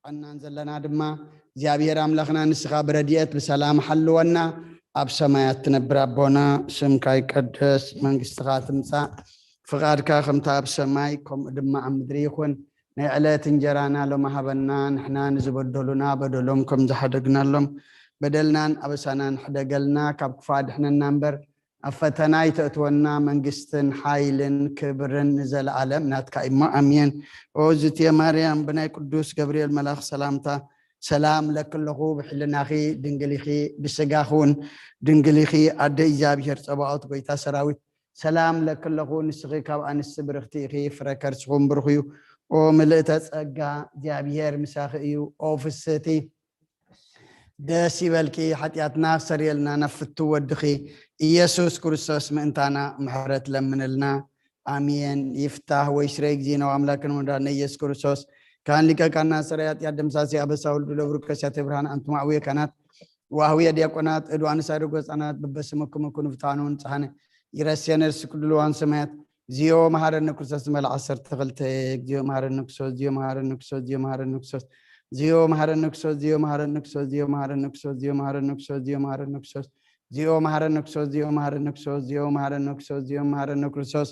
ጥዕናን ዘለና ድማ እግዚኣብሔር ኣምላኽና ንስኻ ብረድኤት ብሰላም ሓልወና። ኣብ ሰማያት ትነብር ኣቦና፣ ስምካ ይቀደስ፣ መንግስትኻ ትምጻእ፣ ፍቓድካ ከምታ ኣብ ሰማይ ከምኡ ድማ ኣብ ምድሪ ይኹን። ናይ ዕለት እንጀራና ሎሚ ሃበና፣ ንሕና ንዝበደሉና በደሎም ከም ዝሓደግናሎም በደልናን ኣበሳናን ሕደገልና፣ ካብ ክፉእ ኣድሕነና እምበር ኣብ ፈተና ኣይተእትወና። መንግስትን ሓይልን ክብርን ንዘለኣለም ናትካ እሞ ኣሜን። ኦ ዝትየ ማርያም፣ ብናይ ቅዱስ ገብርኤል መልኣኽ ሰላምታ ሰላም ለክለኹ፣ ብሕልናኺ ድንግል ኢኺ፣ ብስጋኺ እውን ድንግል ኢኺ፣ ኣደ እግዚኣብሔር ጸባኦት፣ ጎይታ ሰራዊት፣ ሰላም ለክለኹ፣ ንስኺ ካብ ኣንስቲ ብርኽቲ ኢኺ፣ ፍረ ከርስኹም ብሩኽ እዩ። ኦ ምልእተ ጸጋ፣ እግዚኣብሔር ምሳኺ እዩ። ኦ ፍስህቲ፣ ደስ ይበልኪ፣ ሓጢኣትና ክሰርየልና ናብ ፍቱ ወድኺ ኢየሱስ ክርስቶስ ምእንታና ምሕረት ለምንልና። ኣሜን። ይፍታህ ወይ ስረይ ጊዜ ነው። ኣምላክን ወዳነ ኢየሱስ ክርስቶስ ካን ሊቀ ካህናት ሰራይ ኃጢአት ደምሳሴ አበሳ ወልዱ ለብሩ ከሲያተ ብርሃን አንቱም አቡየ ካህናት ወአሁየ ዲያቆናት እዱ አንሳሪ ጎጻናት በበስመኩም ኩኑ ፍታኑ ንጽሐነ ይረስየነ እርስ ኩሉ ልዋን ሰማያት ዚዮ መሐረነ ክርስቶስ መል ዓሰርተ ክልተ ዚዮ መሐረነ ክርስቶስ ዚዮ መሐረነ ክርስቶስ ዚዮ መሐረነ ክርስቶስ ዚዮ መሐረነ ክርስቶስ ዚዮ መሐረነ ክርስቶስ ዚዮ መሐረነ ክርስቶስ ዚዮ መሐረነ ክርስቶስ ዚዮ መሐረነ ክርስቶስ ዚዮ መሐረነ ክርስቶስ ዚዮ መሐረነ ክርስቶስ ዚዮ መሐረነ ክርስቶስ ዚዮ መሐረነ ክርስቶስ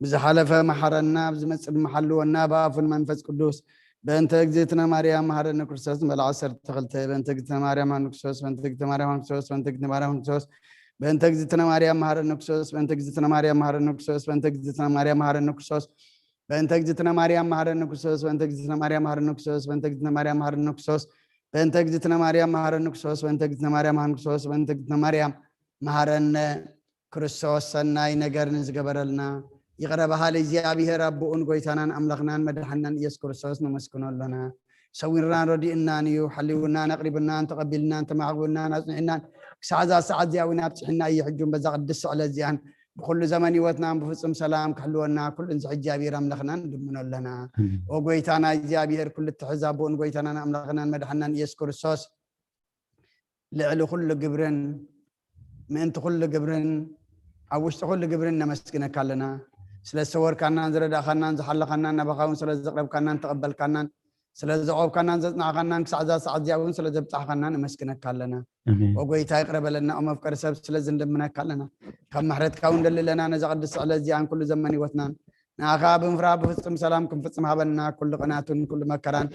ብዝሓለፈ መሐረና፣ ብዝመጽእ ድማ ሓልወና፣ ብኣፉን መንፈስ ቅዱስ በእንተ እግዝእትነ ማርያም መሐረነ ክርስቶስ ንበል ዓሰርተ ክልተ በእንተ እግዝእትነ ማርያም መሐረነ ክርስቶስ በእንተ እግዝእትነ ማርያም መሐረነ ክርስቶስ በእንተ እግዝእትነ ማርያም መሐረነ ክርስቶስ በእንተ እግዝእትነ ማርያም መሐረነ ክርስቶስ በእንተ እግዝእትነ ማርያም መሐረነ ክርስቶስ በእንተ እግዝእትነ ማርያም መሐረነ ክርስቶስ በእንተ እግዝእትነ ማርያም መሐረነ ክርስቶስ በእንተ እግዝእትነ ማርያም መሐረነ ክርስቶስ በእንተ እግዝእትነ ማርያም መሐረነ ክርስቶስ በእንተ እግዝእትነ ማርያም መሐረነ ክርስቶስ በእንተ እግዝእትነ ማርያም መሐረነ ክርስቶስ ሰናይ ነገር ንዝገበረልና ይቕረ በሃሊ እግዚኣብሔር ኣቦኡን ጎይታናን ኣምላኽናን መድሓናን ኢየሱስ ክርስቶስ ነመስግኖ ኣለና። ሰዊርናን ረዲእናን እዩ። ሓሊውናን ኣቕሪብናን ተቐቢልናን ተማዕቑብናን ኣጽኒዕናን ክሳዕ እዛ ሰዓት እዚኣ እውን ኣብጽሕና እዩ። ሕጂ እውን በዛ ቅድስቲ ዕለት እዚኣን ብኩሉ ዘመን ህይወትናን ብፍጹም ሰላም ክሕልወና ኩሉ ንዝሕ እግዚኣብሔር ኣምላኽና ንልምኖ ኣለና። ኣሜን። ኦ ጎይታና እግዚኣብሔር ኩሉ እትሕዝ ኣቦኡን ጎይታናን ኣምላኽናን መድሓናን ኢየሱስ ክርስቶስ ልዕሊ ኩሉ ግብርን ምእንቲ ኩሉ ግብርን ኣብ ውሽጢ ኩሉ ግብርን ነመስግነካ ኣለና። ስለ ዝሰወርካናን ዝረዳእካናን ዝሓለኻናን ናባኻ እውን ስለ ዘቕረብካናን ተቐበልካናን ስለ ዘቆብካናን ዘጽናዕካናን ክሳዕ እዛ ሰዓት እዚኣ እውን ስለ ዘብጻሕካና ነመስግነካ ኣለና። ኣሜን። ኦ ጎይታ ይቕረ በለና፣ ኦ መፍቀሪ ሰብ ስለ ዝንልምነካ ኣለና። ካብ ምሕረትካ እውን ደሊ ኣለና ነዛ ቅድስቲ ዕለት እዚኣን ኩሉ ዘመን ህይወትናን ንኣኻ ብምፍራህ ብፍጹም ሰላም ክንፍጽም ሃበና። ኩሉ ቅናትን ኩሉ መከራን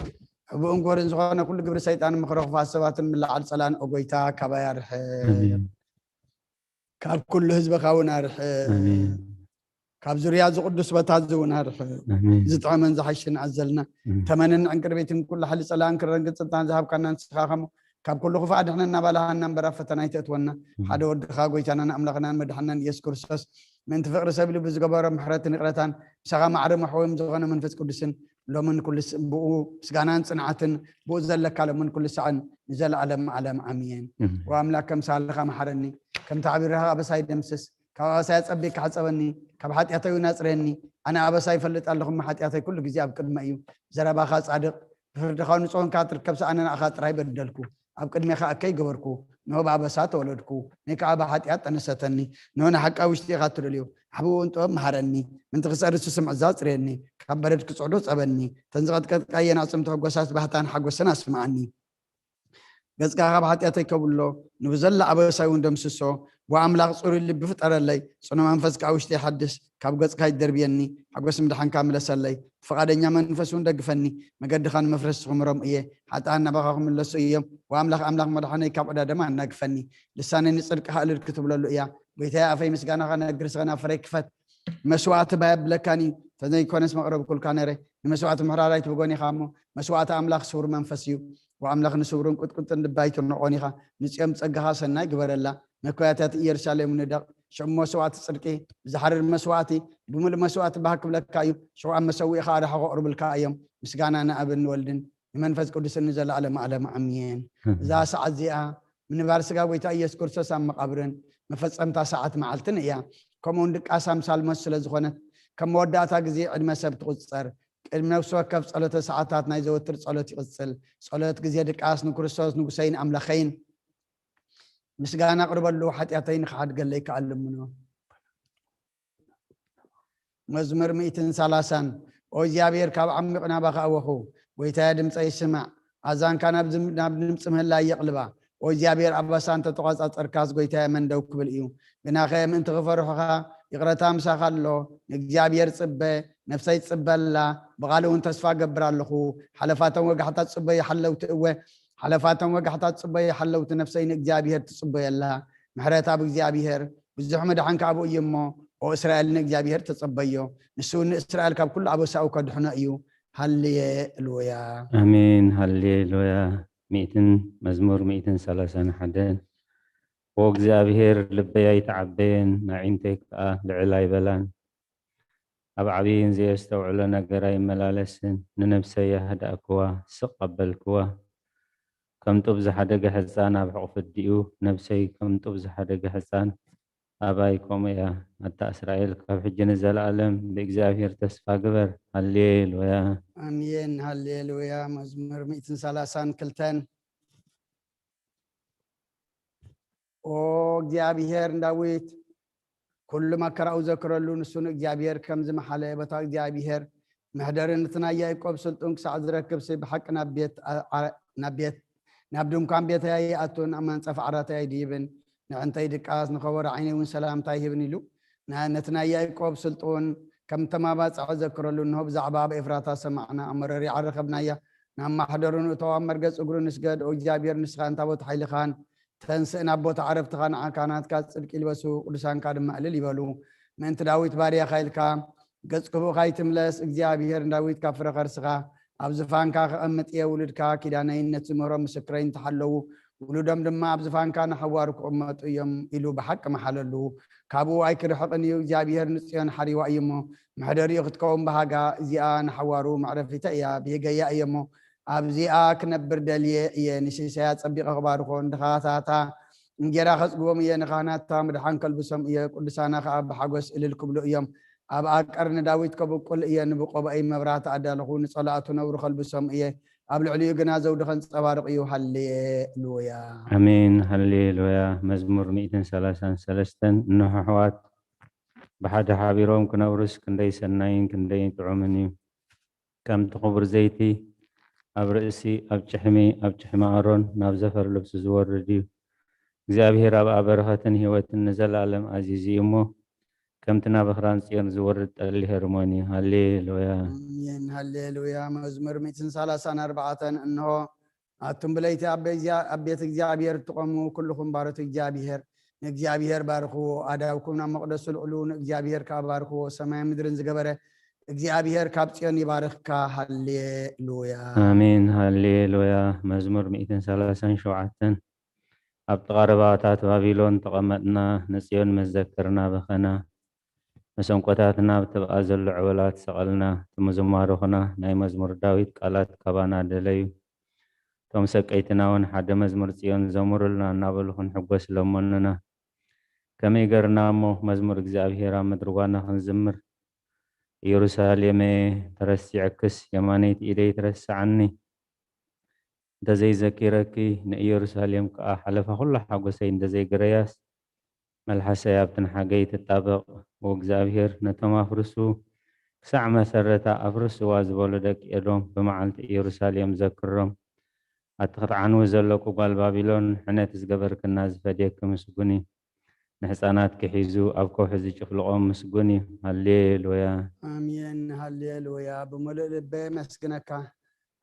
ሕቡእን ጎርን ዝኾነ ኩሉ ግብሪ ሰይጣን ምኽረ ክፉኣት ሰባትን ምልዓል ጸላን ኦ ጎይታ ካባይ ኣርሕቕ። ኣሜን። ካብ ኩሉ ህዝብኻ እውን ኣርሕቕ። ኣሜን። ካብ ዙርያ እዚ ቅዱስ ቦታ እዚ እውን ኣርሕቕ። ኣሜን። ዝጥዕምን ዝሓሽን ኣዘልና። ኣሜን። ተመንን ዕንቅርቢትን ኩሉ ሓይሊ ጸላእን ክረን ግጽልታን ዝሃብካና ንስኻ ከሞ ካብ ኩሉ ክፉእ ኣድሕነና ባልሃና እምበር ኣብ ፈተና ኣይተእትወና። ኣሜን። ሓደ ወድኻ ጎይታናን ኣምላኽናን መድሓናን ኢየሱስ ክርስቶስ ምእንቲ ፍቕሪ ሰብ ኢሉ ብዝገበሮ ምሕረትን ይቕረታን ምሳኻ ማዕረ መሕወዮም ዝኾነ መንፈስ ቅዱስን ሎምን ኩሉ ስ-፣ ብኡ ምስጋናን ጽንዓትን ብኡ ዘለካ ሎምን ኩሉ ሳዕን ንዘለዓለም ዓለም ኣሜን። ኣሜን። ወኣምላክ ከም ሳልኻ መሓረኒ፣ ከም ተዓቢርኻ ኣበሳይ ደምስስ፣ ካብ ኣበሳይ ኣጸቢቅካ ሓጸበኒ፣ ካብ ሓጢኣተይ እውን ኣጽርየኒ። ኣነ ኣበሳይ ይፈልጥ ኣለኹ፣ እሞ ሓጢኣተይ ኩሉ ግዜ ኣብ ቅድመ እዩ። ዘረባኻ ጻድቕ፣ ብፍርድኻ ንጹህ ኮንካ ትርከብ፣ ኣነ ንኣኻ ጥራይ በደልኩ። ኣብ ቅድሜኻ እከይ ገበርኩ፣ ንሆ ብኣበሳ ተወለድኩ፣ ንይ ከዓ ብሓጢኣት ጠነሰተኒ። ንሆ ንሓቂ ኣብ ውሽጢ ኢኻ እትደልዮ፣ ዓብኡ እውን ጥበብ መሃረኒ። ምንቲ ክጸሪ ስስምዕ እዛ ኣጽርየኒ፣ ካብ በረድ ክጽዕዶ ጸበኒ። ተን ዝቐጥቀጥካየን ኣዕጽምቲ ሕጎሳት ባህታን ሓጎስን ኣስምዓኒ። ገጽካ ካብ ሓጢኣተይ ከብሎ፣ ንብዘላ ኣበሳይ እውን ደምስሶ። ብኣምላኽ ጽሩይ ልቢ ፍጠረለይ፣ ጽኑ መንፈስ ከዓ ውሽጢ ይሓድስ። ካብ ገጽካ ይደርብየኒ፣ ሓጎስ ምድሓንካ ምለሰለይ። ብፍቓደኛ መንፈስ እውን ደግፈኒ፣ መገድኻ ንመፍረስቲ ክምሮም እየ። ሓጥኣን ናባኻ ክምለሱ እዮም። ወኣምላኽ ኣምላኽ መድሓነይ ካብ ዕዳ ደም ኣናግፈኒ። ልሳነይ ንጽድቅኻ እልል ክትብለሉ እያ። ጎይታየ ኣፈይ ምስጋናኻ ነግር ስኸ ናብ ፍረይ ክፈት። መስዋዕቲ ባይ ኣብለካን እዩ። ተዘይኮነስ መቕረብኩልካ ነረ። ንመስዋዕቲ ምሕራር ኣይትብጎን ኢኻ እሞ መስዋዕቲ ኣምላኽ ስውር መንፈስ እዩ። ወኣምላኽ ንስውርን ቁጥቁጥን ልቢ ኣይትንዖን ኢኻ። ንጽዮም ጸጋኻ ሰናይ ግበረላ። መኮያታት ኢየሩሳሌም ንደቕ። ሽዑ መስዋዕቲ ጽድቂ ብዝሓርር መስዋዕቲ ብምሉእ መስዋዕቲ ባህ ክብለካ እዩ። ሽዑ ኣብ መሰውኢኻ ኣርሓ ከቕርብልካ እዮም። ምስጋና ንኣብን ንወልድን ንመንፈስ ቅዱስን ንዘለኣለም ዓለም ኣሜን። ኣሜን። እዛ ሰዓት እዚኣ ምንባር ስጋ ጎይታ ኢየሱስ ክርስቶስ ኣብ መቓብርን መፈጸምታ ሰዓት መዓልትን እያ። ከምኡውን ድቃስ ኣምሳል ሞት ስለ ዝኾነት ከም መወዳእታ ግዜ ዕድመ ሰብ ትቑጸር። ቅድሚ ነፍሲ ወከፍ ጸሎተ ሰዓታት ናይ ዘወትር ጸሎት ይቕጽል። ጸሎት ግዜ ድቃስ ንክርስቶስ ንጉሰይን ኣምላኸይን ምስጋና ኣቕርበሉ፣ ሓጢኣተይ ንኽሓድገለይ ከኣ ልምኖ። መዝሙር ሚእትን ሰላሳን። ኦ እግዚኣብሔር፣ ካብ ዓሚቕ ናባኻ ኣወኹ፣ ጐይታየ፣ ድምፀይ ስማዕ። ኣዛንካ ናብ ዝም- ናብ ድምፂ ምህላይ የቕልባ። ኦ እግዚኣብሔር ኣበሳ እንተተቋፃፀርካስ ጎይታየ መን ደው ክብል እዩ? ግናኸ ምእንቲ ክፈርሑኻ ይቕረታ ምሳኻ ኣሎ። ንእግዚኣብሔር ጽበ፣ ነፍሰይ ትጽበ ኣላ። ብቓሉ እውን ተስፋ እገብር ኣለኹ። ሓለፋቶም ወጋሕታ ጽበዩ ሓለውቲ እወ ሓለፋቶም ወጋሕታ ጽበዩ ሓለውቲ ነፍሰይ ንእግዚኣብሔር ትጽበየላ። ምሕረት ኣብ እግዚኣብሔር ብዙሕ መድሓን ካብኡ እዩ እሞ ኦ እስራኤል ንእግዚኣብሔር ተጸበዮ። ንሱ እውን ንእስራኤል ካብ ኩሉ ኣበሳኡ ከድሕኖ እዩ። ሃሌሉያ። ኣሜን። ሃሌሉያ። ሚእትን መዝሙር ሚእትን ሰላሳን ሓደን። ኦ እግዚኣብሔር ልበይ ኣይተዓበየን፣ ኣዒንተይ ከኣ ልዕል ኣይበላን። ኣብ ዓብይን ዘየስተውዕሎ ነገር ኣይመላለስን። ንነብሰይ ኣህዳእክዋ፣ ስቕ ኣበልክዋ። ከም ጡብ ዝሓደገ ሕፃን ኣብ ሕቑፊ ኣዲኡ፣ ነብሰይ ከም ጡብ ዝሓደገ ሕፃን ኣባይ ከምኡ እያ። ኣታ እስራኤል፣ ካብ ሕጂ ንዘለኣለም ብእግዚኣብሔር ተስፋ ግበር። ሃሌሉያ። ኣሜን። ሃሌሉያ። መዝሙር ሚእትን ሰላሳን ክልተን። ኦ እግዚኣብሔር ንዳዊት ኩሉ መከራኡ ዘክረሉ፣ ንሱ ንእግዚኣብሔር ከም ዝመሓለ፣ በታ እግዚኣብሔር መሕደሪ ነቲ ናይ ያዕቆብ ስልጡን ክሳዕ ዝረክብሲ፣ ብሓቂ ናብ ቤት ኣ- ኣ- ናብ ቤት ናብ ድንኳን ቤተይ ኣይኣቱን፣ ኣብ መንጸፍ ዓራተይ ኣይድይብን። ንዕንተይ ድቃስ ንኸበሮ ዓይነይ እውን ሰላምታ ይህብን ኢሉ። ና- ነቲ ናይ ያዕቆብ ስልጡን ከም ተማባጽዖ ዘክረሉ። እንሆ ብዛዕባ ኣብ ኤፍራታ ሰማዕና፣ ኣብ መረሪዓ ረኸብናያ። ናብ ማሕደሩ ንእቶ፣ ኣብ መርገጽ እግሩ ንስገድ። ኦ እግዚኣብሔር ንስኻ እንታ ቦታ ሓይልኻን ተንስእ፣ ናብ ቦታ ዓረፍትኻ ንዓካ ናትካ ጽድቂ ይልበሱ፣ ቅዱሳንካ ድማ እልል ይበሉ። ምእንቲ ዳዊት ባርያኻ ኢልካ ገጽ ክፉእ ካይትምለስ፣ እግዚኣብሔር ንዳዊት ካብ ፍረ ከርስኻ ኣብ ዝፋንካ ከቐምጥ እየ። ውሉድካ ኪዳነይን ነቲ ምህሮ ምስክረይን እንተሓለዉ፣ ውሉዶም ድማ ኣብ ዝፋንካ ንሓዋሩ ክቕመጡ እዮም ኢሉ ብሓቂ መሓለሉ። ካብኡ ኣይክርሕቕን እዩ። እግዚኣብሔር ንጽዮን ሓሪዋ እዩ እሞ፣ መሕደሪኡ ክትከውን ብሃጋ። እዚኣ ንሓዋሩ መዕረፊተ እያ፣ ብሄገያ እየ እሞ፣ ኣብዚኣ ክነብር ደልየ እየ። ንሲሳያ ጸቢቐ ክባርኾ፣ ንድኻታታ እንጌራ ከጽግቦም እየ። ንኻህናታ ምድሓን ከልብሶም እየ፣ ቅዱሳና ኸኣ ብሓጎስ እልል ክብሉ እዮም። ኣብ ኣቀርኒ ዳዊት ከብቁል እየ፣ ንብቆባይ መብራህቲ ኣዳለኹ፣ ንጸላእቱ ነውሪ ከልብሶም እየ፣ ኣብ ልዕሊኡ ግና ዘውዲ ከንጸባርቕ እዩ። ሃሌሉያ። ኣሜን። ሃሌሉያ። መዝሙር ሚእትን ሰላሳን ሰለስተን። እንሆ ኣሕዋት ብሓደ ሓቢሮም ክነብሩስ ክንደይ ሰናይን ክንደይ ጥዑምን እዩ። ከምቲ ክቡር ዘይቲ ኣብ ርእሲ ኣብ ጭሕሚ ኣብ ጭሕሚ ኣሮን ናብ ዘፈር ልብሱ ዝወርድ እዩ። እግዚኣብሔር ኣብኣ በረኸትን ህይወትን ንዘለኣለም ኣዚዙ እዩ እሞ፣ ከምቲ ናብ ኣኽራን ጽዮን ዝወርድ ጠሊ ሄርሞን እዩ። ሃሌሉያ። ኣሜን። ሃሌሉያ። መዝሙር ሚእትን ሰላሳን ኣርባዕተን። እንሆ ኣቱም ብለይቲ ኣብ ቤት እግዚኣብ- ኣብ ቤት እግዚኣብሔር እትቖሙ ኩልኹም ባሮት እግዚኣብሔር፣ ንእግዚኣብሔር ባርኽዎ። ኣእዳውኩም ናብ መቕደሱ ልዕሉ፣ ንእግዚኣብሔር ከኣ ባርኽዎ። ሰማይን ምድርን ዝገበረ እግዚኣብሔር ካብ ጽዮን ይባርኽካ። ሃሌሉያ። ኣሜን። ሃሌሉያ። መዝሙር ሚእትን ሰላሳን ሸውዓተን። ኣብ ጥቓ ርባታት ባቢሎን ተቐመጥና፣ ንጽዮን መዘከርና በኸና። መሰንቆታትና ኣብ ተብኣ ዘሎ ዕወላት ሰቐልና። እቲ ምዝማሩኽና ናይ መዝሙር ዳዊት ቃላት ካባና ደለዩ። እቶም ሰቀይትና እውን ሓደ መዝሙር ጽዮን ዘሙሩልና እናበሉ ክንሕጎስ ለመኑና። ከመይ ገርና እሞ መዝሙር እግዚኣብሔር ኣብ ምድሪ ጓና ክንዝምር? ኢየሩሳሌመ ተረሲዐክስ የማነይቲ ኢደይ ትረስዓኒ። እንተዘይዘኪረኪ ንኢየሩሳሌም ከኣ ሓለፋ ኩሉ ሓጎሰይ እንተዘይግረያስ፣ መልሓሰይ ኣብቲ ንሓገይ ትጣበቕ። ወእግዚኣብሔር ነቶም ኣፍርሱ ክሳዕ መሰረታ ኣፍርስዋ ዝበሉ ደቂ ኤዶም ብመዓልቲ ኢየሩሳሌም ዘክሮም። ኣቲ ክትዓንዊ ዘለኩ ጓል ባቢሎን፣ ሕነት ዝገበርክና ዝፈድየኪ ምስጉን እዩ። ንሕፃናትኪ ሒዙ ኣብ ከውሒ ዝጭፍልቖም ምስጉን እዩ። ሃሌሉያ። ኣሜን። ሃሌሉያ። ብምሉእ ልበ የመስግነካ።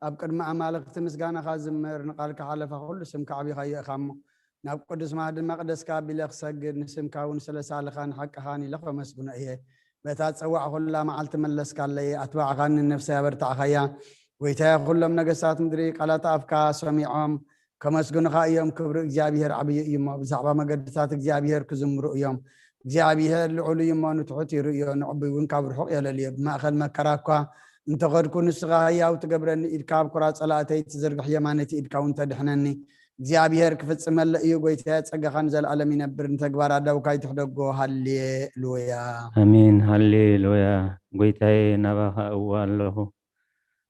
ኣብ ቅድሚ ኣማልኽቲ ምስጋናኻ ዝምር፣ ንቓልካ ሓለፋ ኩሉ ስምካ ኣዕቢኻዮ ኢኻ እሞ፣ ናብ ቅዱስ ማህዲ መቕደስካ ኣቢለ ክሰግድ፣ ንስምካ እውን ስለ ሳልኻን ሓቅኻን ኢለ ከመስግኖ እየ። በታ ጸዋዕ ኩላ መዓልቲ መለስካለይ፣ ኣትባዕኻኒ፣ ንነፍሰይ ኣበርታዕኻያ። ጎይታየ፣ ኩሎም ነገስታት ምድሪ ቃላት ኣፍካ ሰሚዖም ከመስግኑኻ እዮም። ክብሪ እግዚኣብሔር ዓብዪ እዩ እሞ፣ ብዛዕባ መገድታት እግዚኣብሔር ክዝምሩ እዮም። እግዚኣብሔር ልዑል እዩ እሞ፣ ንትሑት ይርእዮ፣ ንዕቡይ እውን ካብ ርሑቕ የለልዮ። ብማእከል መከራ እኳ እንተኸድኩ፣ ንስኻ ህያው ትገብረኒ፣ ኢድካ ኣብ ኩራ ጸላእተይ ትዝርግሕ፣ የማነይቲ ኢድካ እውን ተድሕነኒ። እግዚኣብሔር ክፍጽመለ እዩ። ጎይታየ፣ ጸጋኻ ንዘለኣለም ይነብር፣ ንተግባር ኣዳውካ ይትሕደጎ። ሃሌሉያ። ኣሜን። ሃሌሉያ። ጎይታየ፣ ናባኻ እወ ኣለኹ።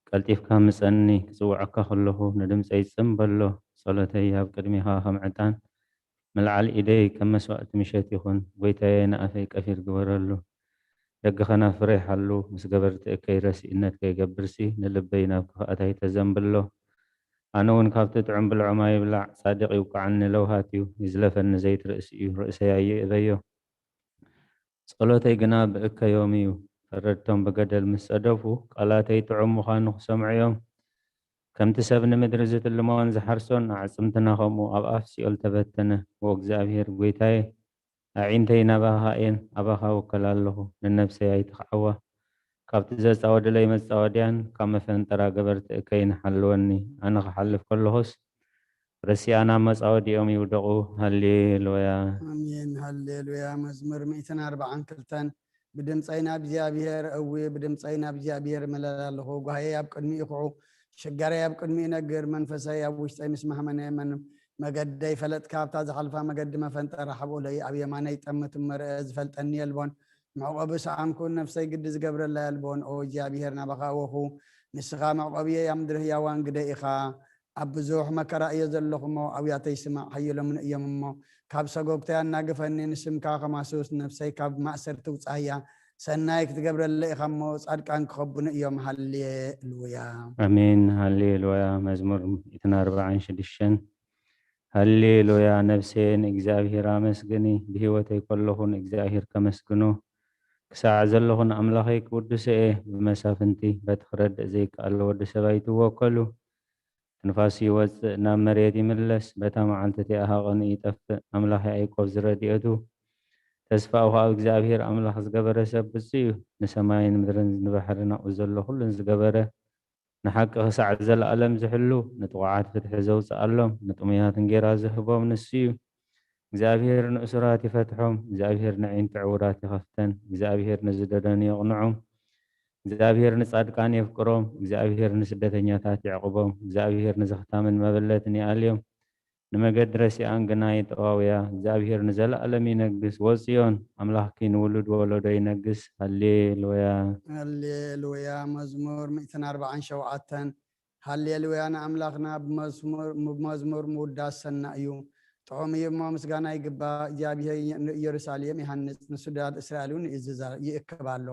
ቀልጢፍካ ምጸኒ። ክጽውዐካ ከለኹ ንድምጸይ ጽም በሎ። ጸሎተይ ኣብ ቅድሚኻ ከም ዕጣን፣ ምልዓል ኢደይ ከም መስዋእቲ ምሸት ይኹን። ጎይታየ፣ ንኣፈይ ቀፊር ግበረሉ። ደገኸና ፍሬ ሓሉ፣ ምስ ገበርቲ እከይ ረሲእነት ከይገብርሲ፣ ንልበይ ናብ ክፍኣት ኣይተዘንብሎ። ኣነ እውን ካብቲ ጥዑም ብልዖም ኣይብላዕ፣ ጻድቕ ይውቃዓኒ ለውሃት እዩ፣ ይዝለፈኒ ዘይት ርእሲ እዩ፣ ርእሰይ ኣየእበዮ። ጸሎተይ ግና ብእከዮም እዩ። ፈረድቶም ብገደል ምስ ጸደፉ፣ ቃላተይ ጥዑም ምዃኑ ክሰምዑ እዮም። ከምቲ ሰብ ንምድሪ ዝትልሞን ዝሓርሶን፣ ኣዕጽምትና ከምኡ ኣብ ኣፍ ሲኦል ተበተነ። ዎ እግዚኣብሔር ጐይታየ፣ ኣዒንተይ ናባኻ እየን፣ ኣባኻ እውከል ኣለኹ። ንነብሰይ ኣይትኽዓዋ። ካብቲ ዘጻወድለይ መጻወድያን ካብ መፈንጠራ ገበርቲ እከይን ሓልወኒ። ኣነ ክሓልፍ ከለኹስ፣ ረሲኣና መጻወዲኦም ይውደቑ። ሃሌሉያ። ኣሜን። ሃሌሉያ። መዝሙር ሚእትን ኣርባዓን ክልተን። ብድምፀይ ናብ እግዚኣብሔር እዊ፣ ብድምፀይ ናብ እግዚኣብሔር እምለል ኣለኹ። ጓህየይ ኣብ ቅድሚኡ ይኹዑ፣ ሽጋረይ ኣብ ቅድሚኡ ይነግር። መንፈሰይ ኣብ ውሽጠይ ምስ ማህመነ፣ መን መገደይ ፈለጥካ፣ ኣብታ ዝሓልፋ መገዲ መፈንጠራ ሓብኦለይ። ኣብ የማነይ ጠምት እሞ ርአ፣ ዝፈልጠኒ የልቦን። መዕቆቢ ሰኣንኩ፣ ነፍሰይ ግዲ ዝገብረላ የልቦን። ኦ እግዚኣብሔር፣ ናባኻ እወኹ፣ ንስኻ መዕቆብየይ፣ ኣብ ምድሪ ህያዋን ግደ ኢኻ። ኣብ ብዙሕ መከራ እየ ዘለኹ እሞ፣ ኣውያተይ ስማዕ፣ ሓየሎምን እዮም እሞ፣ ካብ ሰጎግተይ ኣናግፈኒ። ንስምካ ከማስስ፣ ነፍሰይ ካብ ማእሰርቲ ውጻእያ። ሰናይ ክትገብረለ ኢኻ እሞ፣ ጻድቃን ክኸቡኒ እዮም። ሃሌሉያ። ኣሜን። ሃሌሉያ። መዝሙር ሚእትን ኣርባዓን ሽዱሽተን። ሃሌሉያ። ነፍሰየ ንእግዚኣብሔር ኣመስግኒ፣ ብህይወተይ ከለኹ ንእግዚኣብሔር ከመስግኖ ክሳዕ ዘለኹ ንኣምላኸይ ክውድሶ እየ። ብመሳፍንቲ በቲ ክረድእ ዘይከኣሎ ወዲ ሰብ ኣይትወከሉ። ትንፋሱ ይወጽእ፣ ናብ መሬት ይምለስ። በታ መዓልቲ እቲኣ ሃቐኑ ይጠፍእ። ኣምላኽ ያዕቆብ ዝረድኤቱ፣ ተስፋኡ ኸኣ ኣብ እግዚኣብሔር ኣምላኽ ዝገበረ ሰብ ብፁዕ እዩ። ንሰማይን ምድርን ንባሕርን ኣብኡ ዘሎ ኹሉን ዝገበረ፣ ንሓቂ ክሳዕ ዘለኣለም ዝሕሉ፣ ንጥቑዓት ፍትሒ ዘውጽኣሎም፣ ንጥሙያት እንጌራ ዝህቦም ንሱ እዩ። እግዚኣብሔር ንእሱራት ይፈትሖም፣ እግዚኣብሔር ነዒንቲ ዕውራት ይኸፍተን፣ እግዚኣብሔር ንዝደደኑ የቕንዖም። እግዚኣብሔር ንጻድቃን የፍቅሮም፣ እግዚኣብሔር ንስደተኛታት የዕቕቦም፣ እግዚኣብሔር ንዘኽታምን መበለትን ይኣልዮም፣ ንመገዲ ረሲኣን ግና ይጠዋውያ። እግዚኣብሔር ንዘለኣለም ይነግስ፣ ወጽዮን ኣምላኽኪ ንውሉድ ወለዶ ይነግስ። ሃሌሉያ። ሃሌሉያ። መዝሙር ሚእትን ኣርባዓን ሸውዓተን። ሃሌሉያ ንኣምላኽና፣ ብመዝሙር፣ ብመዝሙር ምውዳስ ሰናይ እዩ። ጥዑም እዩ እሞ ምስጋና ይግባእ። እግዚኣብሔር ንኢየሩሳሌም ይሃንጽ፣ ንስዱዳት እስራኤል እውን ይእዝዛ፣ ይእክብ ኣሎ።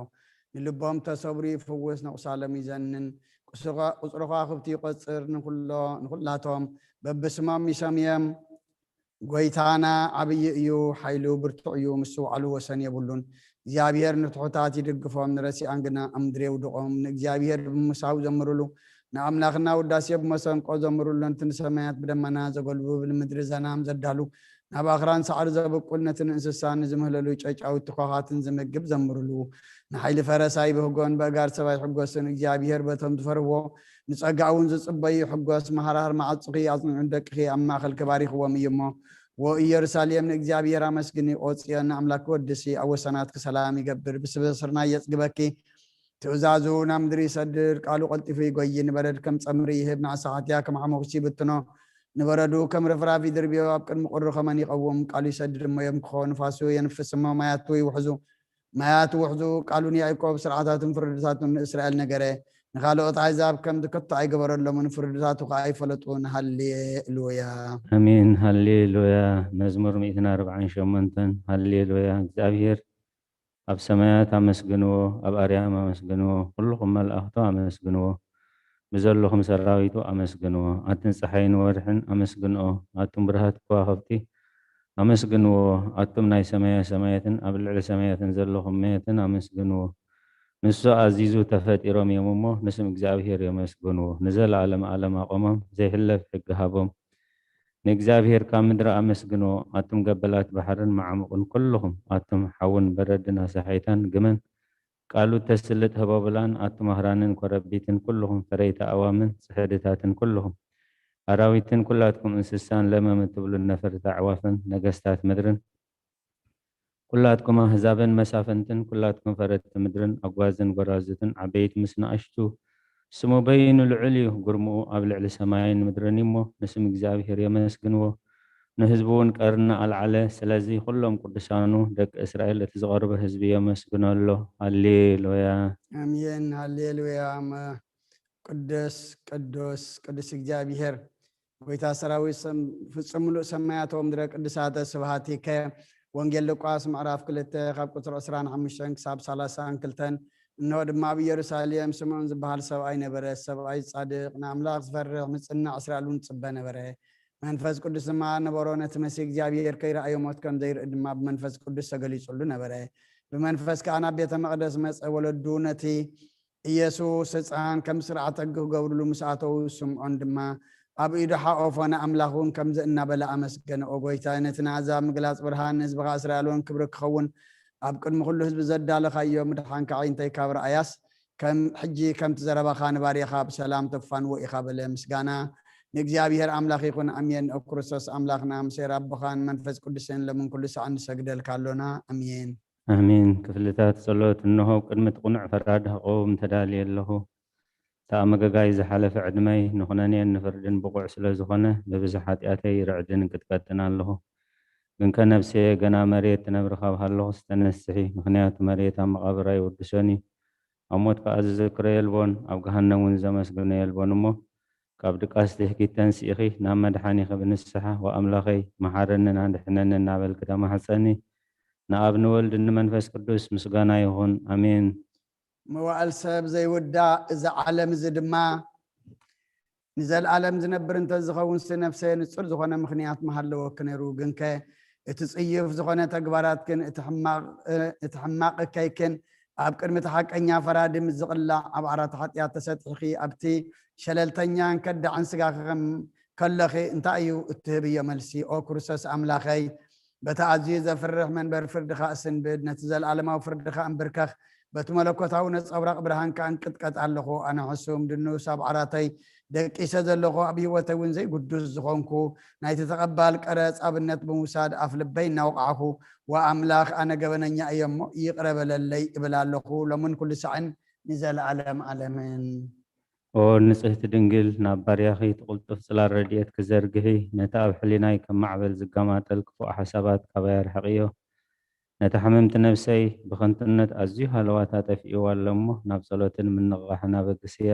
ንልቦም ተሰብሩ ይፍውስ፣ ነቑሳሎም ይዘንን። ቁስኻ-፣ ቁጽሪ ከዋኽብቲ ይቖጽር፣ ንኹሎ-፣ ንኹላቶም በብስሞም ይሰምዮም። ጐይታና ዓብዪ እዩ፣ ሓይሉ ብርቱዕ እዩ፣ ምስትውዓሉ ወሰን የብሉን። እግዚኣብሔር ንትሑታት ይድግፎም፣ ንረሲኣን ግና ኣብ ምድሪ የውድቖም። ንእግዚኣብሔር ብምሳው ዘምሩሉ፣ ንኣምላኽና ውዳሴ ብመሰንቆ ዘምሩሉ። ነቲ ንሰማያት ብደመና ዘጎልብብ፣ ንምድሪ ዘናም ዘዳሉ፣ ናብ ኣኽራን ሳዕሪ ዘብቁል፣ ነቲ ንእንስሳ ንዝምህለሉ ጨጫውቲ ኳዃትን ዝምግብ ዘምሩሉ። ንሓይሊ ፈረስ ኣይብህጎን፣ በእጋር ሰብ ኣይሕጎስን። እግዚኣብሔር በቶም ዝፈርህዎ ንጸጋ እውን ዝጽበዩ ይሕጎስ። መሃርሃር መዓጹኺ ኣጽንዑ፣ ደቅኺ ኣብ ማእከልኪ ባሪኽዎም እዩ እሞ። ዎ ኢየሩሳሌም ንእግዚኣብሔር ኣመስግኒ፣ ኦ ጽዮን ንኣምላክ ወድሲ፣ ኣብ ወሰናትኪ ሰላም ይገብር፣ ብስብሒ ስርናይ የጽግበኪ። ትእዛዙ ናብ ምድሪ ይሰድድ፣ ቃሉ ቀልጢፉ ይጎዪ። ንበረድ ከም ጸምሪ ይህብ፣ ንዓሳ ሓትያ ከም ሓሞኽሲ ይብትኖ። ንበረዱ ከም ርፍራፍ ይድርብዮ፣ ኣብ ቅድሚ ቁሪ ከመን ይቐውም። ቃሉ ይሰድድ እሞ የምክኾ፣ ንፋሱ የንፍስ እሞ ማያቱ ይውሕዙ። ማያት ውሕዙ። ቃሉ ንያዕቆብ፣ ስርዓታቱን ፍርድታቱን ንእስራኤል ነገረ። ንኻልኦት ኣሕዛብ ከምዚ ከቶ ኣይገበረሎምን፣ ፍርድታቱ ኸኣ ኣይፈለጡን። ሃሌሉያ። ኣሜን። ሃሌሉያ። መዝሙር ሚእትን ኣርባዓን ሸሞንተን። ሃሌሉያ። እግዚኣብሔር ኣብ ሰማያት ኣመስግንዎ፣ ኣብ ኣርያም ኣመስግንዎ፣ ኩልኹም መላእኽቱ ኣመስግንዎ፣ ብዘለኹም ሰራዊቱ ኣመስግንዎ። ኣትን ጸሓይን ወርሕን ኣመስግንኦ፣ ኣቱም ብርሃት ከዋኽብቲ ኣመስግንዎ፣ ኣቱም ናይ ሰማየ ሰማያትን ኣብ ልዕሊ ሰማያትን ዘለኹም መያትን ኣመስግንዎ። ንሱ ኣዚዙ ተፈጢሮም እዮም እሞ፣ ንስም እግዚኣብሔር የመስግንዎ። ንዘለኣለም ኣለም ኣቆሞም፣ ዘይሕለፍ ሕጊ ሃቦም። ንእግዚኣብሔር ካብ ምድሪ ኣመስግንዎ፣ ኣቱም ገበላት ባሕርን መዓሙቕን ኩልኹም፣ ኣቱም ሓውን በረድን ኣሳሒታን ግመን፣ ቃሉ ተስልጥ ህቦብላን፣ ኣቱም ኣኽራንን ኮረቢትን ኩልኹም፣ ፈረይቲ ኣእዋምን ጽሕድታትን ኩልኹም፣ ኣራዊትን ኩላትኩም እንስሳን፣ ለመም እትብሉ ነፈርቲ ኣዕዋፍን፣ ነገስታት ምድርን፣ ኩላትኩም ኣህዛብን መሳፍንትን፣ ኩላትኩም ፈረድቲ ምድርን፣ ኣጓዝን ጎራዙትን፣ ዓበይቲ ምስ ንኣሽቱ፣ ስሙ በይኑ ልዑል እዩ፣ ግርምኡ ኣብ ልዕሊ ሰማይን ምድርን እዩ እሞ፣ ንስም እግዚኣብሔር የመስግንዎ፣ ንህዝቡ እውን ቀርኒ ኣልዓለ። ስለዚ ኩሎም ቅዱሳኑ ደቂ እስራኤል፣ እቲ ዝቐርበ ህዝቢ የመስግኖ ኣሎ። ሃሌሉያ። ኣሜን። ሃሌሉያ። መ-፣ ቅዱስ፣ ቅዱስ፣ ቅዱስ እግዚኣብሔር፣ ጎይታ ሰራዊት፣ ሰም-፣ ፍጹም ምሉእ ሰማያት ወምድረ ቅዱሳተ ስብሐቲከ። ወንጌል ሉቃስ ምዕራፍ ክልተ ካብ ቁጽሪ ዕስራን ሓሙሽተን ክሳብ ሰላሳን ክልተን። እንሆ ድማ ኣብ ኢየሩሳሌም ስምዖን ዝበሃል ሰብኣይ ነበረ። ሰብኣይ ጻድቕ፣ ንኣምላኽ ዝፈርሕ፣ ምጽናዕ እስራኤል እውን ጽበ ነበረ። መንፈስ ቅዱስ ድማ ነበሮ፣ ነቲ መሲህ እግዚኣብሔር ከይረኣዮ ሞት ከም ዘይርኢ ድማ ብመንፈስ ቅዱስ ተገሊጹሉ ነበረ። ብመንፈስ ከኣ ናብ ቤተ መቕደስ መጸ። ወለዱ ነቲ ኢየሱስ ህፃን ከም ስርዓተ ክገብርሉ ምስ ኣተዉ፣ ስምዖን ድማ ኣብ ኢዱ ሓቆፎ፣ ንኣምላኽ እውን ከምዚ እናበለ ኣመስገነ። ኦ ጎይታይ፣ ነቲ ንኣሕዛብ ምግላጽ ብርሃን፣ ንህዝብኻ እስራኤል እውን ክብሪ ክኸውን ኣብ ቅድሚ ኩሉ ህዝቢ ዘዳለኻዮ ምድሓንካ ኣዒንተይ ካብ ረኣያስ ከም ሕጂ ከምቲ ዘረባኻ ንባርያኻ ብሰላም ተፋንዎ ኢኻ በለ። ምስጋና ንእግዚኣብሔር ኣምላኽ ይኹን፣ ኣሜን። ኦ ክርስቶስ ኣምላኽና፣ ምስ ኣቦኻን መንፈስ ቅዱስን ሎምን ኩሉ ሰዓት ንሰግደልካ ኣሎና። ኣሜን። ኣሜን። ክፍልታት ጸሎት። እንሆ፣ ኣብ ቅድሚ እቲ ቅኑዕ ፈራዲ ክቐውም ተዳልየ ኣለኹ። እቲ ኣመገጋይ ዝሓለፈ ዕድመይ ንኹነኔን ንፍርድን ብቑዕ ስለ ዝኾነ፣ ብብዝሒ ሓጢኣተይ ይርዕድን እንቅጥቀጥን ኣለኹ። ግንከ ነፍሰየ ገና መሬት ትነብሪ ካብ ሃለኹስ ተነስሒ፣ ምኽንያቱ መሬት ኣብ መቓብር ኣይውድሶን እዩ። ኣብ ሞት ከኣ ዝዝክሮ የልቦን፣ ኣብ ገሃነም እውን ዘመስግኖ የልቦን እሞ፣ ካብ ድቃስ ትህኪት ተንሲእኺ ናብ መድሓኒኺ ብንስሓ፣ "ወኣምላኸይ፣ መሓረንን ኣድሕነንን" እናበልኪ ተማሕጸኒ። ንኣብ ንወልድ ንመንፈስ ቅዱስ ምስጋና ይኹን። ኣሜን። መዋእል ሰብ ዘይውዳእ፣ እዚ ዓለም እዚ ድማ ንዘለኣለም ዝነብር እንተ ዝኸውንሲ፣ ነፍሰ ንጹር ዝኾነ ምኽንያት ምሃለወኪ ነይሩ። ግንከ እቲ ጽዩፍ ዝኾነ ተግባራትክን እቲ ሕማቕ፣ እቲ ሕማቕ እከይክን ኣብ ቅድሚ እቲ ሓቀኛ ፈራዲ ምስ ዝቕላዕ፣ ኣብ ዓራት ሓጢኣት ተሰጢሕኪ፣ ኣብቲ ሸለልተኛን ከዳዕን ስጋኺ ከም ከለኺ እንታይ እዩ እትህብዮ መልሲ? ኦ ክርስቶስ ኣምላኸይ፣ በቲ ኣዝዩ ዘፍርሕ መንበር ፍርድኻ እስንብድ፣ ነቲ ዘለኣለማዊ ፍርድኻ እንብርከኽ፣ በቲ መለኮታዊ ነጸብራቕ ብርሃንካ እንቅጥቀጥ ኣለኹ። ኣነ ሕሱም ድኑስ ኣብ ዓራተይ ደቂሰ ዘለኹ፣ ኣብ ህይወተይ እውን ዘይግዱስ ዝኾንኩ፣ ናይቲ ተቐባል ቀረጽ ኣብነት ብምውሳድ ኣፍ ልበይ እናወቕዓኹ፣ "ወኣምላኽ፣ ኣነ ገበነኛ እየ እሞ ይቕረ በለለይ" እብል ኣለኹ። ሎምን ኩሉ ሳዕን ንዘለኣለም ኣለምን። ኦ ንጽህቲ ድንግል፣ ናብ ባርያኺ እቲ ቅልጡፍ ጽላል ረድኤትኪ ዘርግሒ፣ ነቲ ኣብ ሕሊናይ ከም ማዕበል ዝገማጠል ክፉእ ሓሳባት ካባይ ኣርሕቕዮ። ነታ ሕምምቲ ነፍሰይ ብኸንቱነት ኣዝዩ ሃለዋታ ጠፊእዋ ኣሎ እሞ፣ ናብ ጸሎትን ምንቕቓሕን ኣበግስያ።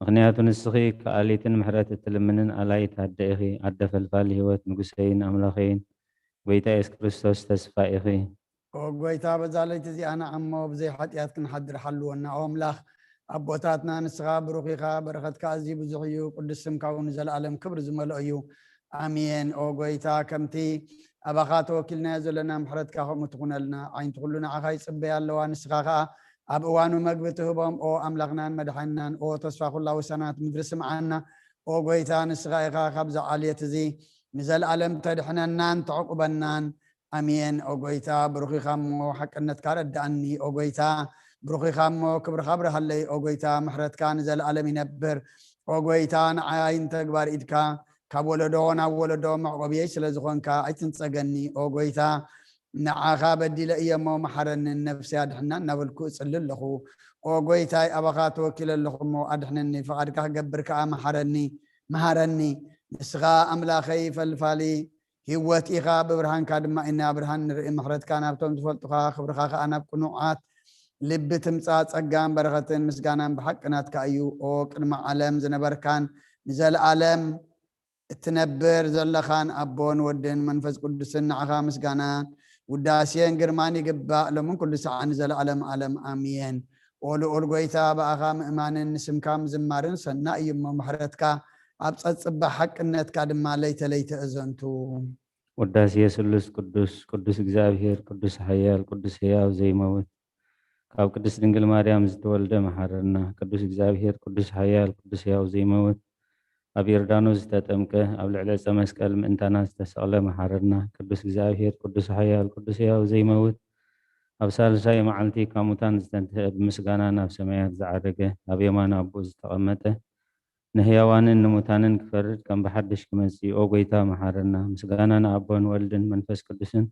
ምኽንያቱ ንስኺ ከኣሊትን ምሕረት እትልምንን ኣላይት ኣደ ኢኺ፣ ኣደ ፈልፋሊ ህይወት፣ ንጉሰይን ኣምላኸይን፣ ጐይታ የሱስ ክርስቶስ ተስፋ ኢኺ። ኦ ጐይታ፣ በዛ ለይቲ እዚኣ ንዓሞ ብዘይ ሓጢኣት ክንሓድር ሓልወና። ኦ ኣምላኽ ኣቦታትና፣ ንስኻ ብሩኽ ኢኻ፣ በረኸትካ ኣዝዩ ብዙሕ እዩ፣ ቅዱስ ስምካ እውን ንዘለኣለም ክብሪ ዝመልኦ እዩ። ኣሜን። ኦ ጐይታ፣ ከምቲ ኣባኻ ተወኪልናዮ ዘለና ምሕረትካ ከምኡ ትኹነልና። ዓይንቲ ኩሉ ንዓኻ ይጽበያ ኣለዋ፣ ንስኻ ኸኣ ኣብ እዋኑ መግቢ ትህቦም። ኦ ኣምላኽናን መድሓኒናን፣ ኦ ተስፋ ኩላ ወሰናት ምድሪ፣ ስምዓና። ኦ ጐይታ፣ ንስኻ ኢኻ ካብዚ ዓሌት እዚ ንዘለኣለም ተድሕነናን ተዕቁበናን። ኣሜን። ኦ ጐይታ፣ ብሩኽ ኢኻ እሞ ሓቅነትካ ረድኣኒ። ኦ ጐይታ፣ ብሩኽ ኢኻ እሞ ክብርኻ ኣብርሃለይ። ኦ ጐይታ፣ ምሕረትካ ንዘለኣለም ይነብር። ኦ ጐይታ፣ ንዓይ ንተግባር ኢድካ ካብ ወለዶ ናብ ወለዶ መዕቆብየይ ስለ ዝኾንካ ኣይትንጸገኒ። ኦ ጐይታ፣ ንዓኻ በዲለ እየ እሞ መሓረኒ፣ ንነፍሰይ ኣድሕና እናበልኩ እጽሊ ኣለኹ። ኦ ጐይታይ፣ ኣባኻ ተወኪለ ኣለኹ እሞ ኣድሕነኒ፣ ፍቓድካ ክገብር ከኣ መሓረኒ፣ መሃረኒ። ንስኻ ኣምላኸይ ፈልፋሊ ህይወት ኢኻ፣ ብብርሃንካ ድማ ኢና ብርሃን ንርኢ። ምሕረትካ ናብቶም ዝፈልጡኻ፣ ክብርኻ ከኣ ናብ ቅኑዓት ልቢ ትምጻእ። ጸጋን በረኸትን ምስጋናን ብሓቂ ናትካ እዩ። ኦ ቅድሚ ዓለም ዝነበርካን ንዘለኣለም እትነብር ዘለኻን ኣቦን ወድን መንፈስ ቅዱስን፣ ንዓኻ ምስጋናን ውዳሴን ግርማን ይግባእ፣ ሎምን ኩሉ ሰዓት ንዘለኣለም ኣለም ኣሜን። ኦ ልዑል ጐይታ፣ ብኣኻ ምእማንን ንስምካ ምዝማርን ሰናይ እዩ እሞ፣ ምሕረትካ ኣብ ጸጽባ፣ ሓቅነትካ ድማ ለይተ ለይተ እዘንቱ። ውዳሴ ስሉስ ቅዱስ። ቅዱስ እግዚኣብሔር፣ ቅዱስ ሓያል፣ ቅዱስ ህያው ዘይመውት፣ ካብ ቅድስት ድንግል ማርያም ዝተወልደ መሓረና። ቅዱስ እግዚኣብሔር፣ ቅዱስ ሓያል፣ ቅዱስ ህያው ዘይመውት፣ ኣብ ዮርዳኖስ ዝተጠምቀ፣ ኣብ ልዕሊ ዕፀ መስቀል ምእንታና ዝተሰቕለ መሓረና። ቅዱስ እግዚኣብሔር፣ ቅዱስ ሓያል፣ ቅዱስ ህያው ዘይመውት፣ ኣብ ሳልሳይ መዓልቲ ካብ ሙታን ዝተንትሀ፣ ብምስጋና ናብ ሰማያት ዝዓረገ፣ ኣብ የማን ኣቦኡ ዝተቐመጠ፣ ንህያዋንን ንሙታንን ክፈርድ ከም ብሓድሽ ክመጽእ እዩ። ኦ ጐይታ፣ መሓረና። ምስጋና ንኣቦን ወልድን መንፈስ ቅዱስን፣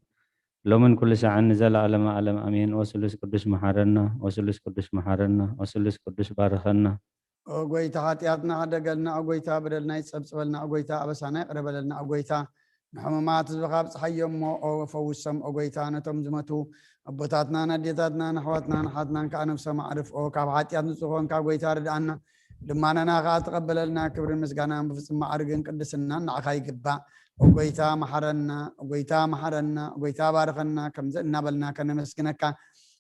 ሎምን ኩሉ ሰዓን ንዘለዓለመ ዓለም ኣሜን። ኦ ስሉስ ቅዱስ፣ መሓረና። ኦ ስሉስ ቅዱስ፣ መሓረና። ኦ ስሉስ ቅዱስ፣ ባርኸና። ኦ ጐይታ፣ ሓጢኣትና ሕደገልና። ኦ ጐይታ፣ በደልና ይጸብጽበልና። ኦ ጐይታ፣ ኣበሳና ይቕረ በለልና። ኦ ጐይታ፣ ንሕሙማት ህዝብኻ ኣብጽሓዮም እሞ፣ ኦ ፈውሶም። ኦ ጐይታ፣ ነቶም ዝመቱ ኣቦታትናን ኣዴታትናን ኣሕዋትናን ኣሓትናን ከኣ ነፍሶም ኣዕርፍ። ኦ ካብ ሓጢኣት ንጹህ ኾንካ ጐይታ፣ ርድኣና። ልማናና ከኣ ተቐበለልና። ክብርን ምስጋናን ብፍጹም ማዕርግን ቅድስናን ንዓኻ ይግባእ። ኦ ጐይታ፣ መሓረና። ኦ ጐይታ፣ መሓረና። ኦ ጐይታ፣ ባርኸና። ከምዚ እናበልና ከነመስግነካ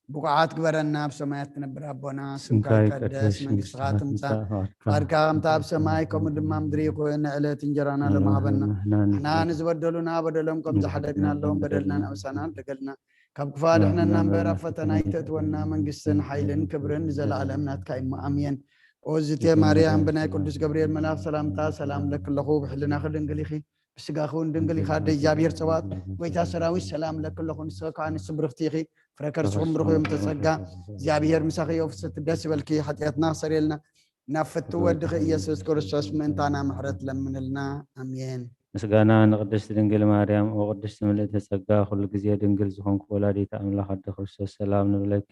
ብቑዓት ግበረና፣ ኣብ ሰማያት ትነብር ኣቦና፣ ስምካ ይቀደስ፣ መንግስትኻ ትምጻእ፣ ፍቓድካ ከምታ ኣብ ሰማይ ከምኡ ድማ ምድሪ ይኹን። ዕለት እንጀራና ሎሚ ሃበና፣ ንሕና ንዝበደሉና በደሎም ከም ዝሓደግናሎም በደልና ንኣበሳና፣ ደገልና ካብ ክፉእ ኣድሕነና እምበር፣ ኣብ ፈተና ኣይተእትወና፣ መንግስትን ሓይልን ክብርን ንዘለኣለም ናትካ እዩ፣ ኣሜን። ኦዝቴ ማርያም፣ ብናይ ቅዱስ ገብርኤል መልኣኽ ሰላምታ ሰላም ለኪ ኣለኹ፣ ብሕልናኺ ድንግል ኢኺ፣ ብስጋኺ እውን ድንግል ኢኻ፣ ኣደ እግዚኣብሔር ጸባኦት፣ ጎይታ ሰራዊት፣ ሰላም ለኪ ኣለኹ፣ ንስኺ ከኣ ንስብርኽቲ ኢኺ፣ ፍረ ከርስኹም ብሩኽ እዮም ተጸጋ፣ እግዚኣብሔር ምሳኺ እዩ፣ ፍስሕቲ ደስ ይበልኪ፣ ሓጢኣትና ክሰርየልና፣ ናብ ፍቱ ወድኺ ኢየሱስ ክርስቶስ ምእንታና ምሕረት ለምንልና፣ ኣሜን። ምስጋና ንቅድስቲ ድንግል ማርያም። ኦ ቅድስቲ ምልእቲ ጸጋ፣ ኩሉ ግዜ ድንግል ዝኾንኩ ወላዲተ ኣምላኽ ኣደ ክርስቶስ፣ ሰላም ንብለኪ።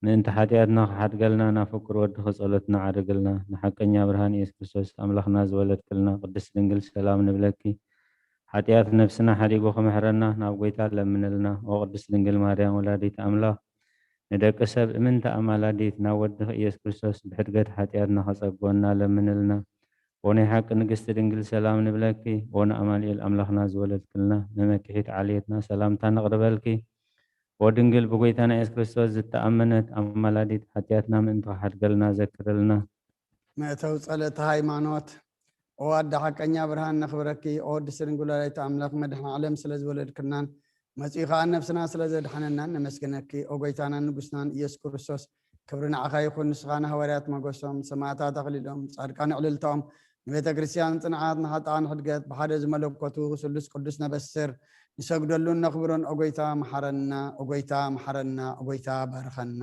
ምእንቲ ሓጢኣትና ክሓድገልና፣ ናብ ፍቁር ወድኺ ጸሎትና ዓርግልና። ንሓቀኛ ብርሃን ኢየሱስ ክርስቶስ ኣምላኽና ዝወለድክልና ቅድስቲ ድንግል፣ ሰላም ንብለኪ። ሓጢኣት ነፍስና ሓዲጉ ክምሕረና፣ ናብ ጎይታ ለምንልና። ኦ ቅድስቲ ድንግል ማርያም ወላዲተ ኣምላኽ፣ ንደቂ ሰብ እምንቲ ኣማላዲት፣ ናብ ወድኺ ኢየሱስ ክርስቶስ ብሕድገት ሓጢኣትና ከጸግወና ለምንልና። ኦ ናይ ሓቂ ንግስቲ ድንግል፣ ሰላም ንብለኪ። ኦ ንኣማኑኤል ኣምላኽና ዝወለድክልና፣ መመክሒት ዓሌትና፣ ሰላምታ ነቕርበልኪ። ኦ ድንግል ብጎይታና ኢየሱስ ክርስቶስ ዝተኣመነት ኣማላዲት፣ ሓጢኣትና ምእንቲ ክሓድገልና ዘክርልና። መእተዊ ጸሎተ ሃይማኖት። ኦ ኣደ ሓቀኛ ብርሃን ነኽብረኪ። ኦ ቅድስቲ ድንግል ወላዲተ ኣምላኽ፣ መድኃኔ ዓለም ስለ ዝወለድክናን መጺኡ ኸኣ ነፍስና ስለ ዘድሓነናን ነመስግነኪ። ኦ ጎይታናን ንጉስናን ኢየሱስ ክርስቶስ፣ ክብሪ ንዓኻ ይኹን። ንስኻ ንሃዋርያት ሞገሶም፣ ሰማዕታት ኣኽሊሎም፣ ጻድቃን ዕልልታኦም፣ ንቤተ ክርስቲያን ጽንዓት፣ ንሓጥኣን ሕድገት፣ ብሓደ ዝመለኮቱ ስሉስ ቅዱስ ነበስር፣ ንሰግደሉን ነኽብሮን። ኦ ጎይታ መሓረና፣ ኦ ጎይታ መሓረና፣ ኦ ጎይታ ባርኸና።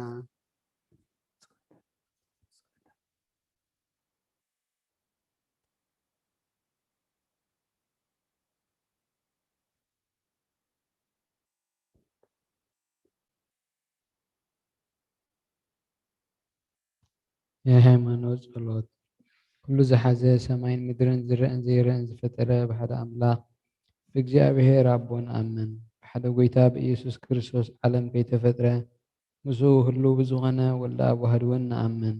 ናይ ሃይማኖት ጸሎት። ኩሉ ዝሓዘ ሰማይን ምድርን ዝረአን ዘይረአን ዝፈጠረ ብሓደ ኣምላኽ ብእግዚኣብሔር ኣቦ ንኣምን። ብሓደ ጎይታ ብኢየሱስ ክርስቶስ ዓለም ከይተፈጥረ ምስኡ ህሉው ብዝኾነ ወልደ ኣብ ዋህድ እውን ንኣምን።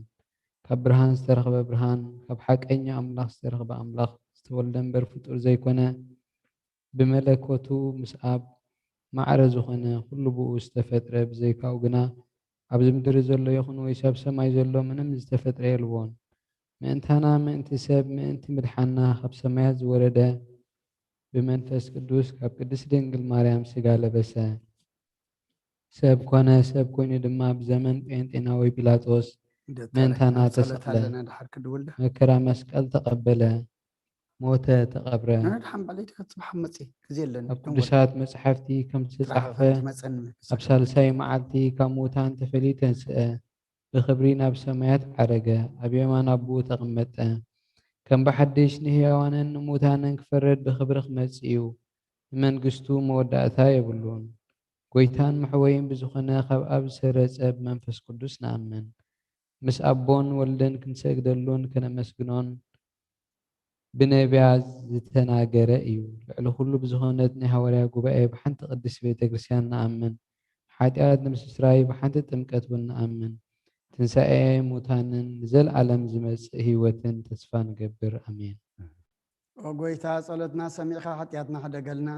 ካብ ብርሃን ዝተረኽበ ብርሃን፣ ካብ ሓቀኛ ኣምላኽ ዝተረኽበ ኣምላኽ፣ ዝተወልደ እምበር ፍጡር ዘይኮነ፣ ብመለኮቱ ምስ ኣብ ማዕረ ዝኾነ ኩሉ ብኡ ዝተፈጥረ፣ ብዘይካኡ ግና ኣብዚ ምድሪ ዘሎ ይኹን ወይስ ኣብ ሰማይ ዘሎ ምንም ዝተፈጥረ የልቦን። ምእንታና፣ ምእንቲ ሰብ፣ ምእንቲ ምድሓንና ካብ ሰማያት ዝወረደ፣ ብመንፈስ ቅዱስ ካብ ቅድስቲ ድንግል ማርያም ስጋ ለበሰ። ሰብ ኮነ፣ ሰብ ኮይኑ ድማ ብዘመን ጴንጤናዊ ጲላጦስ ምእንታና ተሰቕለ፣ መከራ መስቀል ተቐበለ፣ ሞተ፣ ተቐብረ። ኣብ ቅዱሳት መጻሕፍቲ ከም ዝተጻሕፈ፣ ኣብ ሳልሳይ መዓልቲ ካብ ሙታን ተፈልዩ ተንስአ፣ ብኽብሪ ናብ ሰማያት ዓረገ፣ ኣብ የማን ኣቦኡ ተቐመጠ። ከም ብሓድሽ ንህያዋንን ንሙታንን ክፈርድ ብኽብሪ ክመጽእ እዩ። ንመንግስቱ መወዳእታ የብሉን። ጎይታን መሕወይን ብዝኾነ ካብ ኣብ ዝሰረጸ ብመንፈስ ቅዱስ ንኣምን። ምስ ኣቦን ወልድን ክንሰግደሉን ከነመስግኖን ብነቢያት ዝተናገረ እዩ። ልዕሊ ኩሉ ብዝኾነት ናይ ሃዋርያ ጉባኤ ብሓንቲ ቅድስቲ ቤተ ክርስቲያን ንኣምን። ሓጢኣት ንምስስራይ ብሓንቲ ጥምቀት እውን ንኣምን። ትንሳኤ ሙታንን ንዘለኣለም ዝመጽእ ህይወትን ተስፋ ንገብር። ኣሜን። ኦ ጎይታ፣ ጸሎትና ሰሚዕካ ሓጢኣትና ሕደገልና።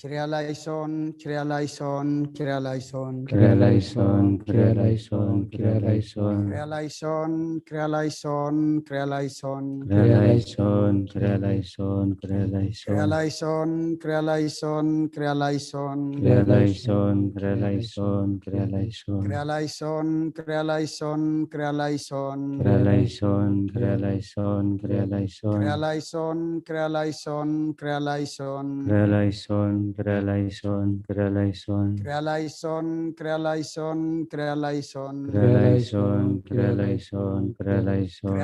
ኪርያላይሶን፣ ኪርያላይሶን፣ ኪርያላይሶን። ኪርያላይሶን፣ ኪርያላይሶን፣ ኪርያላይሶን። ኪርያላይሶን፣ ኪርያላይሶን፣ ኪርያላይሶን። ኪርያላይሶን፣ ኪርያላይሶን፣ ኪርያላይሶን። ኪርያላይሶን፣ ኪርያላይሶን፣ ኪርያላይሶን። ኪርያላይሶን፣ ኪርያላይሶን፣ ኪርያላይሶን። ኪርያላይሶን፣ ኪርያላይሶን፣ ኪርያላይሶን። ኪርያላይሶን፣ ኪርያላይሶን፣ ኪርያላይሶን። ኪርያላይሶን፣ ኪርያላይሶን፣ ኪርያላይሶን። ኪርያላይሶን፣ ኪርያላይሶን፣ ኪርያላይሶን። ኪርያላይሶን፣ ኪርያላይሶን፣ ኪርያላይሶን። ኪርያላይሶን፣ ኪርያላይሶን፣ ኪርያላይሶን። ኪርያላይሶን፣ ኪርያላይሶን፣ ኪርያላይሶን።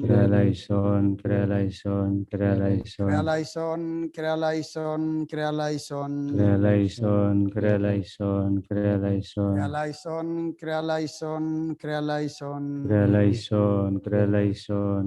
ኪርያላይሶን፣ ኪርያላይሶን፣ ኪርያላይሶን። ኪርያላይሶን፣ ኪርያላይሶን፣ ኪርያላይሶን። ኪርያላይሶን፣ ኪርያላይሶን፣ ኪርያላይሶን። ኪርያላይሶን፣ ኪርያላይሶን፣ ኪርያላይሶን። ኪርያላይሶን፣ ኪርያላይሶን፣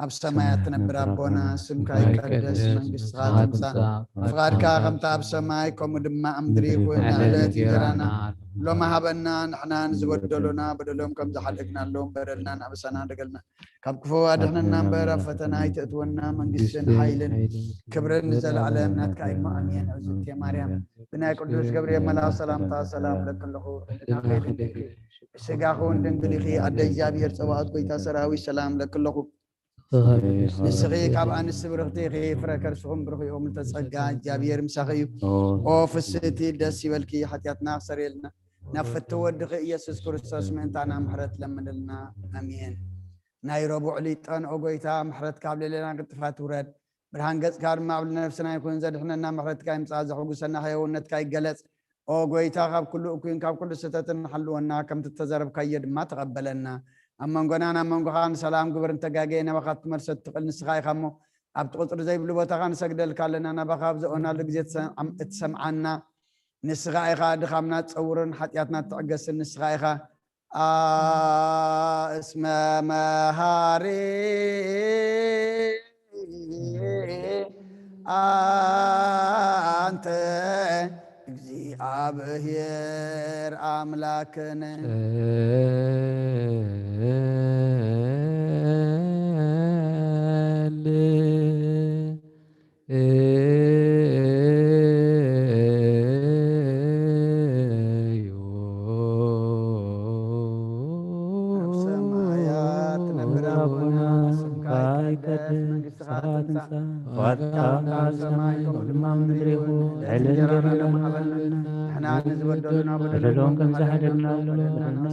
ኣብ ሰማያት ትነብር ኣቦና፣ ስምካ ይቀደስ፣ መንግስትኻ ትምጻእ፣ ፍቓድካ ከምታ ኣብ ሰማይ ከምኡ ድማ ኣብ ምድሪ ይኹን። ዕለት እንጀራና ሎሚ ሃበና፣ ንሕና ንዝበደሉና በደሎም ከም ዝሓደግናሎም በደልና ንኣበሳና ደገልና፣ ካብ ክፉ ኣድሕነና እምበር ኣብ ፈተና ኣይተእትወና፣ መንግስትን ሓይልን ክብርን ንዘለኣለም ናትካ እዩ። ኣሜን። እግዝእትየ ማርያም ብናይ ቅዱስ ገብርኤል መልኣኽ ሰላምታ ሰላም እብለኪ ኣለኹ። ህሊናኺ ድንግል እዩ፣ ስጋኺ እውን ድንግል ኢኺ። ኣደ እግዚኣብሔር ጸባኦት ጎይታ ሰራዊት ሰላም እብለኪ ኣለኹ። ንስኺ ካብ ኣንስቲ ብርኽቲ ኢኺ፣ ፍረ ከርስኹም ብሩኽ እዩ። ምልዕተ ጸጋ እግዚኣብሔር ምሳኺ እዩ። ኦ ፍስህቲ ደስ ይበልኪ፣ ሓጢኣትና ክሰርየልና ናብ ፍትው ወድኺ ኢየሱስ ክርስቶስ ምእንታና ምሕረት ለምንልና። ኣሜን። ናይ ረቡዕ ሊጠን ኦ ጎይታ ምሕረትካ ኣብ ልዕሌና ቅልጥፋ ትውረድ። ብርሃን ገጽካ ድማ ኣብ ነፍስና ይኹን። ዘድሕነና ምሕረትካ ይምጻእ፣ ዘሐጉሰና ህያውነትካ ይገለጽ። ኦ ጎይታ፣ ካብ ኩሉ እኩይን ካብ ኩሉ ስህተትን ሓልወና፣ ከምቲ እተዘረብካዮ ድማ ተቐበለና። ኣብ መንጎናን ኣብ መንጎኻን ሰላም ግበር። እንተጋግየ ናባኻ ክትመልሶ እትኽእል ንስኻ ኢኻ እሞ፣ ኣብቲ ቁጽሪ ዘይብሉ ቦታኻ ንሰግደልካ ኣለና። ናባኻ ኣብ ዘእወናሉ ግዜ ትሰምዓና ንስኻ ኢኻ። ድኻምና ትጸውርን ሓጢኣትና ትዕገስን ንስኻ ኢኻ። እስመ መሃሪ ኣንተ እግዚኣብሔር ኣምላክነ። ኣብ ሰማያት ትነብር ኣቦና፣ ስምካ ይቀደስ፣ መንግስትኻ ትምጻእ፣ ፈቃድካ ኣብ ሰማይ ከምኡ ድማ ኣብ ምድሪ ይኹን። ዕለት እንጀራና ሎሚ ሃበና፣ ንሕና ንዝበደሉና በደሎም ከም ዝሓደግናሎም በደልና ንሕና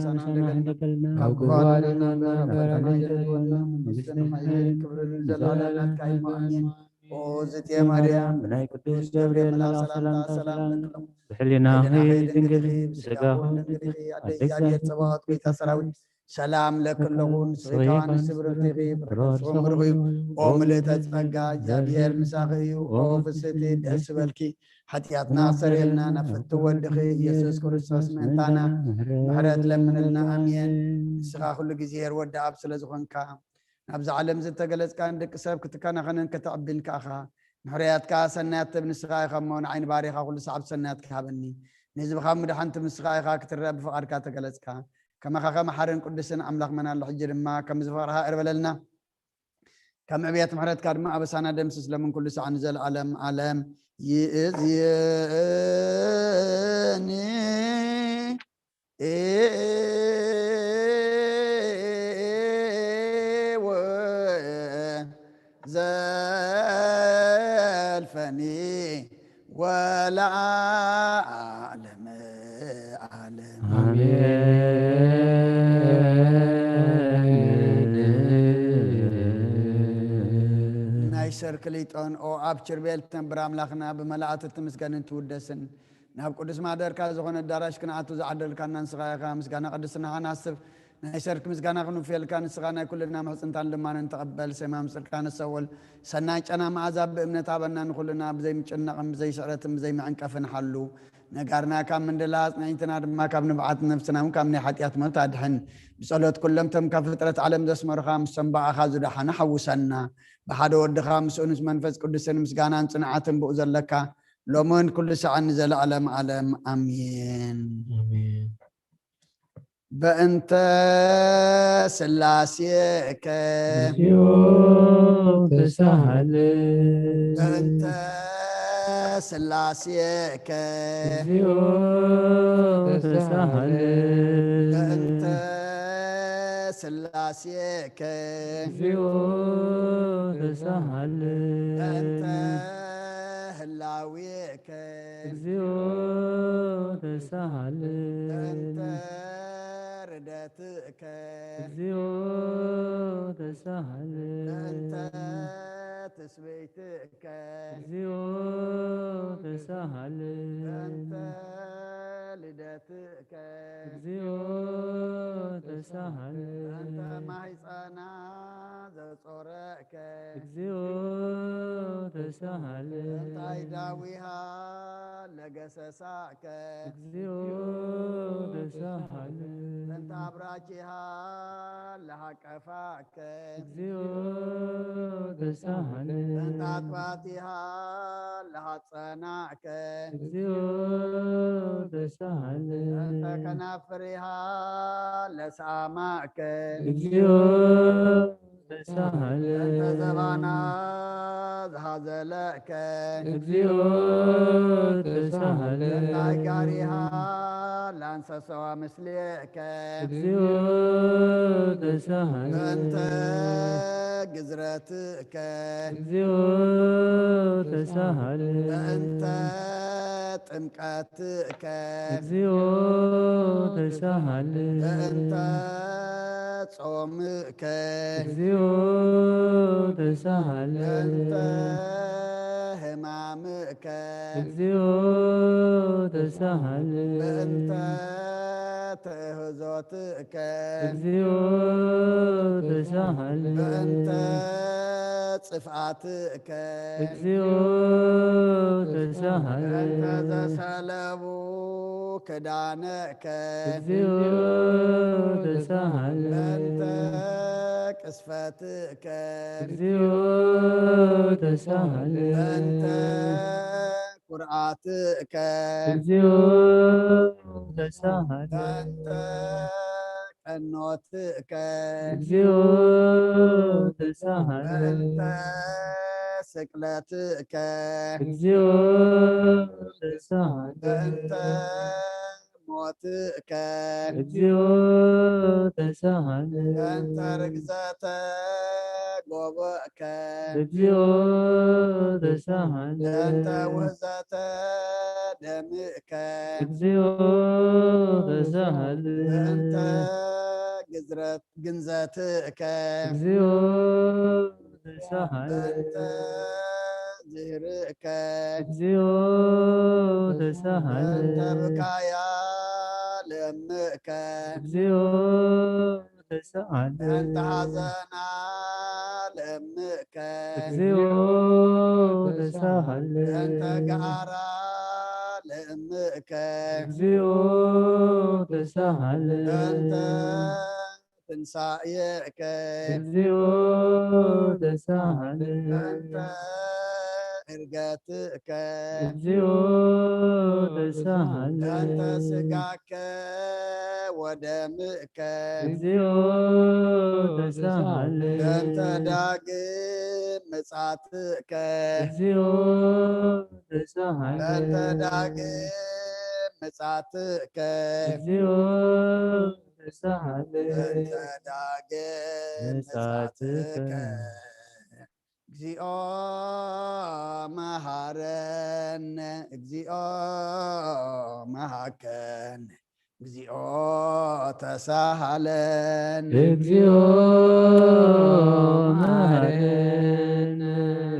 ንበድለና፣ ካብ ክፉ ኣድሕነና እምበር ኣብ ፈተና ኣይተእትወና፣ መንግስትን ሓይልን ክብርን ንዘለኣለም ናትካ እዩ። ኣሜን። ኦ ዝእቲ ማርያም፣ ብናይ ቅዱስ ገብርኤል መልኣኽ ሰላምታ ሰላም እብለኪ ኣለኹ። ብሕሊናኺ ድንግል ኢኺ፣ ብስጋኺ እውን ድንግል ኢኺ። ኣደ እግዚኣብሔር ጸባኦት ጎይታ ሰራዊት ሰላም እብለኪ ኣለኹ። ንስኺ ካብ ኣንስቲ ብርኽቲ ኢኺ፣ ፍረ ከርስኺ እውን ብሩኽ እዩ። ኦ ምልእተ ጸጋ፣ እግዚኣብሔር ምሳኺ እዩ። ኦ ፍስህቲ ደስ ይበልኪ፣ ሓጢኣትና ክሰርየልና ናብ ፍትው ወድኺ ኢየሱስ ክርስቶስ ምእንታና ምሕረት ለምንልና። ኣሜን። ንስኻ ኩሉ ግዜ ሄር ወዲ ኣብ ስለ ዝኾንካ፣ ናብዛ ዓለም ዝተገለጽካ ንደቂ ሰብ ክትከናኸንን ከተዕብን ከኣኻ። ምሕረያትካ ሰናያት ትብ ንስኻ ኢኻ እሞ፣ ንዓይ ንባሪኻ ኩሉ ሰዓብ ሰናያትካ ሃበኒ። ንህዝብኻ ምድሓንቲ ንስኻ ኢኻ ክትረአ ብፍቓድካ ተገለጽካ። ከማኻ ከ መሓርን ቅዱስን ኣምላኽ መን ኣሎ? ሕጂ ድማ ከም ዝፈቕርኻ እርበለልና። ከም ዕብየት ምሕረትካ ድማ ኣበሳና ደምስስ፣ ለምን ኩሉ ሰዓት ንዘለኣለም ዓለም። ይእዝየኒ ወዘልፈኒ ወለዓለመ ዓለም። ኣሜን። ናይ ሰርክ ሊጦን ኦ ኣብ ችርቤል ትነብር ኣምላኽና፣ ብመላእክቲ ትምስገንን ትውደስን። ናብ ቅዱስ ማደርካ ዝኾነ ኣዳራሽ ክንኣቱ ዝዓደልካና ንስኻ ኢኻ። ምስጋና ቅድስናኻ ንሓስብ፣ ናይ ሰርክ ምስጋና ክንውፍየልካ፣ ንስኻ ናይ ኩልና ምሕጽንታን ልማንን ተቐበል። ሰማም ጽድቅካ ንሰወል፣ ሰናይ ጨና መኣዛ ብእምነት ሃበና። ንኹልና ብዘይ ምጭናቕን ብዘይ ስዕረትን ብዘይ ምዕንቀፍን ሓሉ። ነጋርና ካብ ምንድላ፣ ኣጽንዒትና ድማ ካብ ንብዓት፣ ነፍስና እውን ካብ ናይ ሓጢኣት ሞት ኣድሕን። ብጸሎት ኩሎም እቶም ካብ ፍጥረት ዓለም ዘስመሩኻ፣ ምስቶም ብኣኻ ዝደሓኑ ሓውሰና። ብሓደ ወድኻ ምስኡን ምስ መንፈስ ቅዱስን ምስጋናን ጽንዓትን ብኡ ዘለካ፣ ሎምን ኩሉ ሰዓን ንዘለዓለም ዓለም ኣሜን። ኣሜን። በእንተ ስላሴከ። እግዚኦ ተሳሃለ። በእንተ ስላሴከ። እግዚኦ ተሳሃለ። በእንተ ስላሴከ። እግዚኦ ተሳሃለ። በእንተ ህላዌከ። እግዚኦ ተሳሃለ። በእንተ ርደትከ። እግዚኦ ተሳሃለ። በእንተ ትስብእትከ። እግዚኦ ተሳሃለ። በእንተ ልደትከ። እግዚኦ ተሳሃለ። በእንተ ማህፀና ዘጾረከ። እግዚኦ ተሳሃለ። በእንተ ኣይዳዊሃ ገሰሳከ እግዚኦ ተሳሃለ እንተ ኣብራኪሃ ለሃቀፋከ እግዚኦ ተሳሃለ እንተ ኣጥባቲሃ ለሃጸናከ እግዚኦ ተሳሃለ እንተ ከናፍሪሃ ለሳማከ እግዚኦ ተሳሃለ እንተ ዘባና ዝሃዘለከ እግዚኦ ተሳሃለ እንተ ኣጋሪሃ ላንሰሰዋ ምስሌከ እግዚኦ ተሳሃለ እንተ ግዝረትከ እግዚኦ ተሳሃለ እንተ ጥምቀትከ እግዚኦ ተሳሃለ እንተ ጾምከ እግዚኦ ተሳሃለ እንተ ህማምከ እግዚኦ ተሳሃለ እንተ ትእህዞትከ እግዚኦ ተሳሃለ እንተ ጽፍኣትከ እግዚኦ ተሳሃለ እንተ ዘሰለቡ ክዳነከ እግዚኦ ተሳሃለ እንተ ቅስፈትከ እግዚኦ ተሳሃለ እንተ ኩርዓትከ እግዚኦ ተሳሃለ እንተ ቀኖትከ እግዚኦ ተሳሃለ እንተ ስቅለትከ እግዚኦ ተሳሃለ እንተ ሞትከ እግዚኦ ተሳሃለ እንተ ርግዘተ ጎቦእከ እግዚኦ ተሳሃለ እንተ ውህዘተ ደምእከ እግዚኦ ተሳሃለ እንተ ግዝረት ግንዘትእከ እግዚኦ ተሳሃለ እንተ ዝህርእከ እግዚኦ ተሳሃለ እንተ ብካያ ለምእከ እግዚኦ ተሳሃለ እንተ ሓዘና ለምእከ እግዚኦ ተሳሃለ እንተ ገዓራ ለምእከ እግዚኦ ተሳሃለ እንተ ትንሳኤከ እግዚኦ ተሳሃለ እንተ እርገትእከ እግዚኦ ተሳሃለ እንተ ስጋከ ወደምእከ እግዚኦ ተሳሃለ እንተ ዳግም ምጻትእከ እግዚኦ ተሳሃለ እንተ ዳግም ምጻትእከ እግዚኦ ተሳሃለ እንተ ዳግም ምጻትከ ምጻትከ እግዚኦ መሃረነ እግዚኦ መሃከነ እግዚኦ ተሳሃለነ እግዚኦ መሃረነ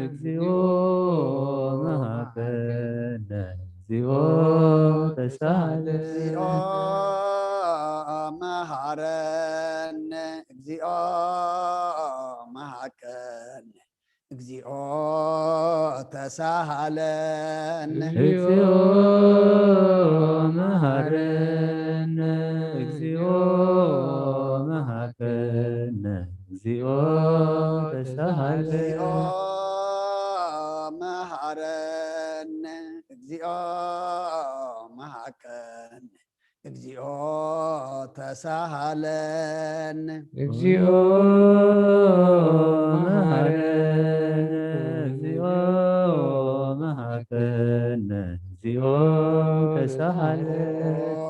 እግዚኦ መሃከነ እግዚኦ ተሳሃለ እግዚኦ መሃረነ እግዚኦ መሃከነ እግዚኦ ተሳሃለነ እግዚኦ መሃረነ እግዚኦ መሃከነ እግዚኦ ተሳሃለ እግዚኦ መሃረነ እግዚኦ መሃከነ እግዚኦ ተሳሃለነ እግዚኦ መሃረነ እግዚኦ መሃከነ እግዚኦ ተሳሃለ ኦ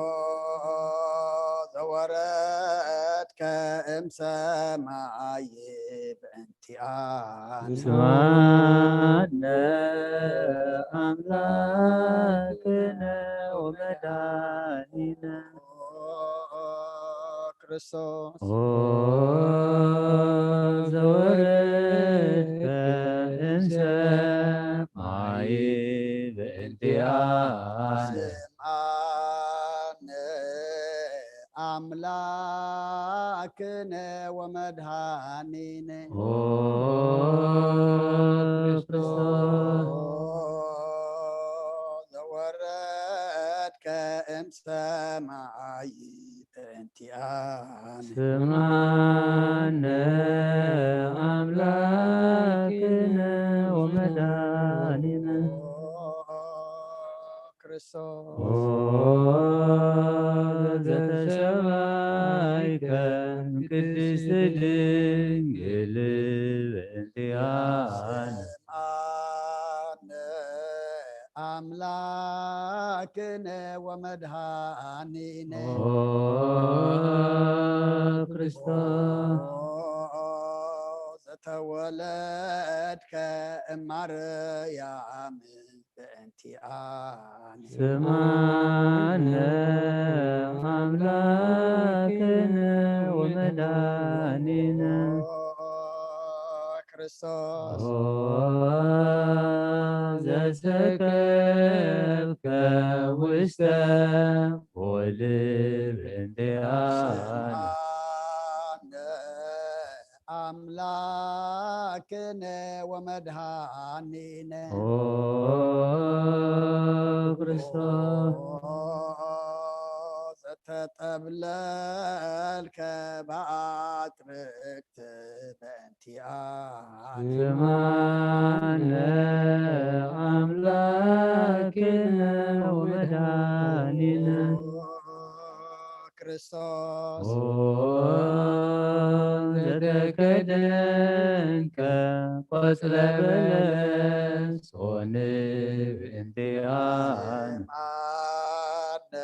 ዘወረድከ እምሰማይ ብእንቲኣነ ስማነ ኣምላክነ ወመድኃኒነ ክርስቶስ ኦ ዘወረድከ እምሰማይ ብእንቲኣነ ስምዓነ ኣምላክነ ወመድኃኒነ ኦ ክርስቶስ ዘወረ ወመድኃኒነ። ኦ ክርስቶስ። ኦ ዘተሰባይከ ቅድስት ድንግል በእንቲአነ። ስምዓነ አምላክነ ወመድኃኒነ። ኦ ክርስቶስ። ኦ ዘተወለድከ እማርያም በእንቲአነ። ስምዓነ አምላክነ ወመድኃኒነ። ኦ ክርስቶስ። ኦ ዘሰከብከ ውስተ ኦልብ እንቲአነ። ስምዓነ አምላክነ ወመድኃኒነ። ኦ ክርስቶስ። ኦ ዘተጠብለልከ በአጥርክት በእንቲአነ። ስምዓነ አምላክነ ወመድኃኒነ። ኦ ክርስቶስ። ኦ ዘተከደንከ ቆጽለ በለስ ኦልብ እንቲአነ። ስምዓነ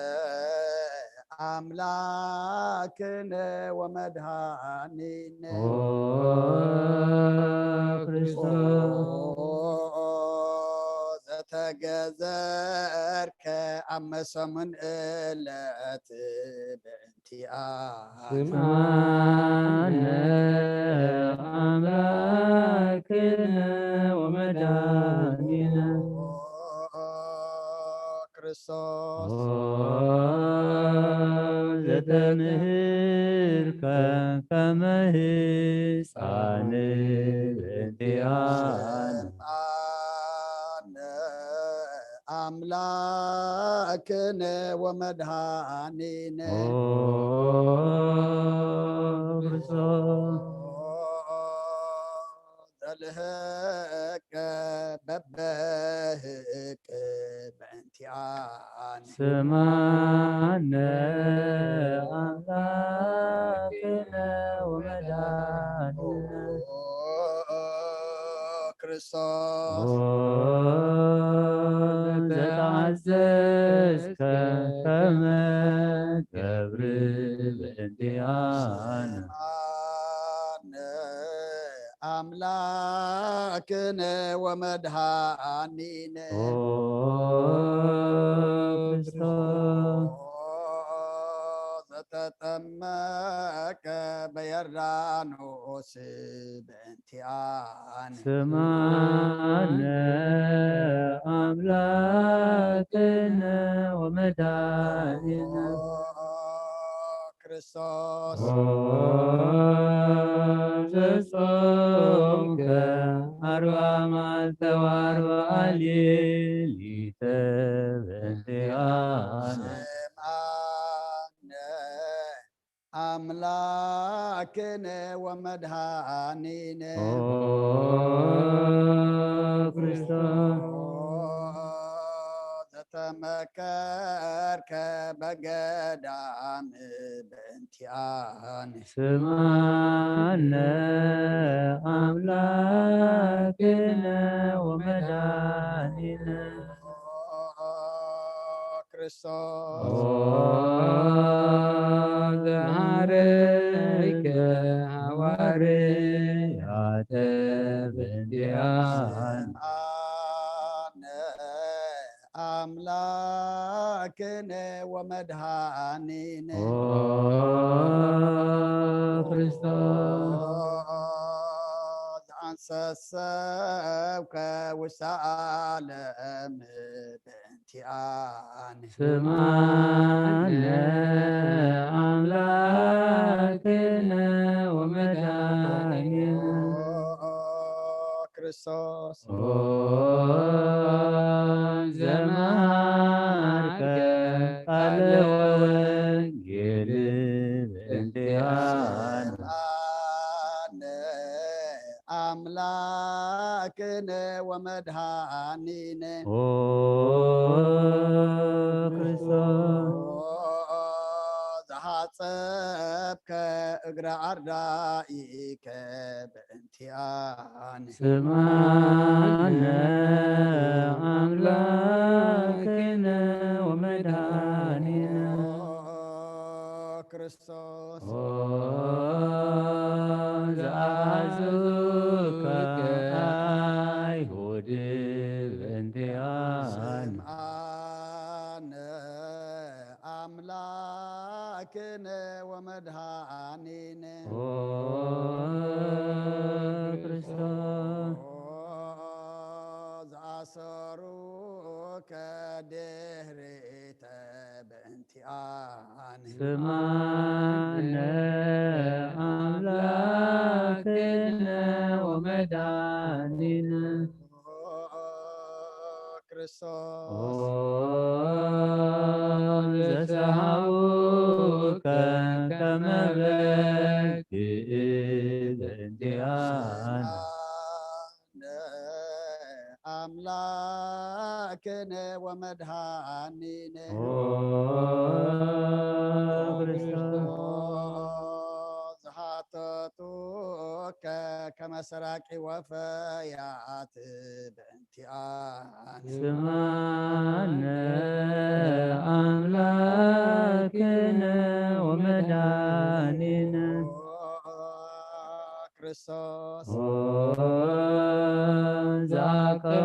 አምላክነ ወመድኃኒነ። ኦ ክርስቶስ። ኦ ዘተገዘርከ ኣብ መሰሙን እለት በእንቲአነ። ስምዓነ አምላክነ ወመድኃኒነ። ኦ ክርስቶስ። ኦ ዘተምህርከ ከመ ህፃን በእንቲአነ። ስምዓነ አምላክነ ወመድኃኒነ። ኦ ክርስቶስ። ኦ ዘልህቀ በበህቅ በእንቲአነ። ስምዓነ አምላክነ ወመድኃኒነ። ኦ ክርስቶስ። ኦ ዘተዓዘዝከ ከመ ገብር በእንቲአነ። ስምዓነ አምላክነ ወመድኃኒነ። ኦ ክርስቶስ። ኦ ዘተጠመቀ በዮርዳኖስ በእንቲአነ። ስምዓነ አምላክነ ወመድኃኒነ። ኦ ክርስቶስ። ኦ ዘጾምከ አርብዓ መዓልተ ወአርብዓ ሌሊተ በእንቲአነ። ስምዓነ አምላክነ ወመድኃኒነ። ኦ ክርስቶስ። ኦ ዘተመከርከ በገዳም በእንቲአነ። ስምዓነ አምላክነ ወመድኃኒነ። ኦ ክርስቶስ። ኦ ዘሃረይከ ሐዋርያተ በእንቲአነ። ስምዓነ አምላክነ ወመድኃኒነ። ኦ ክርስቶስ። ኦ ዘአንሰሰብከ ውስተ ዓለም በእንቲአነ። ስምዓነ አምላክነ ወመድኃኒነ። ኦ ክርስቶስ። ኦ ዘመሃርከ ቃለ ወንጌል በእንቲአነ። ስምዓነ አምላክነ ወመድኃ ወመድኃኒነ። ኦ ክርስቶስ። ኦ ዘሓጸብከ እግረ ኣርዳኢከ በእንቲኣነ። ስምዓነ ኣምላክነ ወመድኃኒነ። ኦ ክርስቶስ። ኦ ዘኣዘዙከ ኣይሁድ በእንቲኣነ። ስምዓነ ኣምላክነ ወመድኃኒነ። ኦ ክርስቶስ። ኦ ዘኣሰሩከ ድህሪተ በእንቲኣነ። ስምዓነ ኣምላክነ ወመድኃኒነ። ኦ ክርስቶስ። ኦ ዘሰሃቡከ ከመ በግዕ በእንቲኣነ። ስምዓነ ኣምላክነ ወመድኃኒነ። ኦ ክርስቶስ። ኦ ዘሓተቱከ ከመ ሰራቂ ወፈያት በእንቲኣነ። ስምዓነ ኣምላክነ ወመድኃኒነ። ኦ ክርስቶስ። ኦ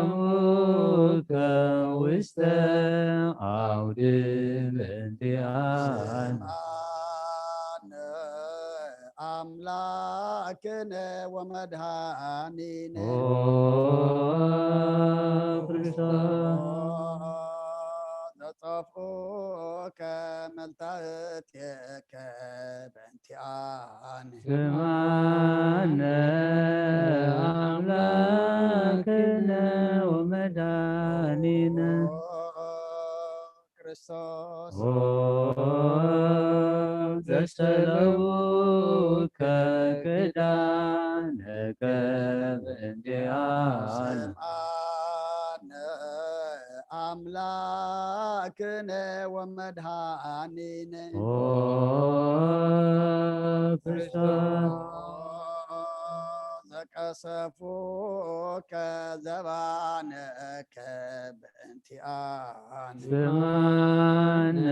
ዘኣቀሙከ ውስተ ዓውዲ በእንቲኣነ። ስምዓነ ኣምላክነ ወመድኃኒነ። ኦ ክርስቶስ። ዘጸፍኡከ መልታእቴከ በእንቲኣነ። ስምዓነ ኣምላክነ ወመድኃኒነ። ኦ ክርስቶስ። ኦ ዘሰለቡከ ክዳነከ በእንቲኣነ። ስምዓነ ኣምላክነ ወመድኃኒነ። ኦ ክርስቶስ። ዘቀሰፉከ ዘባነከ በእንቲኣነ። ስምዓነ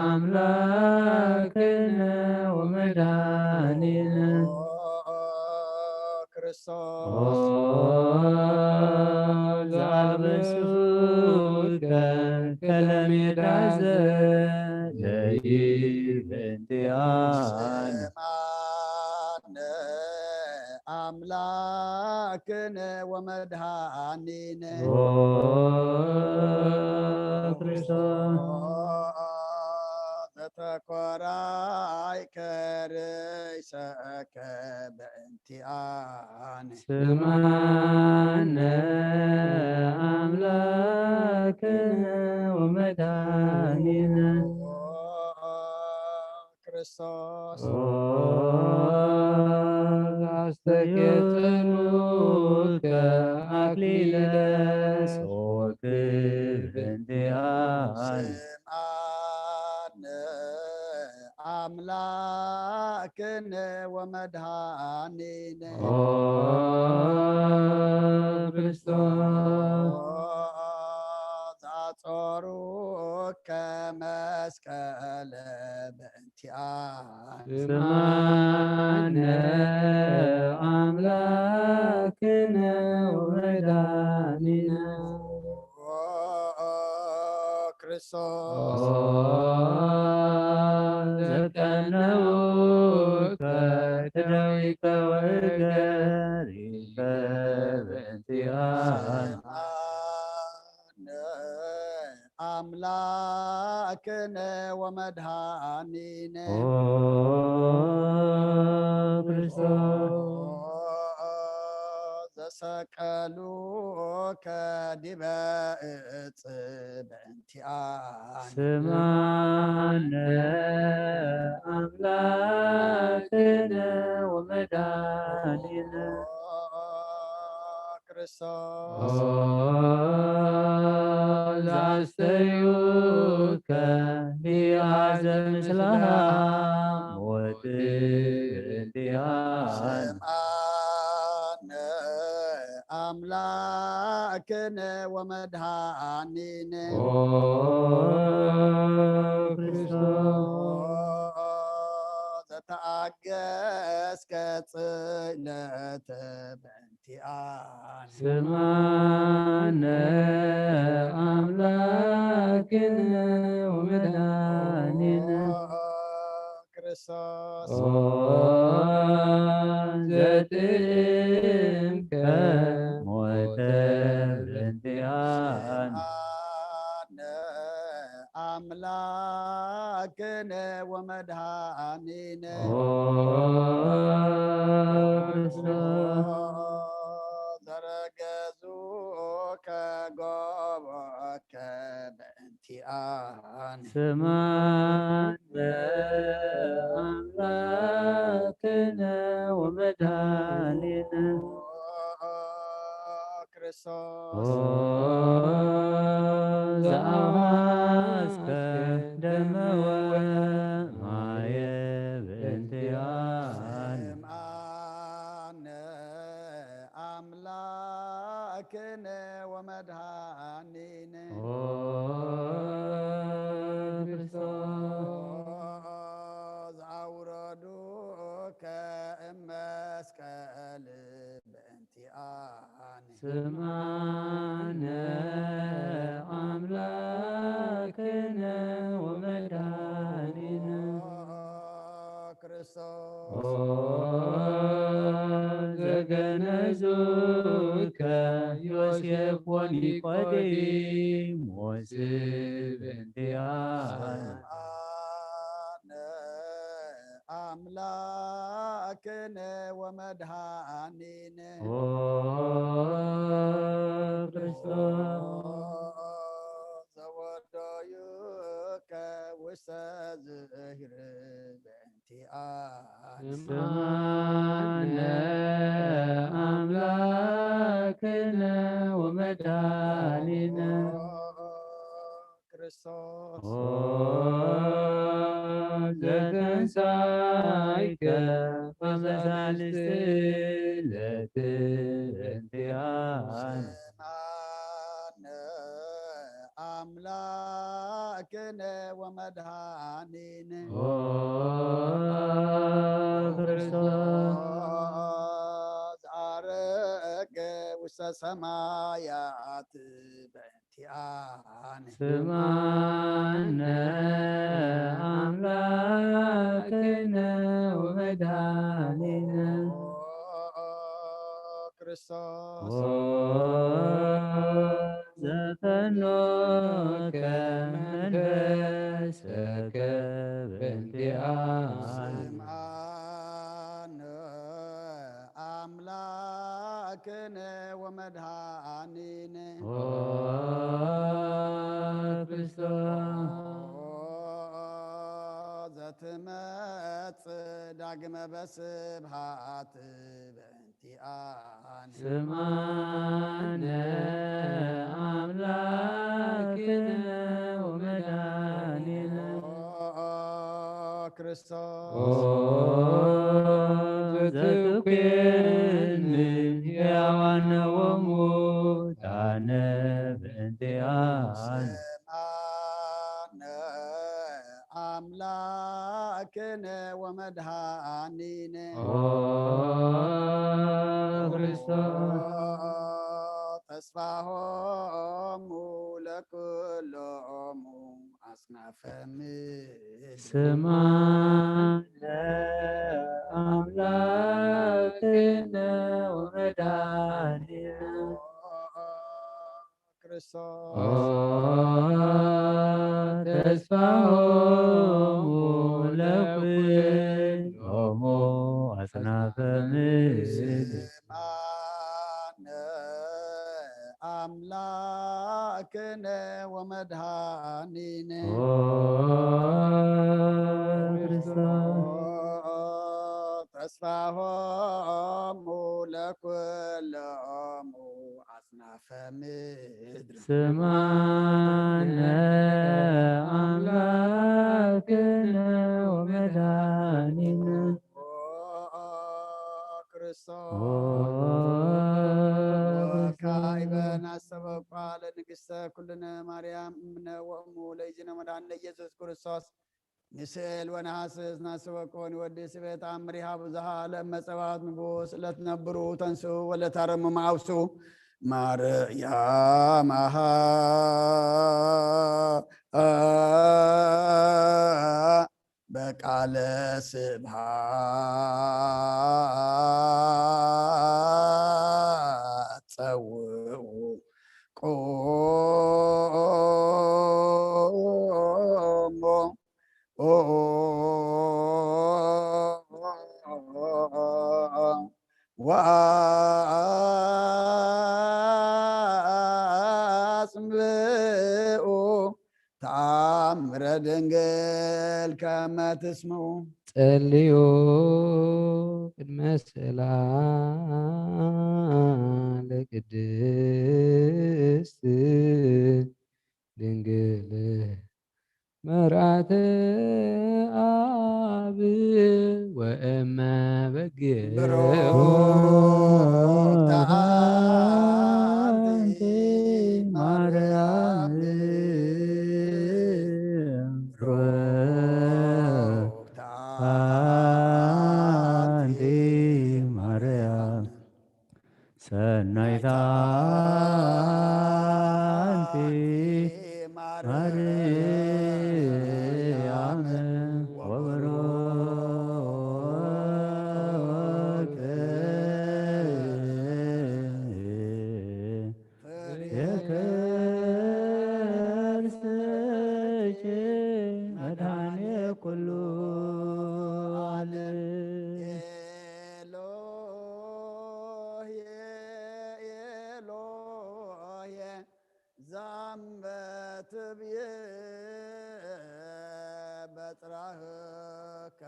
ኣምላክነ ወመድኃኒነ። ኦ ክርስቶስ። ኦ ዘኣበሱከ ከለሜዳ ዘለይ በእንቲኣነ። ስምዓነ ኣምላክነ ወመድኃኒነ። ኦ ክርስቶስ። ዘተኮራይከ ርእሰከ በእንቲኣነ። ስምዓነ ኣምላክነ ወመድኃኒነ። ኦ ክርስቶስ። ኦ ዘኣስተኬጸሉከ ኣክሊለ ጾርክ በእንቲኣነ። ስምዓነ ኣምላክነ ወመድኃኒነ። ኦ ክርስቶስ። ኦ ዘጾሩከ መስቀለ በእንቲኣነ። ስምዓነ ኣምላክነ ወመድኃኒነ። ኦ ክርስቶስ። ኦ ዘቀነውከ ክዳዊከ ወእገሪከ በእንቲኣነ። ስምዓነ ኣምላክነ ወመድኃኒነ። ኦ ክርስቶስ። ዘሰቀሉከ ዲበ እጽ በእንቲኣነ። ስምዓነ ኣምላክነ ወመድኃኒነ። ኦ ክርስቶስ። ዛስተዩከ ዲኣ ዘምስላ ሞት እንቲኣን። ስምዓነ ኣምላክነ ወመድሃኒነ። ኦ ክርስቶስ። ዘተኣገስከ ጽለተ በእንቲኣን። ስምዓነ ኣምላክነ ወመድሃኒነ። ክርስቶስ። ኦ ዘጥምቀ ሞተ በእንቲኣን። ስምዓነ ኣምላክነ ወመድሃኒነ። ኦ ክርስቶስ። ዘረገዙ ከጎቦከ በእንቲኣን። ስምዓነ ኣምላክነ ወመድሃኒነ። ክርስቶስ። ኦ ዘኣውሃስከ ደመ ወማየ በእንቲኣን። ስምዓነ ኣምላክነ ወመድሃኒነ። ኦ ክርስቶስ። ዘኣውረዱከ እመስቀል በእንቲኣን። ስምዓነ ኣምላክነ ወመድሃኒነ። ክርስቶስ። ኦ ዘገነዙከ ዮሴፍ ወኒቆዲሞስ በእንቲኣን። ስምዓነ ኣምላክነ ወመድሃኒነ። ኦ ክርስቶስ። ዘወደዩከ ውስተ ዝህር በእንቲኣን። ስምዓነ ኣምላክነ ወመድሃኒነ። ክርስቶስ። ኦ ዘተንሳይከ በመዛንስት ዕለት በእንቲኣን። ስምዓነ ኣምላክነ ወመድሃኒነ። ኦ ክርስቶስ። ዘኣረገ ውስተ ሰማያት በእንቲኣነ። ስምዓነ ኣምላክነ ወመድኃኒነ። ኦ ክርስቶስ። ኦ ዘፈኖከ መንፈስከ በእንቲኣነ። ስምዓነ ኣምላክነ ወመድኃኒነ። ኦ ክርስቶስ። ኦ ዘትመጽእ ዳግመ በስብሃት በእንቲኣነ። ስምዓነ ኣምላክነ ወመድኃኒነ። ኦ ክርስቶስ። ኦ ዘትኩየኒ ሕያዋነ ወሙታነ በእንቲኣነ። ስምዓነ ኣምላክነ ወመድኃኒነ። ኦ ክርስቶስ። ተስፋሆሙ ለኩሎሙ ኣጽናፈ ምድር። ስምዓነ ኣምላክነ ወመድኃኒነ። ክርስቶስ። ኦ ተስፋሆሙ ለኩሎሙ ኣጽናፈ ምድር። ስምዓነ ኣምላክነ ወመድኃኒነ። ኦ ክርስቶስ። ተስፋሆሙ ለኩሎሙ ምድር። ስማነ ኣምላክነ ወመድኃኒነ። ክርስቶስ ወካዕበ ናስተበቋ ለንግሥተ ኩልነ ማርያም እምነ ወእሙ ለይዝነ መድኃኒነ ኢየሱስ ክርስቶስ። ንስእል ወነሐስስ ናስበኮ ንወዲ ስበት ኣምሪሃ ብዙሃ ለመጸባት ንጉስ ለትነብሩ ተንሱ ወለታረሙ ማውሱ ማርያም ኣሃ በቃለ ስብሃት ጸውዑ ቆሞ ወአጽምዑ ተአምረ ድንግል ከመ ትስምዑ። ጸልዩ ቅድመ ስእላ ለቅድስት ድንግል መርዓተ አብ ወእመ በግ ብሩክተ አንቲ ማርያም። ብሩክተ አንቲ ማርያም። ሰናይታ አንቲ ማርያም ወበሮክ ፍሬ ከርሥኪ መድኃኔ ኩሉ ዓለም። ኤሎሄ ኤሎሄ ዛመ ትብዬ በጽራህከ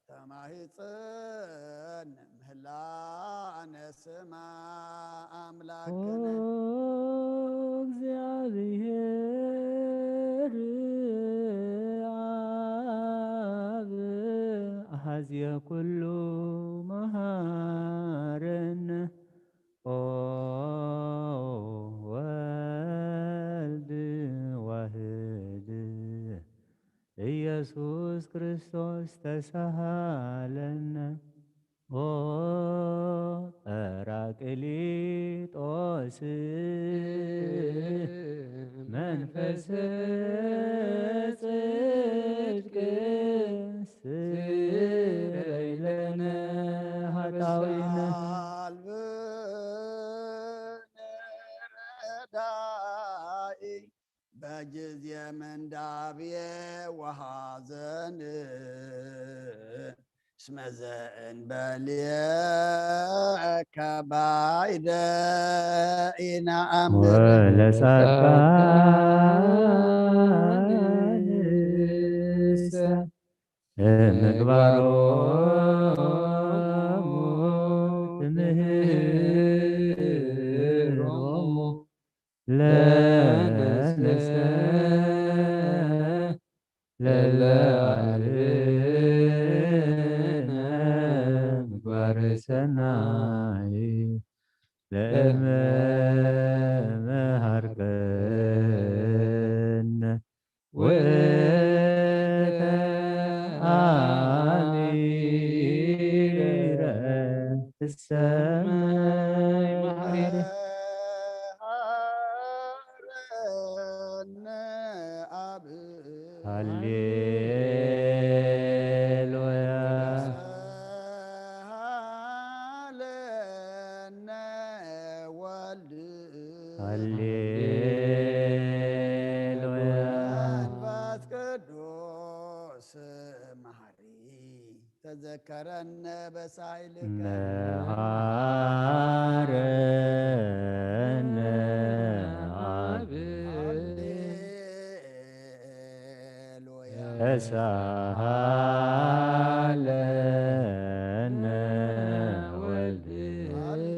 ተማሂጽን ምህላነ ስማ አምላክነ። ኦ እግዚአብሔር አብ አሐዜ ኩሉ መሃረነ። ኦ ወልድ ዋህድ ኢየሱስ ክርስቶስ ተሳሃለነ። ኦ ጰራቅሊጦስ መንፈስ ጽድቅ ስረይ ለነ ኃጣውኢነ። አልብነ ረዳኢ በጊዜ ምንዳብየ ወሐዘን እስመ ዘእንበልየከ ባይደ ኢነአምን። ወለጻድቃንሰ ምግባሮሙ ትምህሮሙ ለነሰ ለለ አልብነ ምግባረ ሰናይ ለእመ መሃርከነ ውእተ አሚረ ትሰመይ ማሕሪረ። መሃረነ አብ ሃሌሉያ። ተሳሃለነ ወልድ ሃሌሉያ። መንፈስ ቅዱስ መሐሪ ተዘከረነ በሳይልከ መሃረነ አብ ሃሌሉያ። ተሳሃለነ ወልድ ሃሌ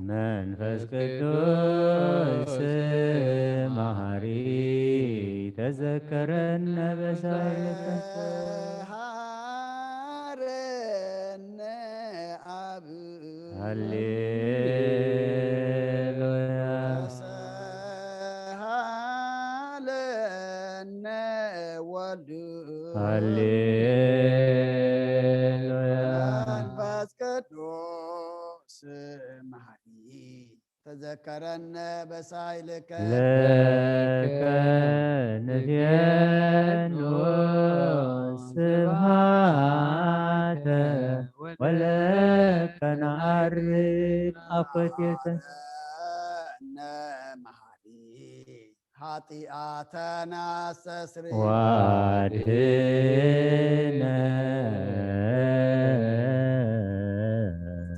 መንፈስ ቅዱስ መሃሪ ተዘከረነ በሳይልከ። ሃረነ ኣብ ሃሌሉያ። ተሰሃለነ ወልዱ ሃሌሉያ። መንፈስ ቅዱስ መሃሪ ተዘከረነ በሳይልከ። ለከ ንድየኑ ስብሃተ ወለከ ነዓርግ ኣኮቴተ። መሃሪ ኃጢአተነ አስተስሪ ዋድነ።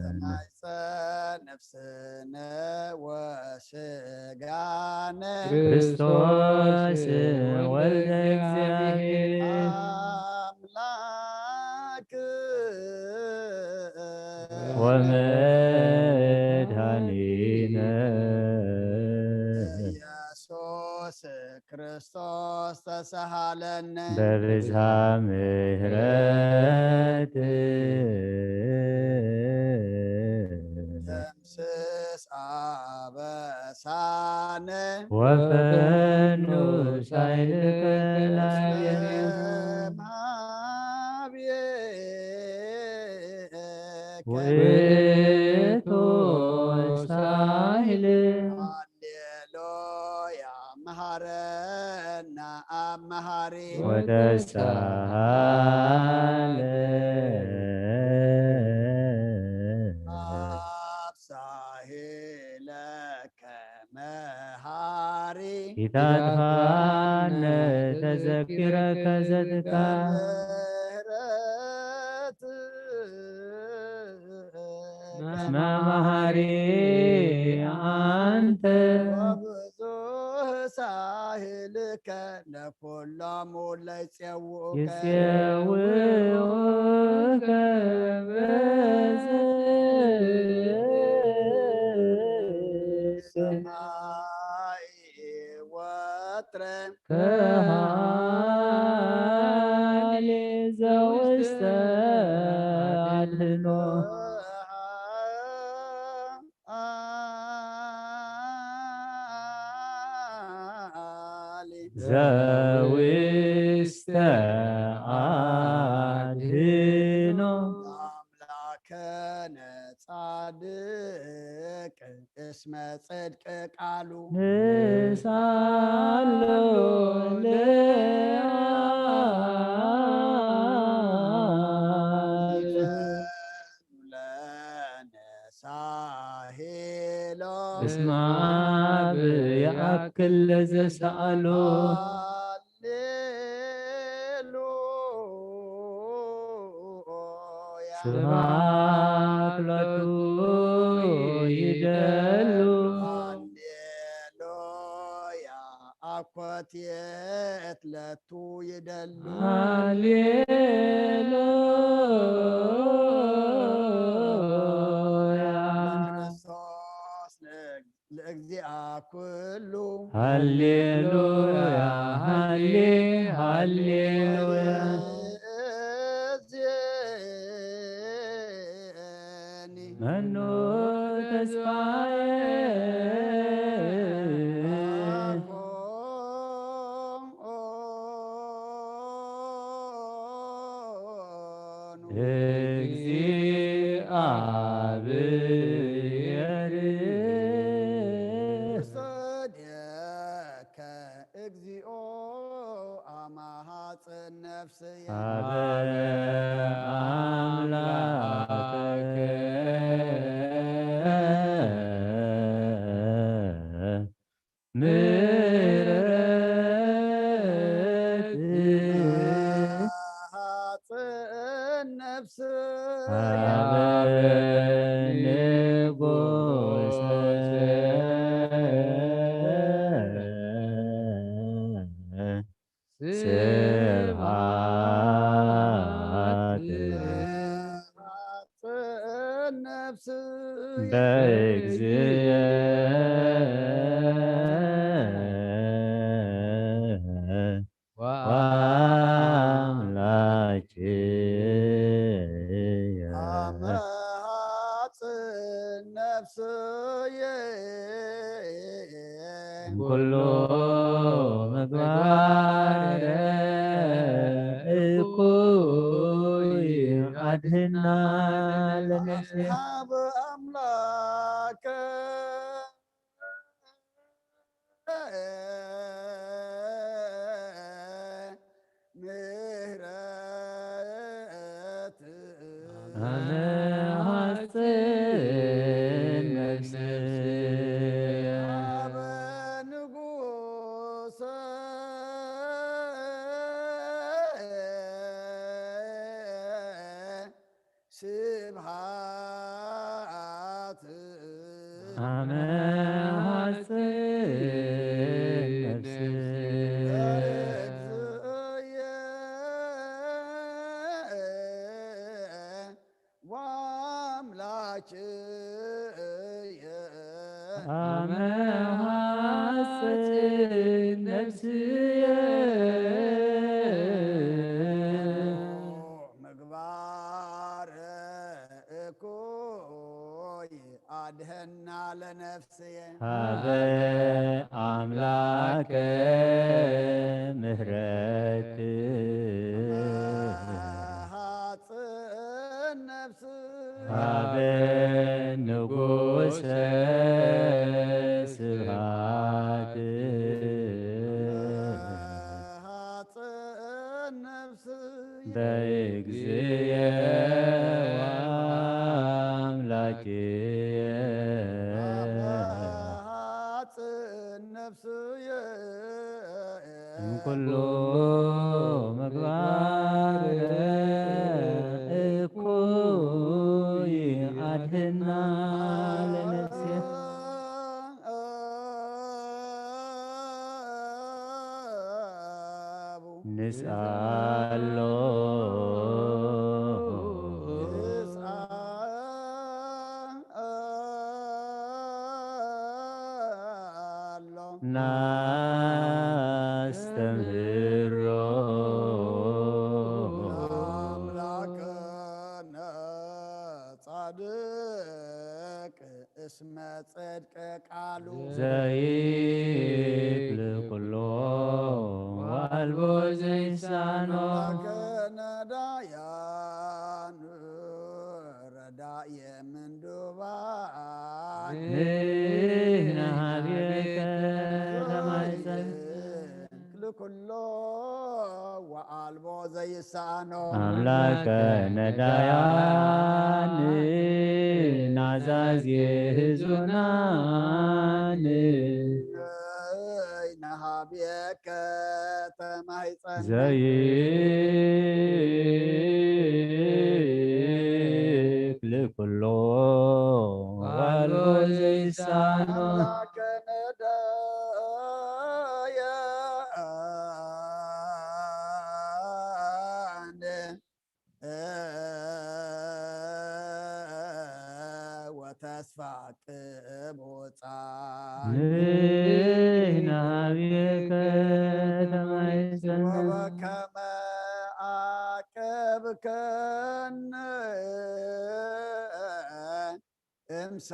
ተማይፀ ነፍስነ ወስጋነ ክርስቶስ ወልደ እግዚአብሔር አምላክ ወመድኃኒነ ኢየሱስ ክርስቶስ ተሰሃለነ በብዝሃ ምሕረት። ደምስስ አበሳነ ወፈኑ ሳይልከ ላዕሌነ። እምሃብየከ ውእቱ ሳይል ሃሌሉያ መሃረና አብ መሃሪ ወተሳሃለ አብ ሳሄለከ መሃሪ ኢታጥፋነ ተዘኪረከ ዘትካ ምሕረት እስመ መሃሪ አንተ ወብዙሕ ሳህልከ ለኩሎሙ ለይጼውኡከ ይጼውኡከ በዘ ሰማይ ወትረ ከሃሌ ዘውስተ አድህኖ ዘውስተ አድህኖ አምላከነ ጻድቅ እስመ ጽድቅ ቃሉ ንሳሎ ለዓለም ለነ ሳሄሎ እስመ አብ ይአክል ለዘሰአሎ ሃሌሉያ ስብሐት ሎቱ ይደሉ ሃሌሉያ አኮቴት ለቱ ይደሉ ሃሌሉያ ክርስቶስ ለእግዚአ ኩሉ ሃሌሉያ ሃሌ ሃሌሉያ እዝየኒ መኑ ተስፋዬ አኮኑ እግዚአብሔር ሰደከ እግዚኦ አማሃጽን ነፍስየ አበ አምላክ በእግዚእ ወአምላኬ አመ ሐጽን ነፍስየ እምኩሉ ምግባር እኩይ አድህና ለነፍስየ። ሀበ አምላከ ምህረት አመ ሐጽን ነፍስየ ሀበ ንጉሰ ስብሐት አመ ሐጽን ነፍስየ ለእግዚእየ ወአምላክየ አመ ሐጽን ነፍስየ ምግባር እኩይ አድህና ለነፍስየ ሀበ አምላከ ምህረት ሐጽን ነፍስ ሀበ ንጉሰ ስብሐት ሐጽን ነፍስ በእግዚእየ ወአምላኬየ ሐጽን ነፍስየ እምኩሉ ምግባር እኩይ አድህና ለነፍስየ። ንስአሎ ናስተምህሮ አምላክነ ጻድቅ እስመ ጽድቅ ቃሉ ዘይክል ኩሎ ወአልቦ ዘይሳኖ። አምላክነ ዳያኑ ረዳየ ምንዱባን ንህብየከ ተማይጸን። ክልኩሎ ወአልቦ ዘይሳኖ። አምላከ ነዳያን ናዛዜ ህዙናን። ነሃብየከ ተማይጸን። ዘይክል ኩሎ ዋሎ ዘይሳኖ። አምላከ ነዳያን ወተስፋ ቅቡጻን። ንሕና ብከተማይሰን። ወበከመ አቀብከን እምሰ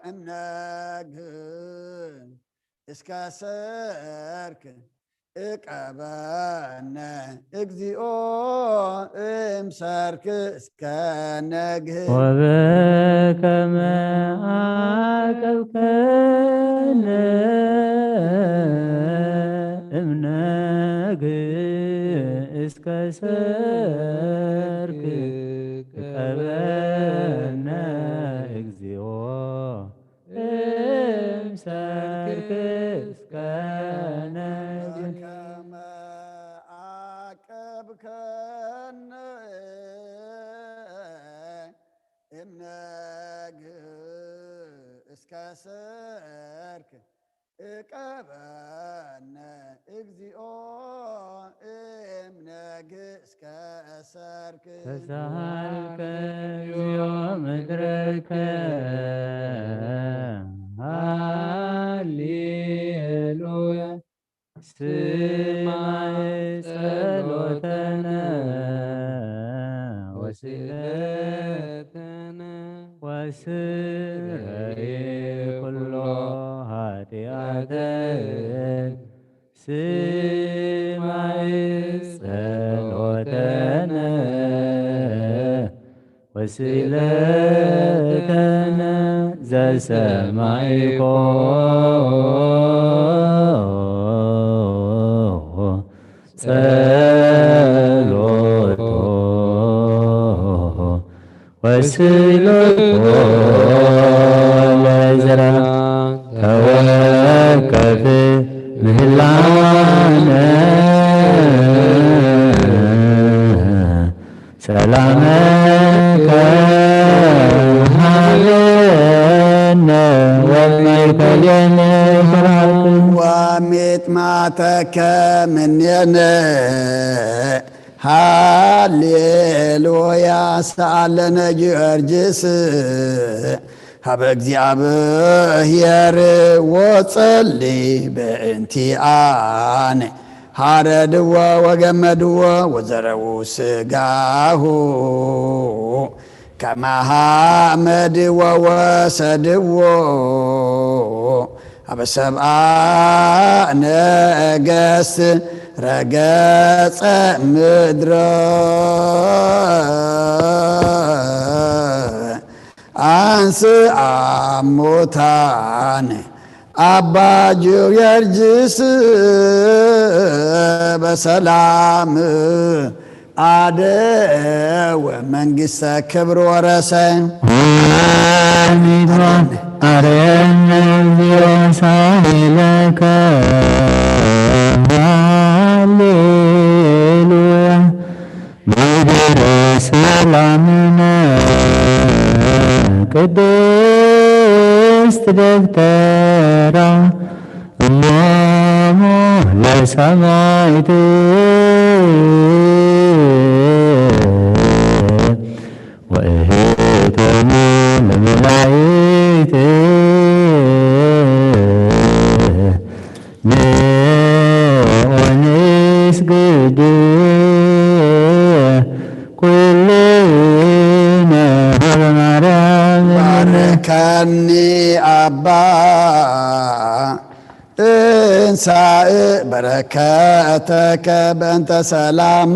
እምነግ እስከ ሰርክ እቀበነ እግዚኦ እምሰርክ እስከ ነግህ። ወበከመ አቀብከነ እምነግህ እስከ ሰርክ እቀበነ እግዚኦ እምሰርክ እስከ ነግህ። ከመ አቀብከነ እምነግህ እስከ ሰርክ እቀበነ እግዚኦ እምነግስከ ሰርክ። ተሳሃልከ እግዚኦ ምድረከ። ሃሌሉያ። ስማዕ ጸሎተነ ወስእለተነ ወስረይ ኩሎ ኃጢአተን። ስማዕ ጸሎተነ ወስእለተነ ዘሰማዕኮ ጸሎቶ ወስእለቶ ለዘራ ተወከፍ ምህላነ ሰላመከ ሃበነ ወይከልየነ ፍርሃት። ወሚጥማተከ ምኔነ ሃሌሉያ ሰኣለነ ጊዮርጊስ ሀበ እግዚኣብሔር ወጸሊ በእንቲኣነ ሃረድዎ ወገመድዎ ወዘረዉ ስጋሁ ከማሃመድዎ ወሰድዎ ሀበ ሰብኣ ነገስት ረገጸ ምድረ አንስአ ሙታን አባ ጊዮርጊስ በሰላም አደወ መንግስተ ክብር ወረሰ። አሜን። አርያም እግዚኦ ሳይለከ ሃሌሉያ። ምድር ሰላምነ ቅድስት ደብተራ እሞሙ ለሰማዕት ወእህቶሙ ለመላእክት ንዑ ንስግድ ኩልነ ሀበ ማርያም። ባርከኒ አባ እንሳእ በረከተከ በእንተ ሰላማ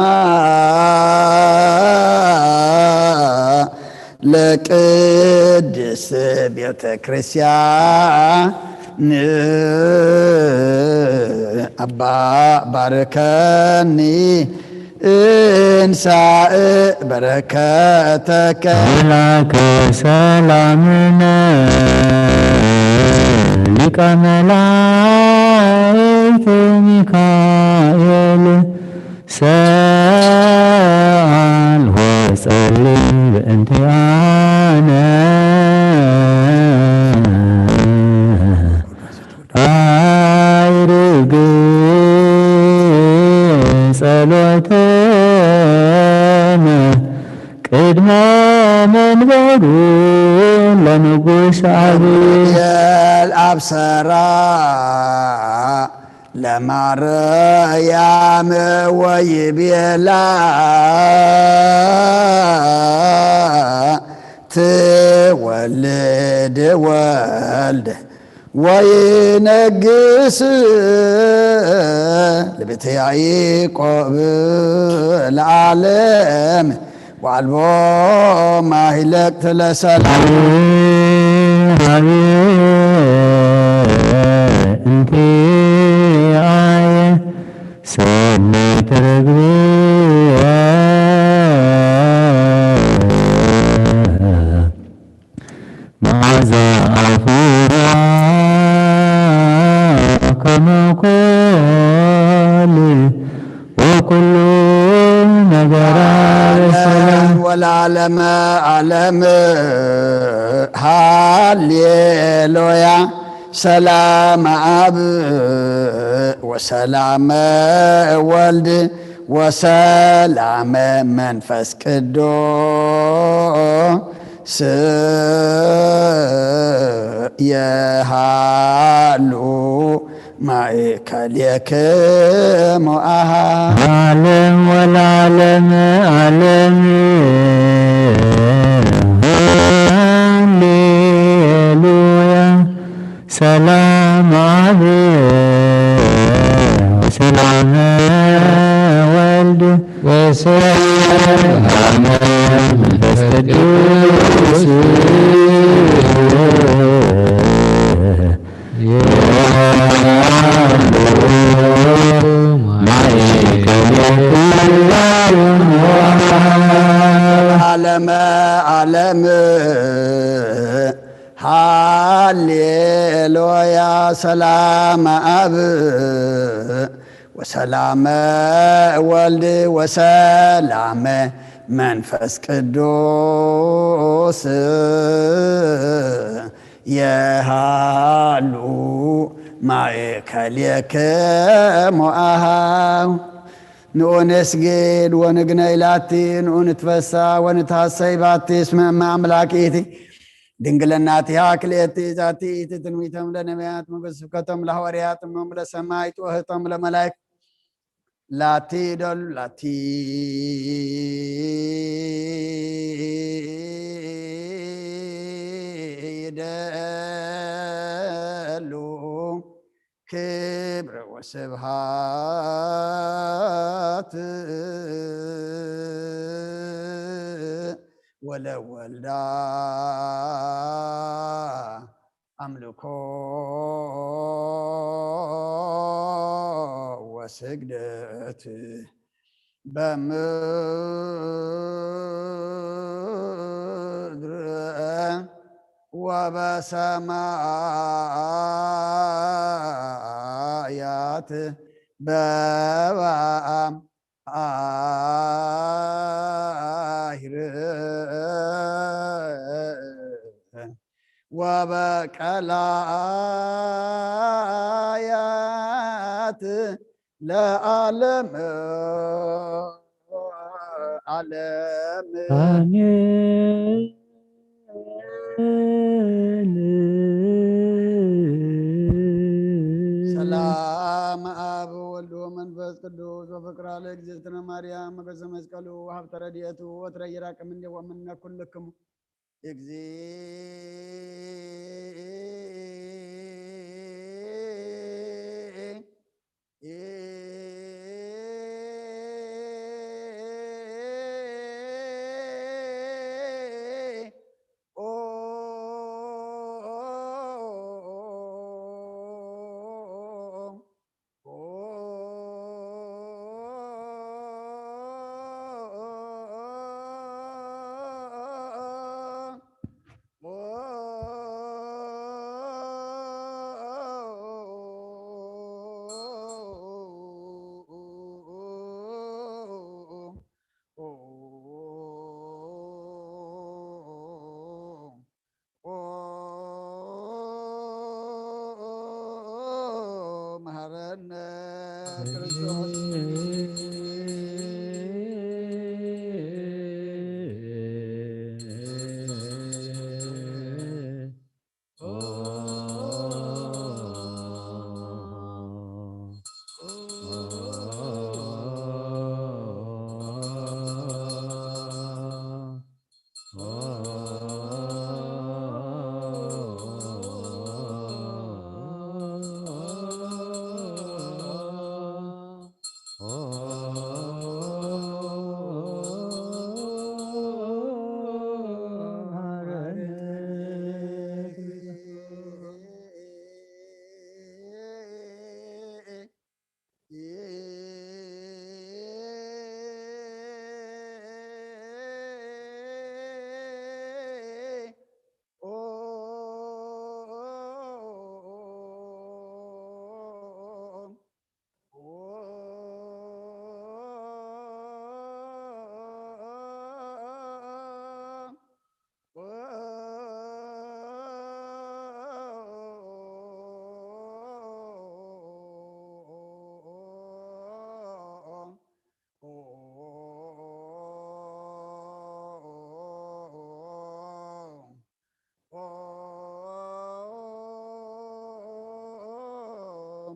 ለቅድስት ቤተ ክርስቲያን። አባ ባርከኒ እንሳእ በረከተከ። መላከ ሰላምነ ሊቀ መላእክት ሚካኤል ሰአል ወጸልይ በእንቲአነ። አይርግ ጸሎተነ ቅድመ መንበሩ ለንጉስ አብ። ገብርኤል አብሰራ ለማርያም ወይቤላ ትወልድ ወልድ ወይነግስ ለቤተ ያዕቆብ ለዓለም ወአልቦ ማህለቅት ለሰላም። ሀቤ እንቲአየ ሰናይት ርግብየ መዓዛ አፉዋ ከመ ኮል ወኩሉ ነገራ በሰላም። ወለዓለመ ዓለም ሃሌሉያ። ሰላም ኣብ ወሰላም ወልድ ወሰላም መንፈስ ቅዱስ የሃሉ ማእከሌክሙ አሃ። ዓለም ወለዓለመ ዓለም። ሃሌሉያ። ሰላም አብ ወሰላም ወልድ ወሰላም መንፈስ ቅዱስ። ዓለመ ዓለም። ሃሌሉያ። ሰላም አብ ወሰላም ወልድ ወሰላም መንፈስ ቅዱስ የሃሉ ማእከሌክሙ አሃው። ንኡ ነስግድ ወንግነይ ላቲ፣ ንኡ ንትፈሳ ወንትሃሰይ ባቲ፣ እስመ እመ አምላክ ኢቲ ድንግልናቲሃ ክልኤቲ ዛቲ ኢቲ ትንቢቶም ለነቢያት፣ ሞገስ ስብከቶም ለሐዋርያት፣ እሞም ለሰማይት ወህቶም ለመላይክ ላቲ ደሉ ላቲ ይደሉ ክብር ወስብሃት ወለወልዳ አምልኮ ወስግደት በምድር ወበሰማያት በበአም አሂር ወበቀላያት ለዓለም ዓለም። አሜን። ሰላም አብ ወልድ ወመንፈስ ቅዱስ ወፍቅራ ለእግዝእትነ ማርያም መገሰ መስቀሉ ሀብተ ረድኤቱ ወትረ ይራቅ እምኔ ወእምነ ኩልክሙ። እግዚእ መሐረነ ክርስቶስ።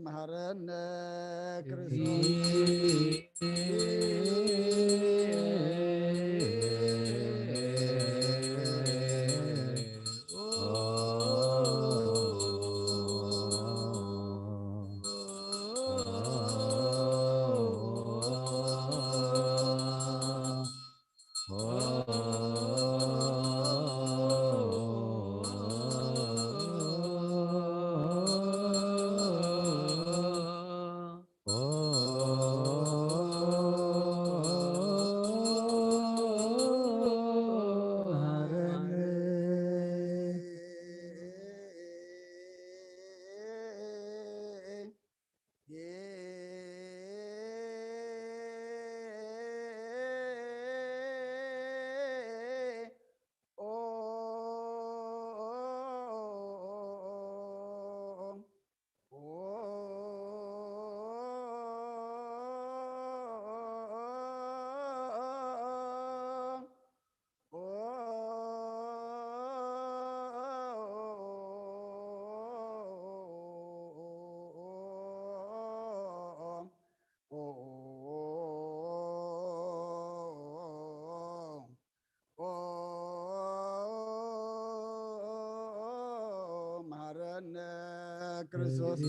መሐረነ ክርስቶስ። መሐረነ ክርስቶስ።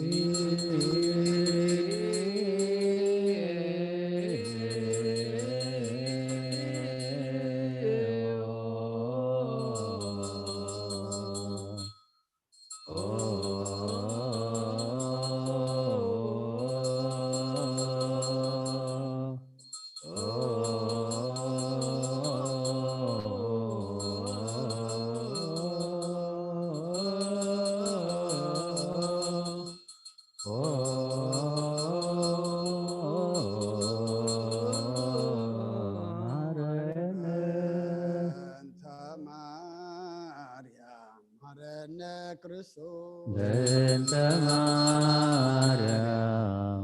መሐረነ ክርስቶስ። በእንተ ማርያም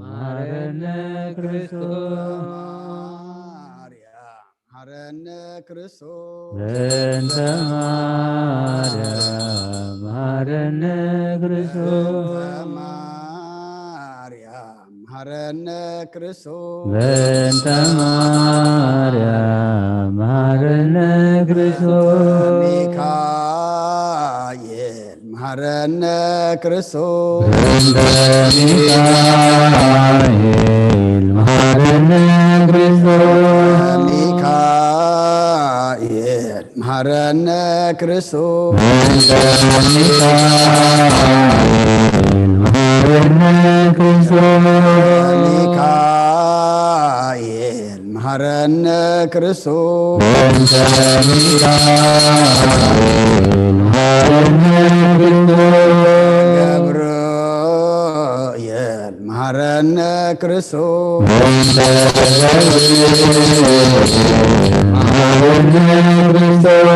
መሐረነ ክርስቶስ። ማርያም መሐረነ ክርስቶስ። በእንተ ማርያም መሐረነ ክርስቶስ። በእንተ ማርያም መሐረነ ክርስቶስ። በእንተ ማርያም መሐረነ ክርስቶስ። ሚካኤል መሐረነ ክርስቶስ። በእንተ ሚካኤል መሐረነ ክርስቶስ። ሚካኤል መሐረነ ክርስቶስ። በእንተ ሚካኤል መሐረነ ክርስቶስ። ሚካኤል መሐረነ ክርስቶስ። በእንተ ሚካኤል መሐረነ ክርስቶስ። ገብርኤል መሐረነ ክርስቶስ። በእንተ ገብርኤል መሐረነ ክርስቶስ።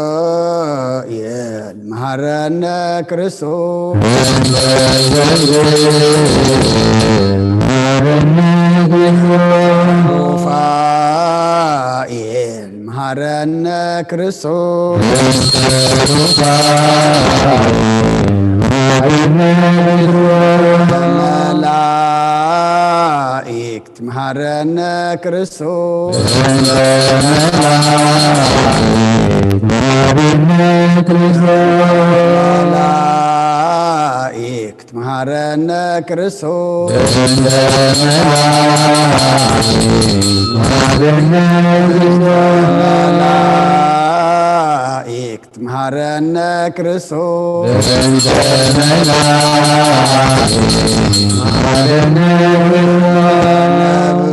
ገብርኤል መሐረነ ክርስቶስ። በእንተ ገብርኤል መሐረነ ክርስቶስ። ሩፋኤል መሐረነ ክርስቶስ። በእንተ ሩፋኤል መሐረነ ክርስቶስ። መላእክት መሐረነ ክርስቶስ። በእንተ መላእክት መሐረነ ክርስቶስ። መላእክት መሐረነ ክርስቶስ። በእንተ መላእክት መሐረነ ክርስቶስ። መላእክት መሐረነ ክርስቶስ። በእንተ መላእክት መሐረነ ክርስቶስ።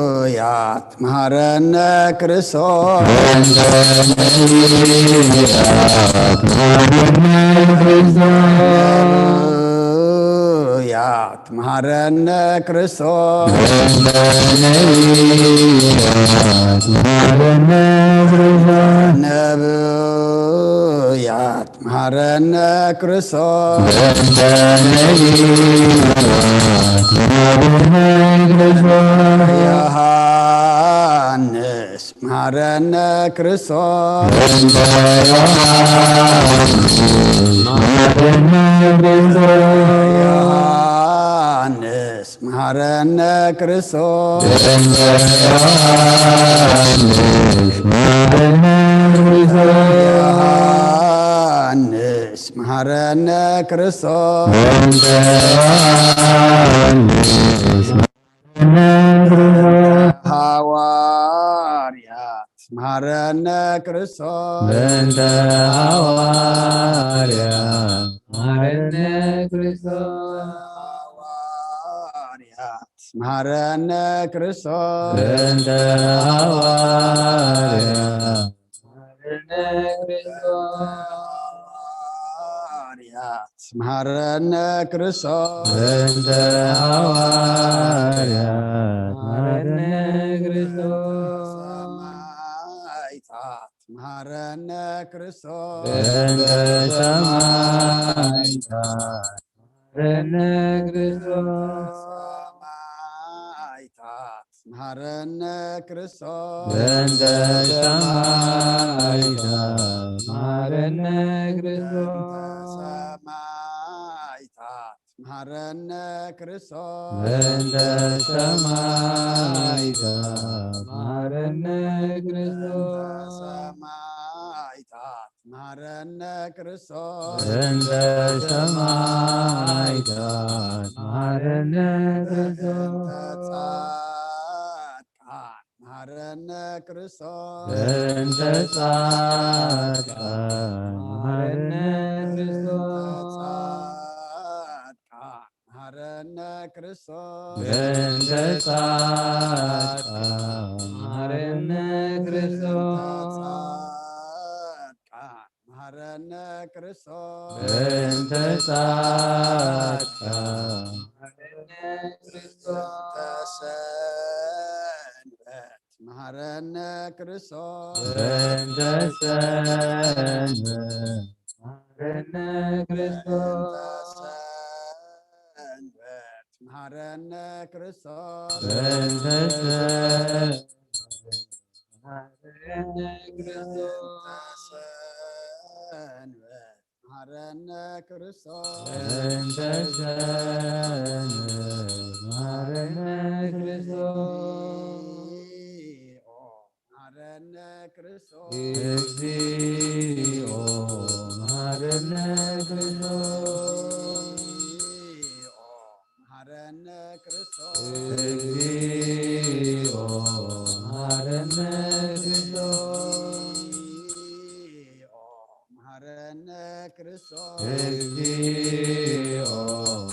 ነቢያት መሐረነ ክርስቶስ። በእንተ ነቢያት መሐረነ ክርስቶስ። ነቢያት መሐረነ ክርስቶስ። በእንተ ነቢያት መሐረነ ክርስቶስ። ነቢያት መሐረነ ክርስቶስ። በእንተ ነቢያት መሐረነ ክርስቶስ። ዮሐንስ መሐረነ ክርስቶስ። በእንተ ዮሐንስ መሐረነ ክርስቶስ። መሓረነ ክርስቶስ። በእንተ ዮሃንስ መሓረነ ክርስቶስ። ዮሃንስ መሓረነ ክርስቶስ። በእንተ ዮሃንስ መሓረነ ክርስቶስ። ሃዋርያት መሓረነ ክርስቶስ። በእንተ ሃዋርያት መሓረነ ክርስቶስ። ሃዋርያት መሓረነ ክርስቶስ። በእንተ ሃዋርያት መሓረነ ክርስቶስ። ሃዋርያት መሓረነ ክርስቶስ። በእንተ ሃዋርያት መሓረነ ክርስቶስ። ሰማዕታት መሓረነ ክርስቶስ። በእንተ ሰማዕታት መሓረነ ክርስቶስ። ሰማዕታት መሓረነ ክርስቶስ። በእንተ ሰማዕታት መሓረነ ክርስቶስ። ሰማዕታት መሓረነ ክርስቶስ። በእንተ ሰማዕታት መሓረነ ክርስቶስ። ሰማዕታት መሓረነ ክርስቶስ። በእንተ ሰማዕታት መሓረነ ክርስቶስ። ጻድቃን መሓረነ ክርስቶስ። በእንተ ጻድቃን መሓረነ ክርስቶስ። ጻድቃን መሓረነ ክርስቶስ። በእንተ ጻድቃን መሓረነ ክርስቶስ። ጻድቃን መሓረነ ክርስቶስ። በእንተ ጻድቃን መሓረነ ክርስቶስ። ሰንበት መሓረነ ክርስቶስ። በእንተ ሰንበት መሓረነ ክርስቶስ። ሰንበት መሓረነ ክርስቶስ። በእንተ ሰንበት መሓረነ ክርስቶስ። ሰንበት መሓረነ ክርስቶስ። በእንተ ሰንበት መሓረነ ክርስቶስ። መሓረነ ክርስቶስ። እግዚኦ መሓረነ ክርስቶስ። መሓረነ ክርስቶስ። እግዚኦ መሓረነ ክርስቶስ። መሓረነ ክርስቶስ። እግዚኦ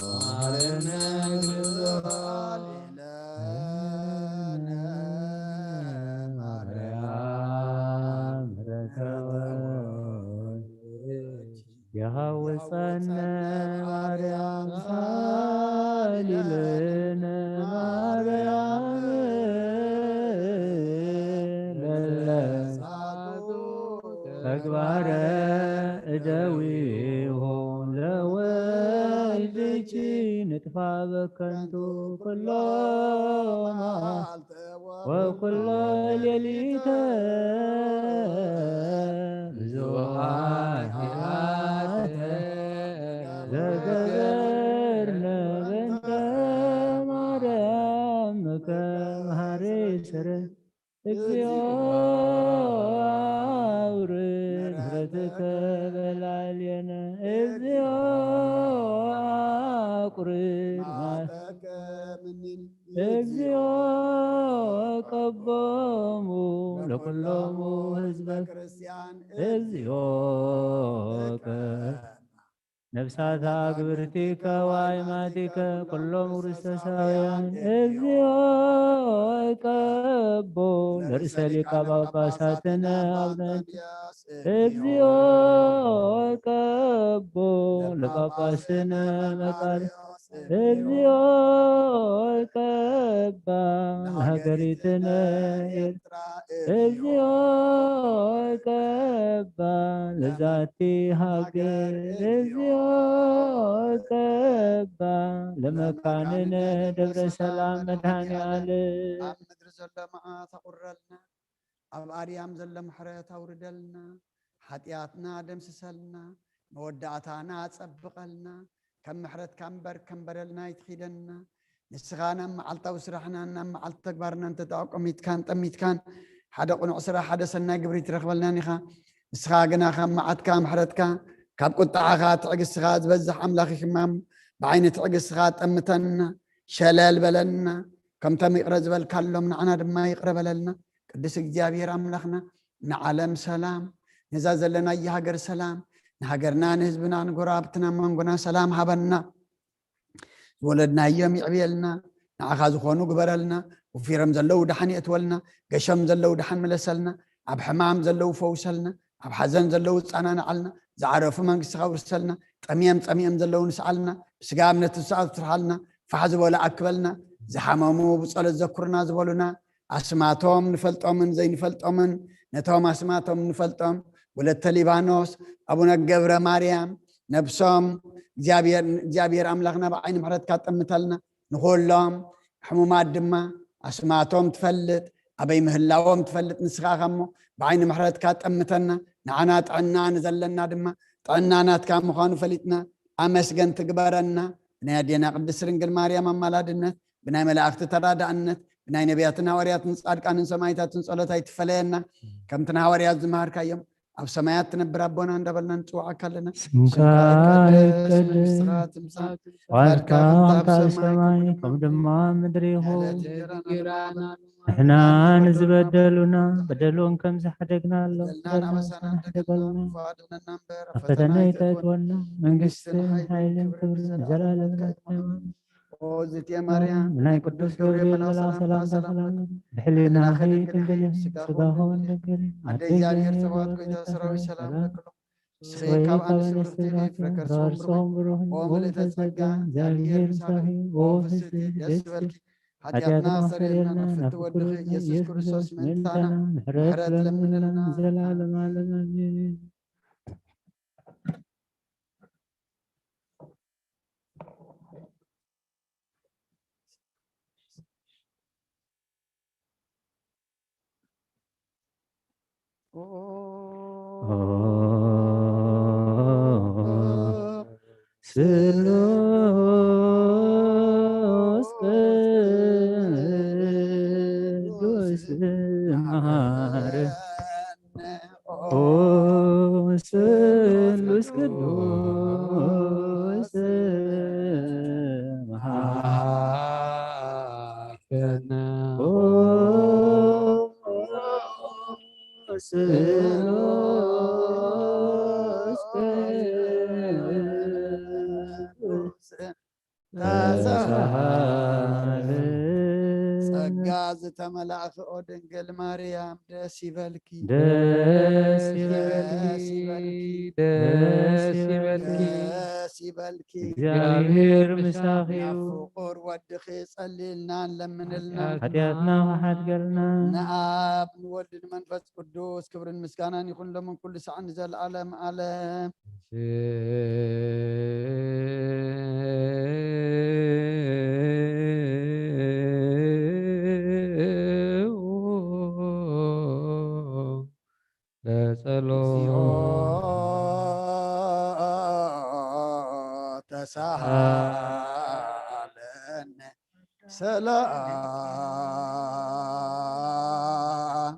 መሓረነ ክርስቶስ። ሃሌሉያ። ማርያም ምሕረተ የሐውሰነ ማርያም ሳሊለነ ማርያም ለለ ተግባረ እደዊሁ ለወልድኪ ንጥፋ በከንቱ ኩሎ መዓልተ ወኩሎ ሌሊተ ብዙሓት ኃጢአት ዘገበርነ በእንተ ማርያም ከመሃሪ ስረ እግዚኦ አውርድ ምሕረትከ በላዕሌነ። እግዚኦ አቁርር መዓተከ ምንን እግዚኦ ቀቦሙ ለኩሎሙ ህዝበ ክርስቲያን እግዚኦ ቀ ነፍሳት አግብርቲከ ወአይማቲከ ኩሎም ውርስተ ሳውያን እግዚኦ ቀቦ ለርእሰ ሊቀ ጳጳሳትነ አቡነ እግዚኦ ቀቦ ለጳጳስነ መቃርዮስ እግዚኦ ቀባ ለሀገሪትነ ኤርትራ እግዚኦ ቀባ ለዛቲ ሀገር እግዚኦ ቀባ ለመካንነ ደብረ ሰላም መድኃኔ ዓለም። ኣብ ምድሪ ዘሎ መዓት ኣቑረልና፣ ኣብ ኣርያም ዘሎ ምሕረት ኣውርደልና፣ ሓጢኣትና ደምስሰልና፣ መወዳእታና ኣጸብቐልና፣ ከም ምሕረትካ እምበር ከም በደልና ኣይትኺደና፣ ንስኻ ናብ መዓልታዊ ስራሕናን ናብ መዓልቲ ተግባርናን እንተጠቐሚትካን ጠሚትካን፣ ሓደ ቅኑዕ ስራሕ፣ ሓደ ሰናይ ግብሪ ትረኽበልናን ኢኻ። ንስኻ ግና ካብ መዓትካ፣ ምሕረትካ፣ ካብ ቁጥዓኻ፣ ትዕግስትኻ ዝበዝሕ ኣምላኽ ኢኻ እሞ፣ ብዓይኒ ትዕግስትኻ ጠምተና፣ ሸለል በለና። ከምቶም ይቕረ ዝበልካሎም ንዓና ድማ ይቕረ በለልና። ቅዱስ እግዚኣብሔር ኣምላኽና፣ ንዓለም ሰላም፣ ነዛ ዘለናያ ሃገር ሰላም፣ ንሃገርና፣ ንህዝብና፣ ንጎረባብትና፣ መንጎና ሰላም ሃበና። ዝወለድናዮም ይዕብየልና፣ ንዓኻ ዝኾኑ ግበረልና። ወፊሮም ዘለዉ ደሓን የእትወልና፣ ገሾም ዘለዉ ደሓን ምለሰልና፣ ኣብ ሕማም ዘለዉ ፈውሰልና፣ ኣብ ሓዘን ዘለዉ ጸናንዓልና፣ ዝዓረፉ መንግስትኻ ውርሰልና፣ ጠምዮም ጸሚኦም ዘለዉ ንስዓልና፣ ብስጋ እምነት ዝሰኣቱ ትርሓልና፣ ፋሕ ዝበሉ ኣክበልና፣ ዝሓመሙ ብጸሎት ዘኩርና ዝበሉና፣ ኣስማቶም ንፈልጦምን ዘይንፈልጦምን፣ ነቶም ኣስማቶም ንፈልጦም፣ ወለተ ሊባኖስ፣ ኣቡነ ገብረ ማርያም፣ ነብሶም እግዚኣብሔር፣ እግዚኣብሔር ኣምላኽና ብዓይኒ ምሕረትካ ጠምተልና። ንኹሎም ሕሙማት ድማ ኣስማቶም ትፈልጥ፣ ኣበይ ምህላዎም ትፈልጥ ንስኻ ኢኻ እሞ፣ ብዓይኒ ምሕረትካ ጠምተና። ንዓና ጥዕና ንዘለና ድማ ጥዕና ናትካ ምዃኑ ፈሊጥና፣ ኣመስገን ትግበረና። ብናይ ኣዴና ቅድስት ድንግል ማርያም ኣማላድነት፣ ብናይ መላእኽቲ ተራዳእነት፣ ብናይ ነቢያትን ሃዋርያትን ጻድቃንን ሰማዕታትን ጸሎት ኣይትፈለየና። ከምቲ ንሃዋርያት ዝመሃርካዮም፣ ኣብ ሰማያት ትነብር ኣቦና እንዳበልና ንጽውዓካ ኣለና። ስምካ ይቀደስ፣ መንግስትኻ ትምጻእ፣ ፍቓድካ ከምታ ኣብ ሰማይ ከምኡ ድማ ኣብ ምድሪ ይኹን። ንሕና ንዝበደሉና በደሎም ከም ዝሓደግናሎም በደልናን ኣበሳናን ሓደገልና፣ ክፉ ኣድሕነና እምበር፣ ኣብ ፈተና ኣይተእትወና፣ መንግስትን ሓይልን ክብርን ንዘለኣለም ናትካ እዩ። ኦ ዝትየ ማርያም፣ ናይ ቅዱስ ገብርኤል መልኣኽ ሰላምታ ሰላም፣ ብሕሊናኺ ድንግል ኢኺ፣ ስጋኺ እውን ድንግል እዩ። ኣደ እግዚኣብሔር ጸባኦት፣ ጎይታ ሰራዊት፣ ሰላም ለኪ። ንስኺ ካብ ኣንስቲ ብርኽቲ ኢኺ፣ ፍረ ከርስኺ እውን ብሩኽ እዩ። ኦ ምልእተ ጸጋ፣ እግዚኣብሔር ምሳኺ እዩ። ኦ ፍስሕቲ፣ ደስ ይበልኪ፣ ሓጢኣትና ኣስተሰርየልና፣ ናብ ፍትወድኺ ኢየሱስ ክርስቶስ ምእንታና ምሕረት ለምንልና፣ ንዘለዓለም ዓለም ኣሜን። ስሉስ ቅዱስ መሐረነ። ኦ ስሉስ ቅዱስ መሐረነ። ኦ ስሉስ ቅዱስ ተሳሃለ። ጸጋ ዝተመላእኺ ኦ ድንግል ማርያም ደስ ይበልኪ። ደስ ይበልኪ። ደስ ይበልኪ። ደስ ይበልኪ። ደስ ይበልኪ። እግዚኣብሔር ምሳኺ እዩ። ናብ ፍቁር ወድኺ ጸልይልና፣ ለምንልና። ሓጢኣትና ክሓድገልና። ንኣብ ንወልድ ንመንፈስ ቅዱስ ክብርን ምስጋናን ይኹን ሎምን ኩሉ ሳዕ ንዘለዓለም ዓለም። ለጸሎት። እግዚኦ ተሳሃለነ ሰላም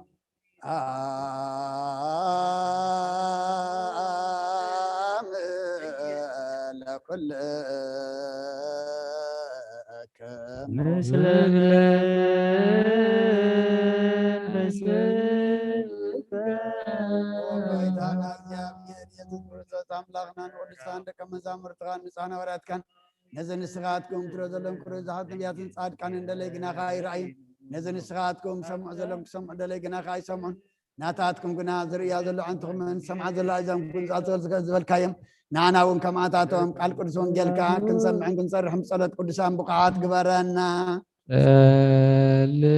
ለኩልክሙ። ምስለ እግለ በስመ ጎይታና እግዚኣብሔር ኢየሱስ ክርስቶስ ኣምላኽና ንቅዱሳን ደቀ መዛሙርትኻን ንጻና ሃዋርያትካን ነዚ ንስኻትኩም ትሪኦ ዘለኹም ክሪኡ ዝሓት ነቢያትን ጻድቃንን ደለይ ግናኻ ኣይረኣዩን። ነዚ ንስኻትኩም ሰምዑ ዘለኹም ክሰምዑ ደለይ ግናኻ ኣይሰምዑን። ናታትኩም ግና ዝርእያ ዘሎ ኣዕንትኹምን ዝሰምዓ ዘሎ ኣእዛንኩም ክዛተወል ዝበልካዮም፣ ንዓና እውን ከምኣታቶም ቃል ቅዱስ ወንጌልካ ክንሰምዕን ክንሰርሕን ብጸሎት ቅዱሳን ብቑዓት ግበረና። ጸልእ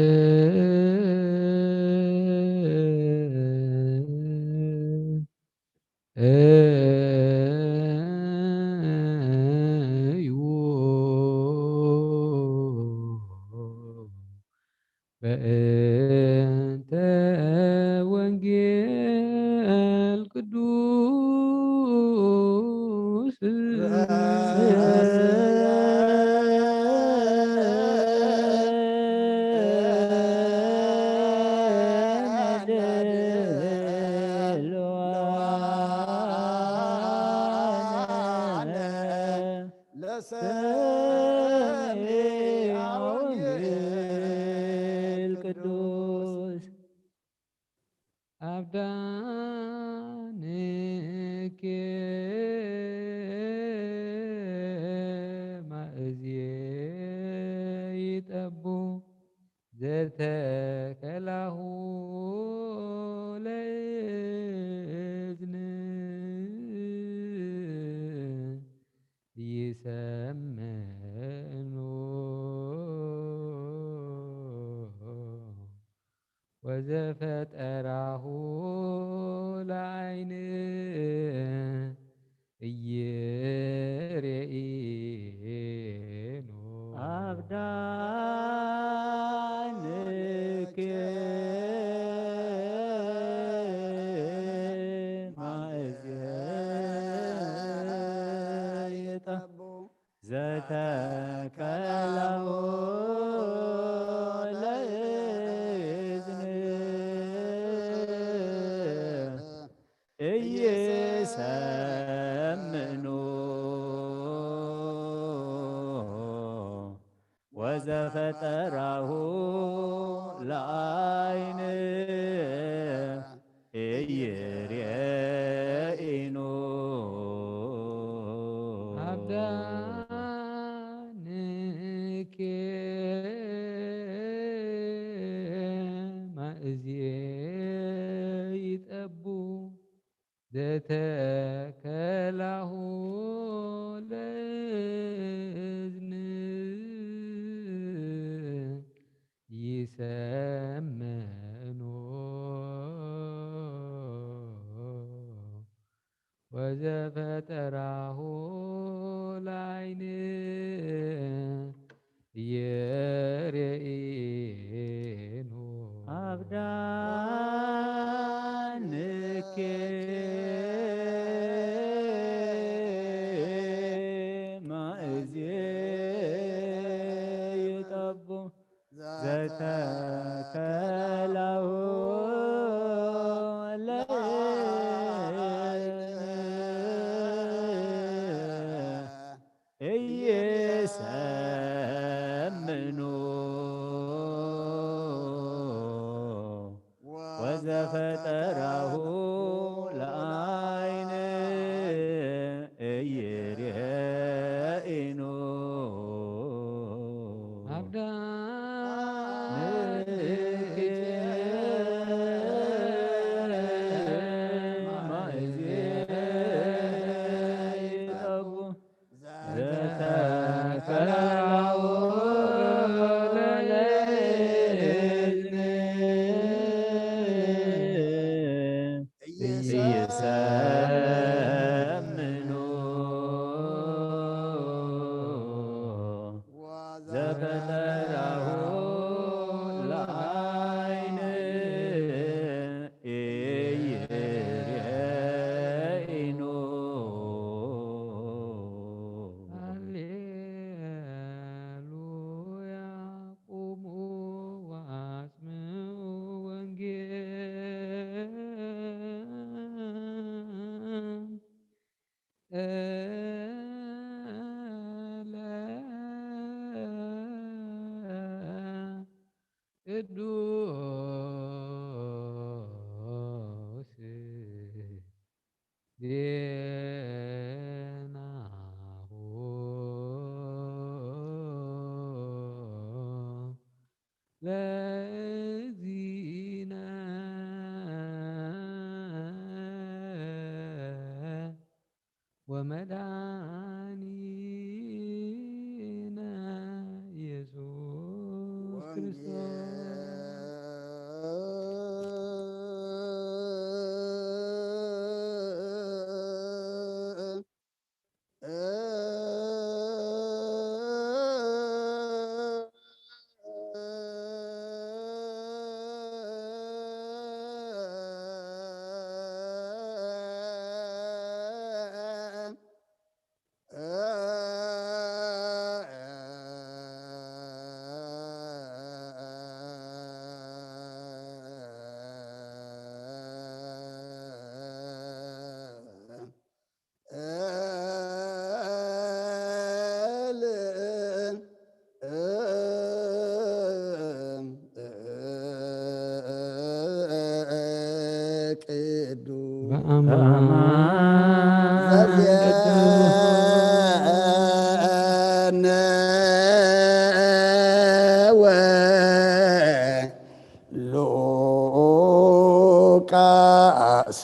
እዩ በእንተ ወንጌል ቅዱስ። ሰሚዐ ወንጌል ቅዱስ። አብዳንኬ ማእዝየ ይጠቡ ዘተከላሁ ለእዝን ይሰምዕኑ ወዘፈጠራሁ ለዓይን እይሬኢኑ። አብዳንኬ ማእዝየ ይጠቡ ዘተከላሁ ለእዝን እይሰምዕኑ ወዘፈጠራሁ ለዓይን እይሬኢኑ። አብዳንኬ ማእዝየ ይጠቡ ዘተከላሁ ለእዝን ይሰምዕኑ ወዘፈጠራሁ ለዓይን እየርእይኑ። አብዳንኬ ማእዜ ይጠቡ ዘተከላሁ ለእዝን እየሰምኑ ወዘፈጠራሁ ለአይን እይሬኢኑ። አብዳንኬ ማእዜ ይጠቡ ዘተከላሁ ለእዝን እየሰምኑ ዘፈጠራሁ ለአይን እይሬኢኑ። ሃሌሉያ ቁሙ ወአስምዑ ወንጌለ ቅዱስ ዜናሁ ለእግዚእነ ወመድኃኒነ ኢየሱስ ክርስቶስ። ሉቃስ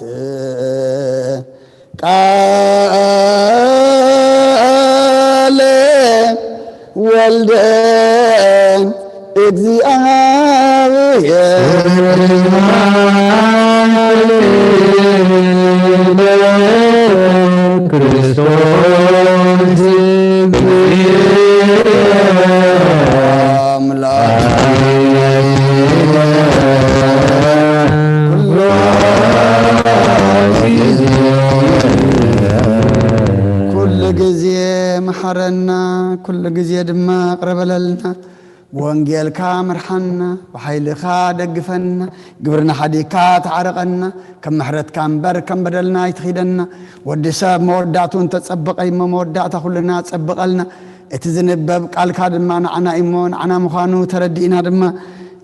ቃለ ወልደ እግዚኣብሔር ክርስቶስ አምላክ ኩሉ ግዜ መሐረና፣ ኩሉ ግዜ ድማ ይቕረ በለልና። ብወንጌልካ ምርሓና፣ ብሓይልኻ ደግፈና፣ ግብርና ሓዲግካ ተዓረቐና፣ ከም ምሕረትካ እምበር ከም በደልና ኣይትኺደና። ወዲ ሰብ መወዳእቱ እንተጸበቐ እሞ መወዳእታ ኩልና ጸብቐልና። እቲ ዝንበብ ቃልካ ድማ ንዓና እሞ ንዓና ምዃኑ ተረዲእና ድማ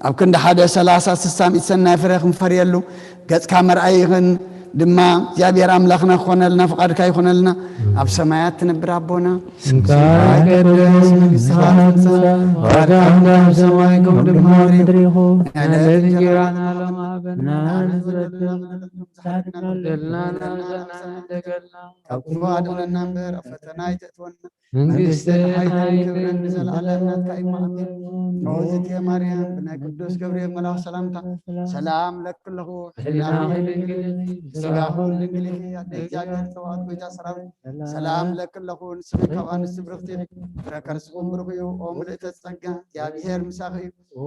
ኣብ ክንዲ ሓደ ሰላሳ ስሳ ሚእቲ ሰናይ ፍረ ክንፈርየሉ ገጽካ መርኣይ ይኹን ድማ እግዚኣብሔር ኣምላኽና ክኾነልና ፍቓድካ ይኾነልና። ኣብ ሰማያት ትነብር ኣቦና ስምካ ይቀደስ፣ መንግስትኻ ትምጻእ፣ ፈቃድካ ከም ኣብ ሰማይ ከምኡ ድማ ኣብ ምድሪ ይኹን። ዕለት እንጀራና ሎሚ ሃበና፣ ንሕና ንበደልና ንበደልና፣ ንበደልና ንበደልና፣ ንበደልና፣ ካብ ክፉ ኣድሕነና እምበር ኣብ ፈተና ኣይተእትወና። መንግስቲ መንግስቲ ሓይልን ሓይልን ክብርን ንዘለዓለም ናትካ እዩ። ኣሜን። ኦዝቴ ማርያም ብናይ ቅዱስ ገብርኤል መልኣኽ ሰላምታ ሰላም ለኪ ኣለኹ። ሕሊናኺ ድንግል እዩ፣ ስጋኺ እውን ድንግል እዩ። ኣደ እግዚኣብሔር ጸባኦት ጎይታ ሰራዊት ሰላም ለኪ ኣለኹ። ንስኺ ካብ ኣንስቲ ብርኽቲ ኢኺ፣ ፍረ ከርስኺ እውን ብሩኽ እዩ። ኦ ምልእተ ጸጋ እግዚኣብሔር ምሳኺ እዩ። ኦ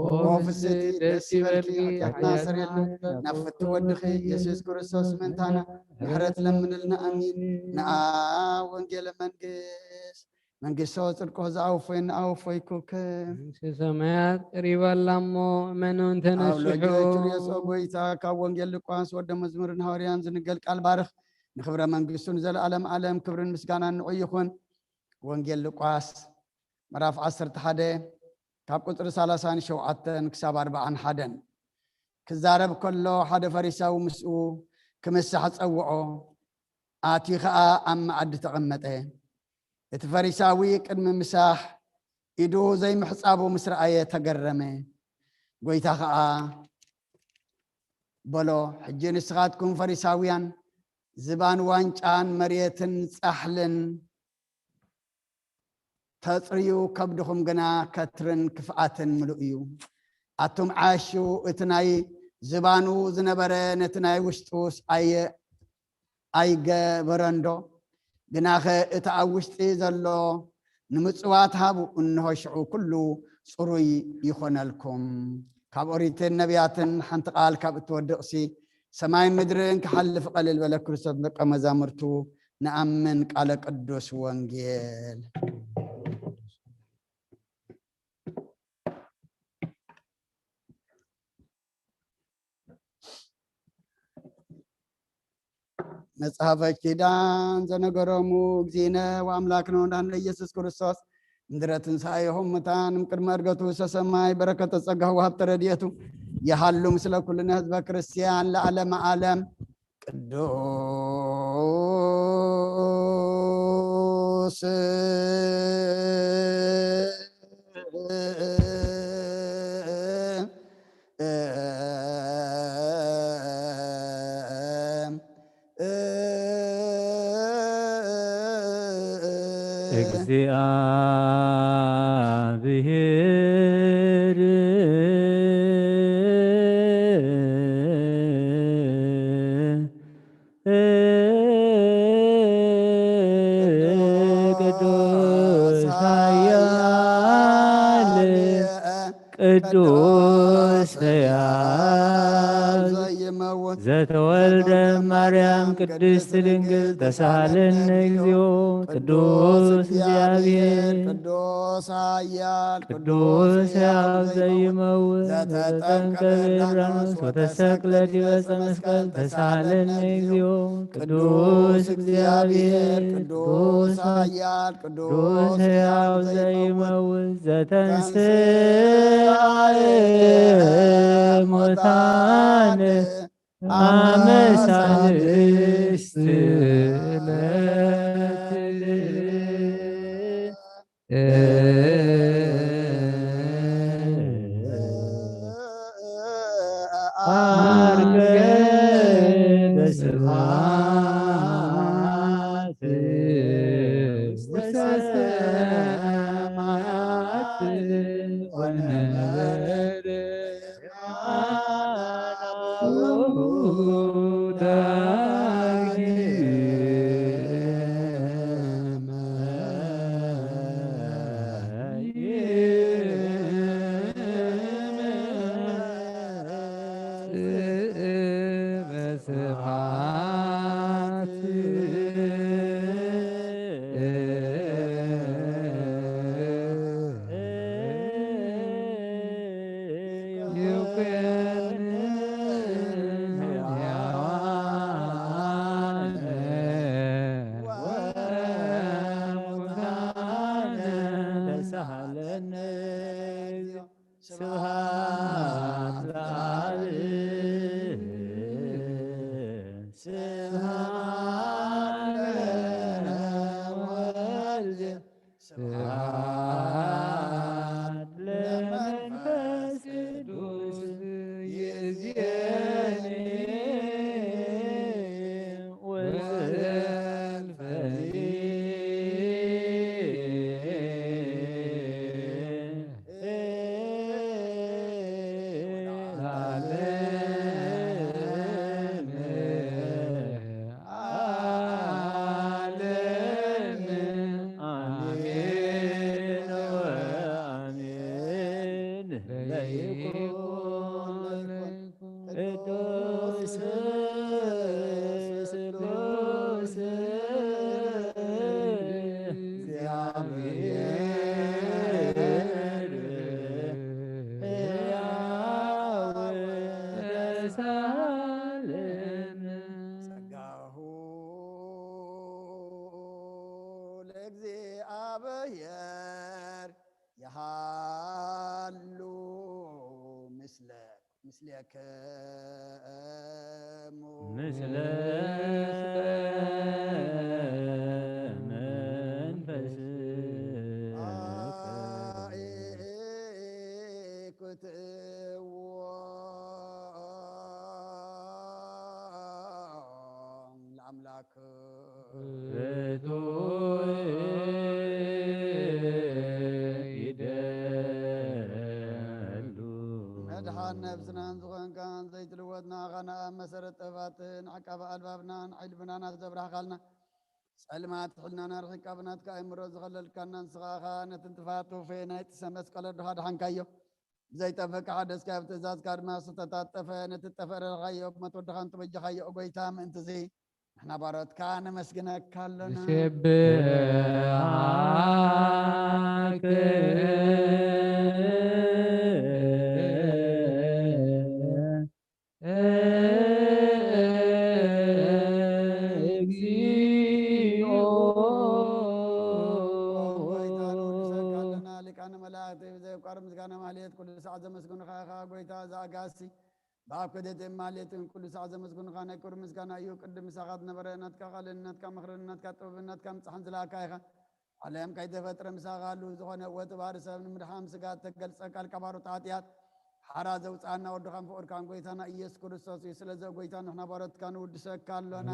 ፍስሕቲ ደስ ይበልኪ፣ ኃጢአትና ሰርየልና፣ ናብ ፍቱ ወድኺ ኢየሱስ ክርስቶስ ምእንታና ምሕረት ለምንልና። ኣሚን። ንኣ ወንጌለ መንግስት መንግስቶ ጽድቆ ዝኣወፎይ ንኣወፎይኩክ። መንግስተ ሰማያት ቀሪባ ኣላ እሞ እመኑ እንተ ኣብ ነስሑ። ሎጆ ኪርዮስ ኦ ጎይታ፣ ካብ ወንጌል ሉቃስ ወደ መዝሙርን ሃዋርያን ዝንገል ቃል ባርኽ። ንኽብረ መንግስቱ ንዘለዓለም ዓለም ክብርን ምስጋናን ንዑ ይኹን። ወንጌል ሉቃስ ምዕራፍ ዓሰርተ ሓደ ካብ ቁጽሪ ሰላሳን ሸውዓተን ክሳብ ኣርባዓን ሓደን። ክዛረብ ከሎ ሓደ ፈሪሳዊ ምስኡ ክምሳሕ ጸውዖ፣ ኣትዩ ኸኣ ኣብ መኣዲ ተቐመጠ። እቲ ፈሪሳዊ ቅድሚ ምሳሕ ኢዱ ዘይምሕጻቡ ምስ ረኣየ ተገረመ። ጎይታ ኸኣ በሎ፣ ሕጂ ንስኻትኩም ፈሪሳውያን ዝባን ዋንጫን መሬትን ጻሕልን ተጽርዩ፣ ከብድኹም ግና ከትርን ክፍኣትን ምሉእ እዩ። ኣቱም ዓሹ፣ እቲ ናይ ዝባኑ ዝነበረ ነቲ ናይ ውሽጡስ ኣየ-፣ ኣይገበረንዶ? ግናኸ እቲ ኣብ ውሽጢ ዘሎ ንምጽዋት ሃቡ፣ እንሆ ሽዑ ኩሉ ጽሩይ ይኾነልኩም። ካብ ኦሪትን ነቢያትን ሓንቲ ቃል ካብ እትወድቕሲ፣ ሰማይን ምድርን ክሓልፍ ቀልል በለ። ክርስቶስ ደቀ መዛሙርቱ ንኣምን ቃለ ቅዱስ ወንጌል። መጽሐፈ ኪዳን ዘነገሮሙ እግዚእነ ወአምላክነ ወመድኃኒነ ኢየሱስ ክርስቶስ፣ ምድረ ትንሣኤሁ እሙታን እምቅድመ ዕርገቱ ውስተ ሰማይ፣ በረከተ ጸጋሁ ወሀብተ ረድኤቱ የሃሉ ምስለ ኩልነ ህዝበ ክርስቲያን ለዓለመ ዓለም። ቅዱስ እግዚአብሔር ቅዱስ ኃያል ቅዱስ ሕያው ዘተወልደ ማርያም ቅድስት ድንግል ተሳሃለነ እግዚኦ። ቅዱስ እግዚአብሔር ቅዱስ ኃያል ቅዱስ ሕያው ዘይመውት ዘተጠምቀ በዮርዳኖስ ወተሰቅለ ዲበ ዕፀ መስቀል ተሳሃለነ እግዚኦ። ቅዱስ እግዚአብሔር ቅዱስ ኃያል ቅዱስ ሕያው ዘይመውት ዘተንሥአ እሙታን አመ ሳልስት ዕለት። ስብሐት ለመንፈስ ቅዱስ ይእዜኒ ወዘልፈኒ ለዓለመ ዓለም። አሜን ወአሜን። ለይኩን ቅዱስ ስሉስ እግዚአብሔር ሕያው ወተሳለም። ጸጋሁ ለእግዚአብሔር የሃሉ ምስለ ምስሌክሙ ምስለ መንፈስ አኢኩትዎ ለአምላክ ርቱዕ ይደሉ። መድሓን ነብስናን ዝኾንካን ዘይትልወጥ ንዓኻ ንኣብ መሰረት ጥበባትን ዓቃቢ ኣልባብናን ዓይኒ ልብናን ዘብራህካልና፣ ጸልማት ሕልናና ርሒቃ ብናትካ ኣእምሮ ዝኸለልካና ንስኻ ኢኻ። ነቲ ንጥፋት ተወፈየ ናይቲ ሰብ መስቀል ወድኻ ድሓንካዮ። ብዘይጠፍእ ሓደስካዮ፣ ብትእዛዝካ ድማ ዝተታጠፈ፣ ነቲ ዝጠፍአ ረድኻዮ፣ ብሞት ወድኻ እንተበጃኻዮ፣ ኦ ጎይታ፣ ምእንትዚ ንሕና ባሮትካ ነመስግነካ ኣሎና። ንሴብሐከ እግዚኦ። ጎይታ፣ ነወድሰካ ኣለና። ሊቃነ መላእክቲ ብዘየቋርጽ ምስጋና ማህሌት ኩሉ ሰዓት ዘመስግኑኻ ኢኻ። ጎይታ፣ እዛ ኣጋሲ ብኣብ ከደት ማህሌትን ኩሉ ሰዓት ዘመስግኑኻ ናይ ክብሪ ምስጋና እዩ። ቅድም ምሳኻ ዝነበረ ናትካ ቃልን ናትካ ምኽርን ናትካ ጥበብን ናትካ ምጽሓን ዝለኣካ ኢኻ። ዓለም ከይተፈጥረ ምሳኻ ኣሉ። ዝኾነ ወትባሪ ሰብ ንምድሓን ስጋ ተገልጸ ቃል ካባሮት ሓጢኣት ሓራ ዘውፅኣና ወድኻን ፍቕርካን ጎይታና ኢየሱስ ክርስቶስ እዩ። ስለዚ ጎይታ ንሕና ባሮትካ ንውድሰካ ኣሎና።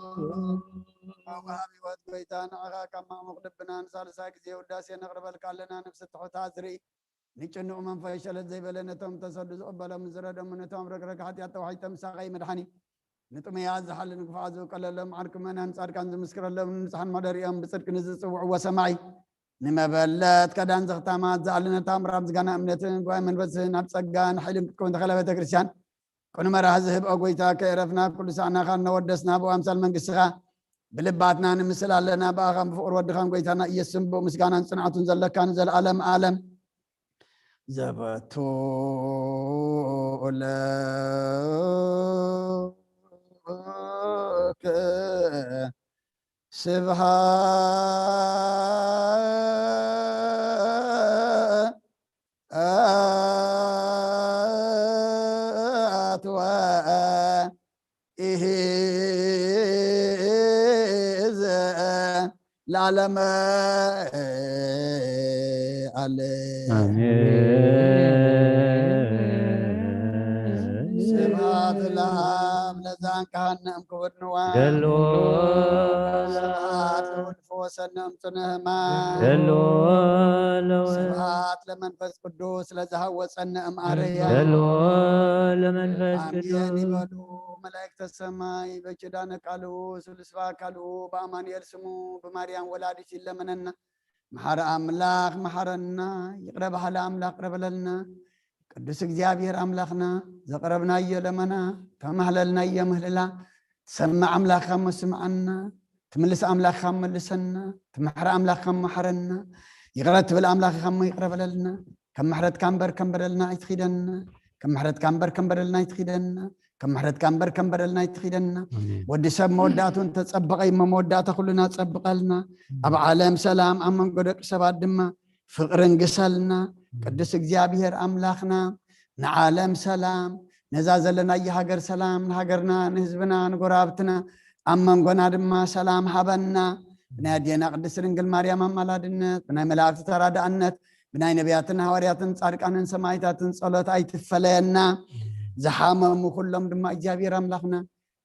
ንወድሰካ ወሃቢ ህይወት ጎይታ ንዓኻ ካብ ማዕሙቕ ልብና ንሳልሳይ ግዜ ውዳሴ ነቕርበልካ ኣለና። ነፍሲ ትሑት ኣዝርኢ ንጭኑቕ መንፈስ ሸለል ዘይበለ ነቶም ተሰዱ ዝቕበሎም ዝረደሙ ነቶም ረግረግ ሓጢኣት ተዋሒጦም ምሳኻ እዩ መድሓኒ። ንጥሙያት ዝሓሊ ንግፉዓት ዝውቀለሎም ዓርኪ መናን ጻድቃን ዝምስክረሎም ንንጹሓን መሕደሪኦም ብጽድቂ ንዝጽውዕዎ ሰማዒ ንመበለት ከዳን ዘኽታማት ዝኣልነ ታምራ ምስጋና እምነትን ጉባኤ መንፈስን ኣብ ጸጋን ሓይልን ክትከውን ተኸለ ቤተ ክርስቲያን ቅኑ መራሒ ዝህብ ኦ ጎይታ ከየረፍና ኩሉ ሳዕናኻ እናወደስና ብኣምሳል መንግስትኻ ብልባትና ንምስል ኣለና። ብኣኻን ብፍቕሪ ወድኻን ጎይታና ኢየሱስን ብኡ ምስጋናን ጽንዓቱን ዘለካ ንዘለኣለም ዓለም ዘበቱ ለከ ስብሐት ወኢሂዘ ለዓለመ ዓለም። አሜን። ስብሐት ለአብ ለዛንካሃነ እምክቡድንዋ። ገሎ ስብሐት ለወልድ ፈወሰነ እምጽነ ህማም። ገሎ ለወ- ስብሐት ለመንፈስ ቅዱስ ለዝሃወፀነ እምኣረያ። ገሎ ለመንፈስ ኣሜን ቅዱስ። ይበሉ መላእክተ ሰማይ በኪዳነ ቃሉ ስሉስ በአካሉ በአማኑኤል ስሙ ብማርያም ወላዲት ይለመነና። መሓሪ ኣምላኽ መሓረና፣ ይቕረ በሃሊ ኣምላኽ ይቕረ በለልና። ቅዱስ እግዚኣብሔር ኣምላኽና ዘቕረብናዮ ለመና፣ ተማህለልናዮ ምህልላ፣ ትሰምዕ ኣምላኽ እሞ ስምዓና፣ ትምልስ ኣምላኽ እሞ መልሰና፣ ትምሕር ኣምላኽ እሞ ሓረና፣ ይቕረ ትብል ኣምላኽ እሞ ይቕረ በለልና። ከም ምሕረትካ እምበር ከም በደልና ኣይትኺደና፣ ከም ምሕረትካ እምበር ከም በደልና ኣይትኺደና። ከም ምሕረትካ እምበር ከም በደልና ኣይትኺደና። ወዲ ሰብ መወዳእቱ እንተጸበቐ እሞ መወዳእታ ኩልና ጸብቐልና። ኣብ ዓለም ሰላም፣ ኣብ መንጎ ደቂ ሰባት ድማ ፍቕርን ግሰልና። ቅዱስ እግዚኣብሔር ኣምላኽና፣ ንዓለም ሰላም፣ ነዛ ዘለናያ ሃገር ሰላም፣ ንሃገርና፣ ንህዝብና፣ ንጎረባብትና፣ ኣብ መንጎና ድማ ሰላም ሃበና። ብናይ ኣዴና ቅድስት ድንግል ማርያም ኣማላድነት፣ ብናይ መላእክቲ ተራዳእነት፣ ብናይ ነቢያትን ሃዋርያትን ጻድቃንን ሰማዕታትን ጸሎት ኣይትፈለየና። ዝሓመሙ ኩሎም ድማ እግዚኣብሔር ኣምላኽና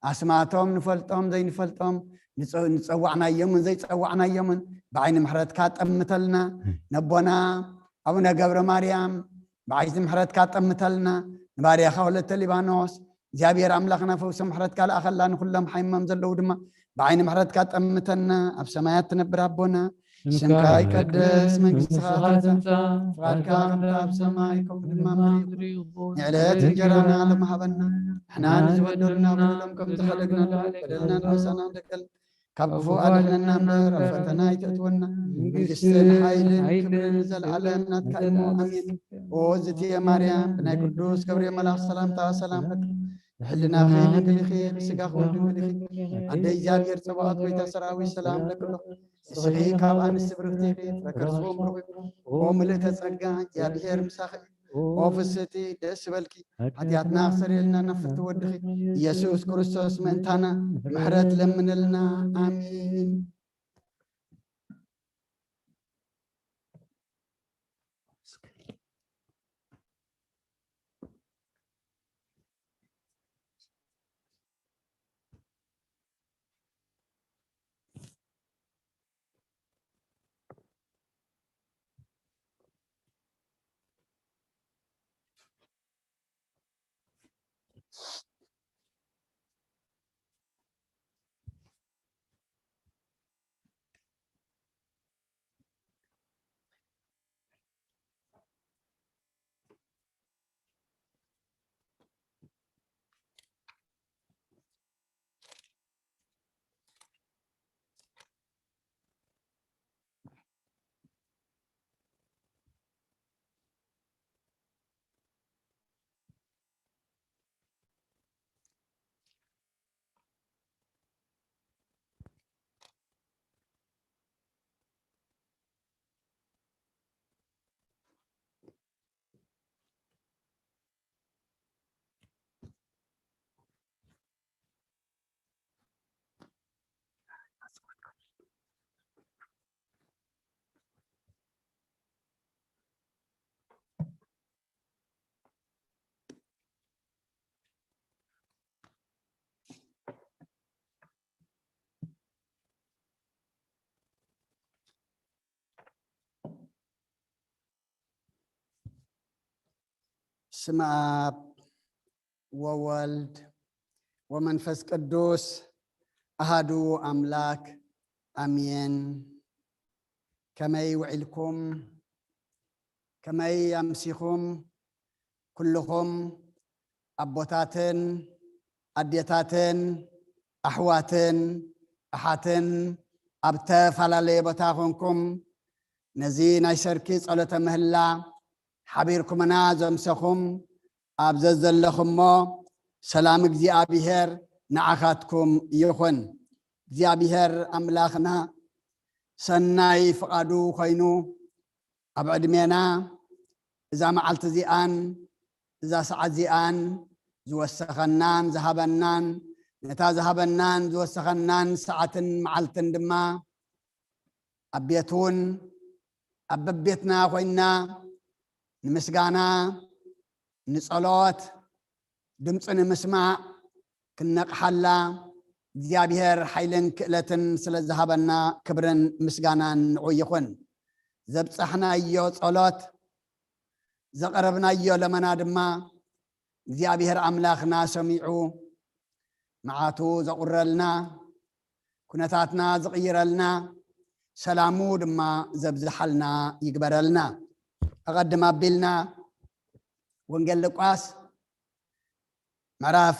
ኣስማቶም ንፈልጦም ዘይንፈልጦም፣ ንጸ-፣ ንጸዋዕናዮምን ዘይጸዋዕናዮምን ብዓይኒ ምሕረትካ ጠምተልና። ነቦና ኣቡነ ገብረ ማርያም ብዓይኒ ምሕረትካ ጠምተልና። ንባርያኻ ወለተ ሊባኖስ እግዚኣብሔር ኣምላኽና ፈውሲ ምሕረትካ ለኣኸላ፣ ንኹሎም ሓይሞም ዘለዉ ድማ ብዓይኒ ምሕረትካ ጠምተና። ኣብ ሰማያት ትነብር ኣቦና፣ ስምካ ይቀደስ፣ መንግስትኻ ትምጻእ፣ ፍቓድካ ከምቲ ኣብ ሰማይ ከምኡ ድማ ኣብ ምድሪ ይኹን። ንዕለት እንጀራና ሎሚ ሃበና፣ ንሕና ንዝበደሉና በደሎም ከም ዝሓለግና በደልና ንሕሰና ደቀል፣ ካብ ክፉእ ኣድሕነና እምበር ኣብ ፈተና ኣይተእትወና። መንግስትን ሓይልን ክብርን ዘለዓለም ናትካ እዩ። ኣሜን። ኦ ዝትየ ማርያም፣ ብናይ ቅዱስ ገብርኤል መልኣኽ ሰላምታ ሰላም ለኪ፣ ብሕልናኺ ድንግል ኢኺ፣ ብስጋኺ እውን ድንግል ኢኺ። ኣደ እግዚኣብሔር ጸባኦት፣ ጎይታ ሰራዊት፣ ሰላም ለኪ ኣሎ። ንስኺ ካብ ኣንስቲ ብርኽቲ ኢኺ፣ ፍረ ከርስኺ እውን ብሩኽ እዩ። ኦ ምልእተ ጸጋ፣ እግዚኣብሔር ምሳኺ እዩ። ኦ ፍስሕቲ፣ ደስ ይበልኪ፣ ሓጢኣትና ክሰርየልና ናብ ፍትው ወድኺ ኢየሱስ ክርስቶስ ምእንታና ምሕረት ለምንልና። ኣሜን። ስመ ኣብ ወወልድ ወመንፈስ ቅዱስ ኣሃዱ ኣምላክ ኣሜን። ከመይ ውዒልኩም? ከመይ ኣምሲኹም? ኩልኹም ኣቦታትን ኣዴታትን ኣሕዋትን ኣሓትን ኣብ ተፈላለየ ቦታ ኮንኩም ነዚ ናይ ሰርኪ ጸሎተ ምህላ ሓቢርኩምና ዘምሰኹም ኣብ ዘዘለኹሞ ሰላም እግዚኣብሔር ንዓኻትኩም ይኹን። እግዚኣብሔር ኣምላኽና ሰናይ ፍቓዱ ኮይኑ ኣብ ዕድሜና እዛ መዓልቲ እዚኣን እዛ ሰዓት እዚኣን ዝወሰኸናን ዝሃበናን፣ ነታ ዝሃበናን ዝወሰኸናን ሰዓትን መዓልትን ድማ ኣብ ቤት እውን ኣብ በቤትና ኮይንና ንምስጋና፣ ንጸሎት፣ ድምፂ ንምስማዕ ክነቕሓላ እግዚኣብሔር ሓይልን ክእለትን ስለ ዝሃበና ክብርን ምስጋናን ንዑ ይኹን። ዘብጻሕናዮ ጸሎት፣ ዘቐረብናዮ ለመና ድማ እግዚኣብሔር ኣምላኽና ሰሚዑ መዓቱ ዘቑረልና፣ ኩነታትና ዝቕይረልና፣ ሰላሙ ድማ ዘብዝሓልና ይግበረልና። ኣቐድም ኣቢልና ወንጌል ሉቃስ ምዕራፍ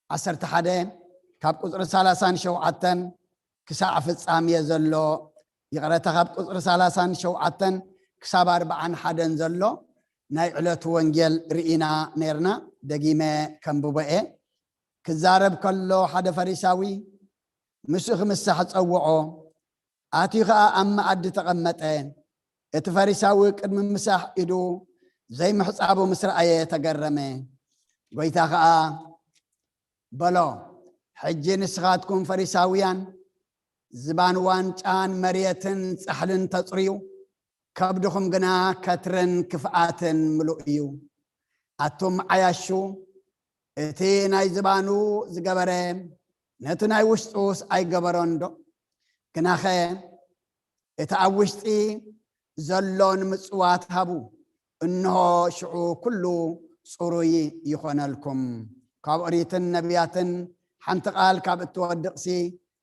ዓሰርተ ሓደ ካብ ቁጽሪ ሰላሳን ሸውዓተን ክሳዕ ፍጻሜ ዘሎ፣ ይቕረታ፣ ካብ ቁጽሪ ሰላሳን ሸውዓተን ክሳብ ኣርብዓን ሓደን ዘሎ ናይ ዕለቱ ወንጌል ርኢና ነርና። ደጊመ ከንብቦ እየ። ክዛረብ ከሎ ሓደ ፈሪሳዊ ምስኡ ክምሳሕ ጸውዖ። ኣትዩ ኸኣ ኣብ መኣዲ ተቐመጠ። እቲ ፈሪሳዊ ቅድሚ ምሳሕ ኢዱ ዘይምሕጻቡ ምስ ረኣየ ተገረመ። ጐይታ ኸኣ በሎ፣ "ሕጂ ንስኻትኩም ፈሪሳውያን ዝባን ዋንጫን መሬትን ጻሕልን ተጽርዩ፣ ከብድኹም ግና ከትርን ክፍኣትን ምሉእ እዩ። ኣቱም ዓያሹ፣ እቲ ናይ ዝባኑ ዝገበረ ነቲ ናይ ውሽጡስ ኣይገበሮን ዶ? ግናኸ እቲ ኣብ ውሽጢ ዘሎ ንምጽዋት ሃቡ፣ እንሆ ሽዑ ኩሉ ጽሩይ ይኾነልኩም። ካብ ኦሪትን ነቢያትን ሓንቲ ቃል ካብ እትወድቕሲ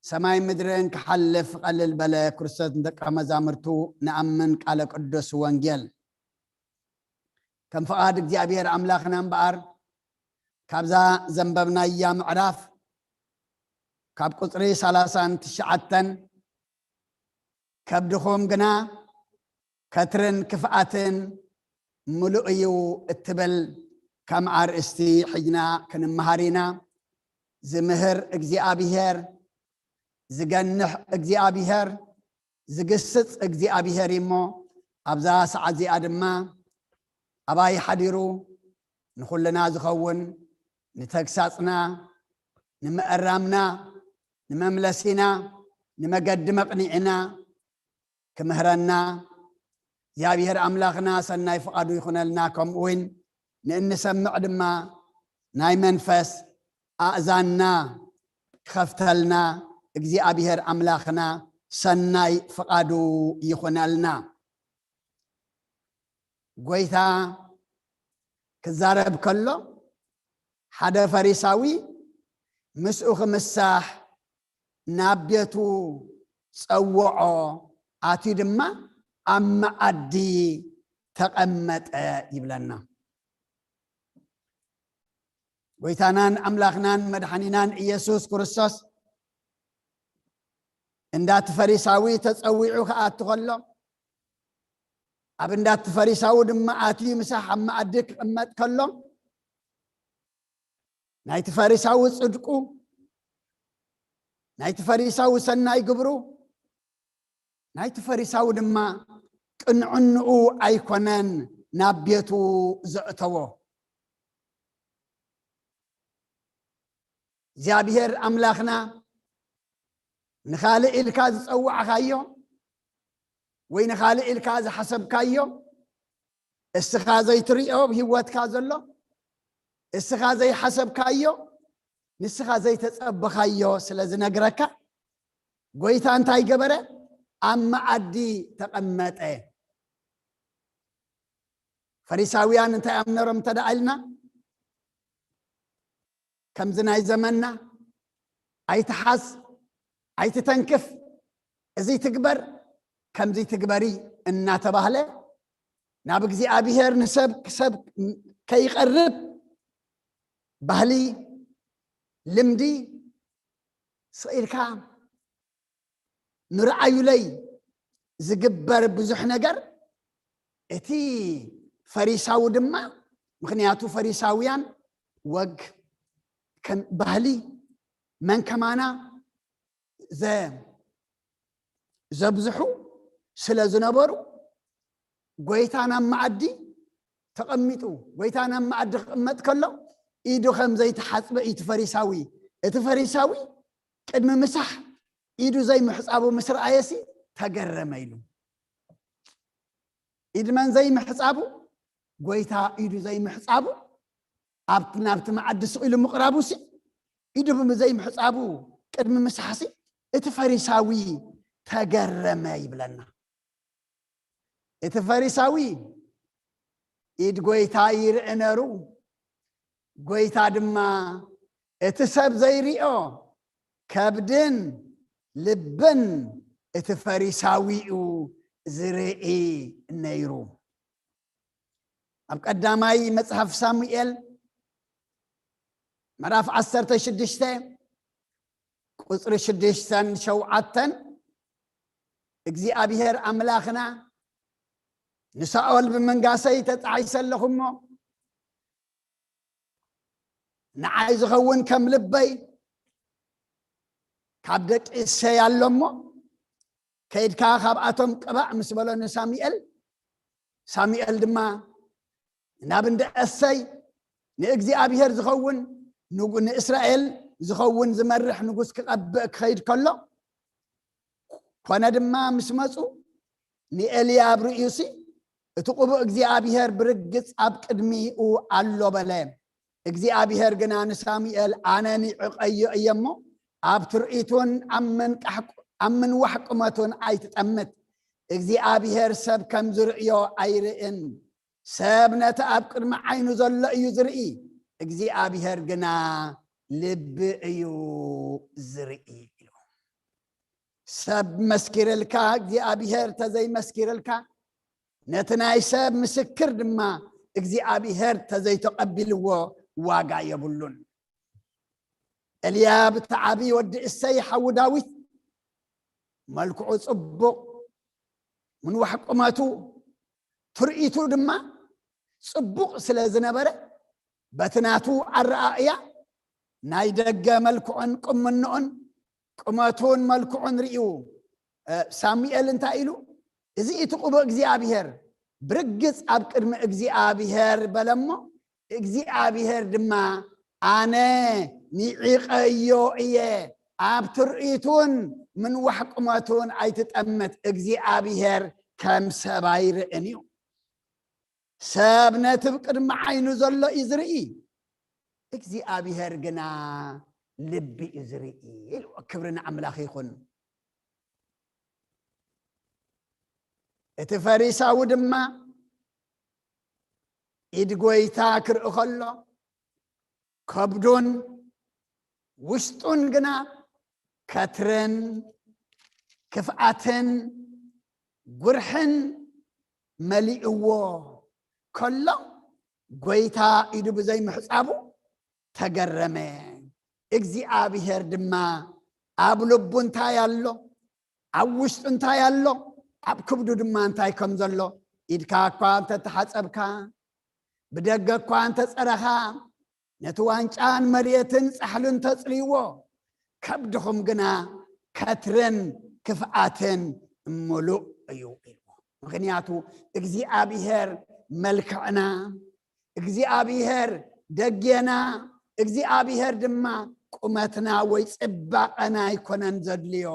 ሰማይ ምድርን ክሓልፍ ቀልል በለ። ክርስቶስ ንደቀ መዛሙርቱ ንኣምን ቃለ ቅዱስ ወንጌል ከም ፍቓድ እግዚኣብሔር ኣምላኽና እምበኣር፣ ካብዛ ዘንበብናያ ምዕራፍ ካብ ቁጽሪ ሰላሳን ትሽዓተን፣ "ከብድኹም ግና ከትርን ክፍኣትን ምሉእ እዩ" እትብል ከም ኣርእስቲ ሒዝና ክንመሃር ኢና። ዝምህር እግዚኣብሔር፣ ዝገንሕ እግዚኣብሔር፣ ዝግስጽ እግዚኣብሔር እዩ እሞ፣ ኣብዛ ሰዓት እዚኣ ድማ ኣባይ ሓዲሩ ንኹልና ዝኸውን ንተግሳጽና፣ ንምእራምና፣ ንመምለሲና፣ ንመገዲ መቕኒዕና ክምህረና እግዚኣብሔር ኣምላኽና ሰናይ ፍቓዱ ይኹነልና። ከምኡ እውን ንእንሰምዕ ድማ ናይ መንፈስ ኣእዛንና ክኸፍተልና እግዚኣብሔር ኣምላኽና ሰናይ ፍቓዱ ይኹነልና። ጐይታ ክዛረብ ከሎ ሓደ ፈሪሳዊ ምስኡ ክምሳሕ ናብ ቤቱ ጸውዖ፣ ኣትዩ ድማ ኣብ መኣዲ ተቐመጠ ይብለና። ጐይታናን ኣምላኽናን መድሓኒናን ኢየሱስ ክርስቶስ እንዳቲ ፈሪሳዊ ተጸዊዑ ክኣቱ ከሎ፣ ኣብ እንዳቲ ፈሪሳዊ ድማ ኣትዩ ምሳሕ ኣብ መኣዲ ክቕመጥ ከሎ፣ ናይቲ ፈሪሳዊ ጽድቁ፣ ናይቲ ፈሪሳዊ ሰናይ ግብሩ፣ ናይቲ ፈሪሳዊ ድማ ቅንዕንኡ ኣይኮነን ናብ ቤቱ ዘእተዎ። እግዚኣብሔር ኣምላኽና ንኻልእ ኢልካ ዝጸዋዕካዮ ወይ ንኻልእ ኢልካ ዝሓሰብካዮ፣ እስኻ ዘይትርእዮ ኣብ ህይወትካ ዘሎ፣ እስኻ ዘይሓሰብካዮ፣ ንስኻ ዘይተጸበኻዮ ስለ ዝነግረካ፣ ጐይታ እንታይ ገበረ? ኣብ መኣዲ ተቐመጠ። ፈሪሳውያን እንታይ ኣምነሮም እንተ ደኣ ኢልና፣ ከምዚ ናይ ዘመንና ኣይትሓዝ፣ ኣይትተንክፍ፣ እዚ ትግበር፣ ከምዚ ትግበሪ እናተባህለ ናብ እግዚኣብሔር ንሰብ ክሰብ ከይቐርብ ባህሊ፣ ልምዲ ስቕ ኢልካ ንርኣዩለይ ዝግበር ብዙሕ ነገር፣ እቲ ፈሪሳዊ ድማ፣ ምኽንያቱ ፈሪሳውያን ወግ ከም ባህሊ መን ከማና ዘ-፣ ዘብዝሑ ስለ ዝነበሩ፣ ጐይታ ናብ መኣዲ ተቐሚጡ፣ ጐይታ ናብ መኣዲ ክቕመጥ ከሎ ኢዱ ከም ዘይተሓጽበ እዩ እቲ ፈሪሳዊ። እቲ ፈሪሳዊ ቅድሚ ምሳሕ ኢዱ ዘይምሕጻቡ ምስ ረኣየሲ ተገረመ ኢሉ። ኢድ መን ዘይምሕጻቡ? ጐይታ ኢዱ ዘይምሕጻቡ፣ ኣብቲ ናብቲ መኣዲ ስቕ ኢሉ ምቕራቡሲ፣ ኢዱ ብዘይምሕጻቡ ቅድሚ ምሳሕሲ እቲ ፈሪሳዊ ተገረመ ይብለና። እቲ ፈሪሳዊ ኢድ ጐይታ ይርኢ ነሩ። ጐይታ ድማ እቲ ሰብ ዘይሪኦ ከብድን ልብን እቲ ፈሪሳዊኡ ዝርኢ ነይሩ። ኣብ ቀዳማይ መጽሓፍ ሳሙኤል ምዕራፍ ዓሰርተ ሽዱሽተ ቁጽሪ ሽዱሽተን ሸውዓተን፣ እግዚኣብሔር ኣምላኽና ንሳኦል ብምንጋሰይ ተጣዒሰ ኣለኹ እሞ፣ ንዓይ ዝኸውን ከም ልበይ ካብ ደቂ እሰይ ኣሎ እሞ፣ ከይድካ ካብኣቶም ቅባእ ምስ በሎ ንሳሙኤል፣ ሳሙኤል ድማ ናብ እንዳ እሰይ ንእግዚኣብሔር ዝኸውን ንጉ-፣ ንእስራኤል ዝኸውን ዝመርሕ ንጉስ ክቐብእ ክኸይድ ከሎ፣ ኮነ ድማ ምስ መጹ ንኤልያብ ርእዩሲ፣ "እቲ ቅቡእ እግዚኣብሔር ብርግጽ ኣብ ቅድሚኡ ኣሎ" በለ። እግዚኣብሔር ግና ንሳሙኤል፣ "ኣነ ንዕቐዮ እየ እሞ፣ ኣብ ትርኢቱን ኣብ መንቃሕ-፣ ኣብ ምንዋሕ ቁመቱን ኣይትጠምት። እግዚኣብሔር ሰብ ከም ዝርእዮ ኣይርእን። ሰብ ነቲ ኣብ ቅድሚ ዓይኑ ዘሎ እዩ ዝርኢ፣ እግዚኣብሔር ግና ልቢ እዩ ዝርኢ" ኢሉ። ሰብ መስኪርልካ፣ እግዚኣብሔር ተዘይመስኪርልካ፣ ነቲ ናይ ሰብ ምስክር ድማ እግዚኣብሔር ተዘይተቐቢልዎ ዋጋ የብሉን። ኤልያብ እቲ ዓቢ ወዲ እሰይ ሓዉ ዳዊት፣ መልክዑ ጽቡቕ፣ ምንዋሕ ቁመቱ፣ ትርኢቱ ድማ ጽቡቕ ስለ ዝነበረ፣ በቲ ናቱ ኣረኣእያ ናይ ደገ መልክዑን ቁምንኡን፣ ቁመቱን መልክዑን ርእዩ፣ እ፣ ሳሙኤል እንታይ ኢሉ? "እዚ እቲ ቅቡእ እግዚኣብሔር ብርግጽ ኣብ ቅድሚ እግዚኣብሔር" በለ እሞ፣ እግዚኣብሔር ድማ፣ "ኣነ ንዒቐዮ እየ፣ ኣብ ትርኢቱን ምንዋሕ ቁመቱን ኣይትጠምት፣ እግዚኣብሔር ከም ሰብ ኣይርእን እዩ። ሰብ ነቲ ቅድሚ ዓይኑ ዘሎ እዩ ዝርኢ፣ እግዚኣብሔር ግና ልቢ እዩ ዝርኢ" ኢልዎ። ክብሪ ንኣምላኽ ይኹን። እቲ ፈሪሳዊ ድማ ኢድ ጐይታ ክርኢ ኸሎ፣ ከብዱን ውሽጡን ግና ከትርን ክፍኣትን ጉርሕን መሊእዎ ከሎ፣ ጐይታ ኢዱ ብዘይምሕጻቡ ተገረመ። እግዚኣብሔር ድማ ኣብ ልቡ እንታይ ኣሎ፣ ኣብ ውሽጡ እንታይ ኣሎ፣ ኣብ ክብዱ ድማ እንታይ ከም ዘሎ፣ ኢድካ እኳ እንተተሓጸብካ፣ ብደገ እኳ እንተጸረኻ፣ ነቲ ዋንጫን መሬትን ጻሕልን ተጽልይዎ፣ ከብድኹም ግና ከትርን ክፍኣትን ምሉእ እዩ ኢልዎ። ምኽንያቱ እግዚኣብሔር መልክዕና፣ እግዚኣብሔር ደጌና፣ እግዚኣብሔር ድማ ቁመትና ወይ ጽባቐና ኣይኮነን ዘድልዮ።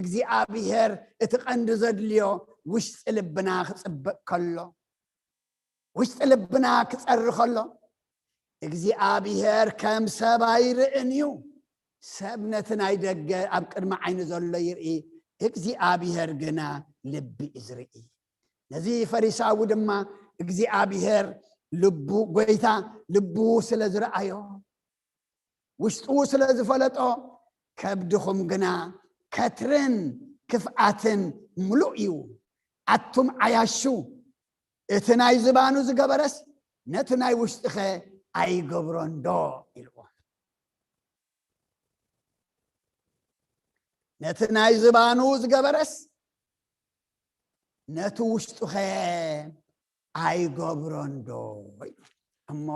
እግዚኣብሔር እቲ ቀንዲ ዘድልዮ ውሽጢ ልብና ክጽብቕ ከሎ፣ ውሽጢ ልብና ክጸሪ ከሎ፣ እግዚኣብሔር ከም ሰብ ኣይርእን እዩ። ሰብ ነቲ ናይ ደገ ኣብ ቅድሚ ዓይኑ ዘሎ ይርኢ፣ እግዚኣብሔር ግና ልቢ እዩ ዝርኢ። ነዚ ፈሪሳዊ ድማ እግዚኣብሔር ልቡ፣ ጐይታ ልቡ ስለ ዝረኣዮ፣ ውሽጡ ስለ ዝፈለጦ፣ ከብድኹም ግና ከትርን ክፍኣትን ምሉእ እዩ። ኣቱም ዓያሹ፣ እቲ ናይ ዝባኑ ዝገበረስ ነቲ ናይ ውሽጥኸ ኣይገብሮን ዶ? ኢልዎ። ነቲ ናይ ዝባኑ ዝገበረስ ነቲ ውሽጡኸ ኣይገብሮን ዶ? እሞ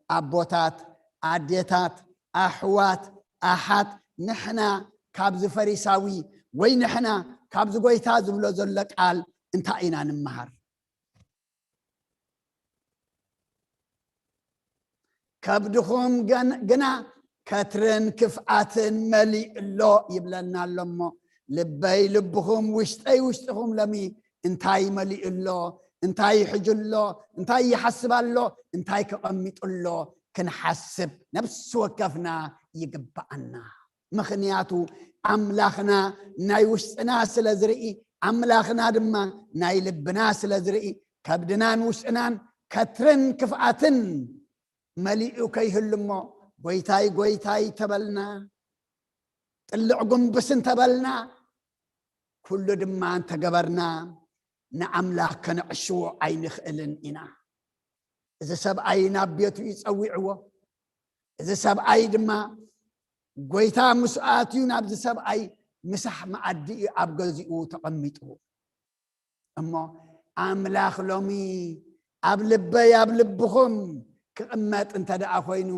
ኣቦታት፣ ኣዴታት፣ ኣሕዋት፣ ኣሓት፣ ንሕና ካብዚ ፈሪሳዊ ወይ ንሕና ካብዚ ጐይታ ዝብሎ ዘሎ ቃል እንታይ ኢና ንምሃር? ከብድኹም ገን-፣ ግና ከትርን ክፍኣትን መሊኡ ኣሎ ይብለና ኣሎ። እሞ ልበይ ልብኹም፣ ውሽጠይ ውሽጥኹም ሎሚ እንታይ መሊኡ ኣሎ? እንታይ ይሕጅ ኣሎ? እንታይ ይሓስብ ኣሎ? እንታይ ከቐሚጡ ኣሎ? ክንሓስብ ነፍሲ ወከፍና ይግብኣና። ምኽንያቱ ኣምላኽና ናይ ውሽጥና ስለ ዝርኢ፣ ኣምላኽና ድማ ናይ ልብና ስለ ዝርኢ፣ ከብድናን ውሽጥናን ከትርን ክፍኣትን መሊኡ ከይህሉ እሞ፣ "ጐይታይ፣ ጐይታይ" ተበልና፣ ጥልዕ ጉንብስ እንተበልና፣ ኩሉ ድማ እንተገበርና፣ ንኣምላኽ ከነዕሽዎ ኣይንኽእልን ኢና። እዚ ሰብኣይ ናብ ቤቱ እዩ ጸዊዕዎ። እዚ ሰብኣይ ድማ ጐይታ ምስ ኣትዩ ናብዚ ሰብኣይ ምሳሕ መኣዲ እዩ ኣብ ገዝኡ ተቐሚጡ። እሞ ኣምላኽ ሎሚ ኣብ ልበይ ኣብ ልብኹም ክቕመጥ እንተ ደኣ ኾይኑ፣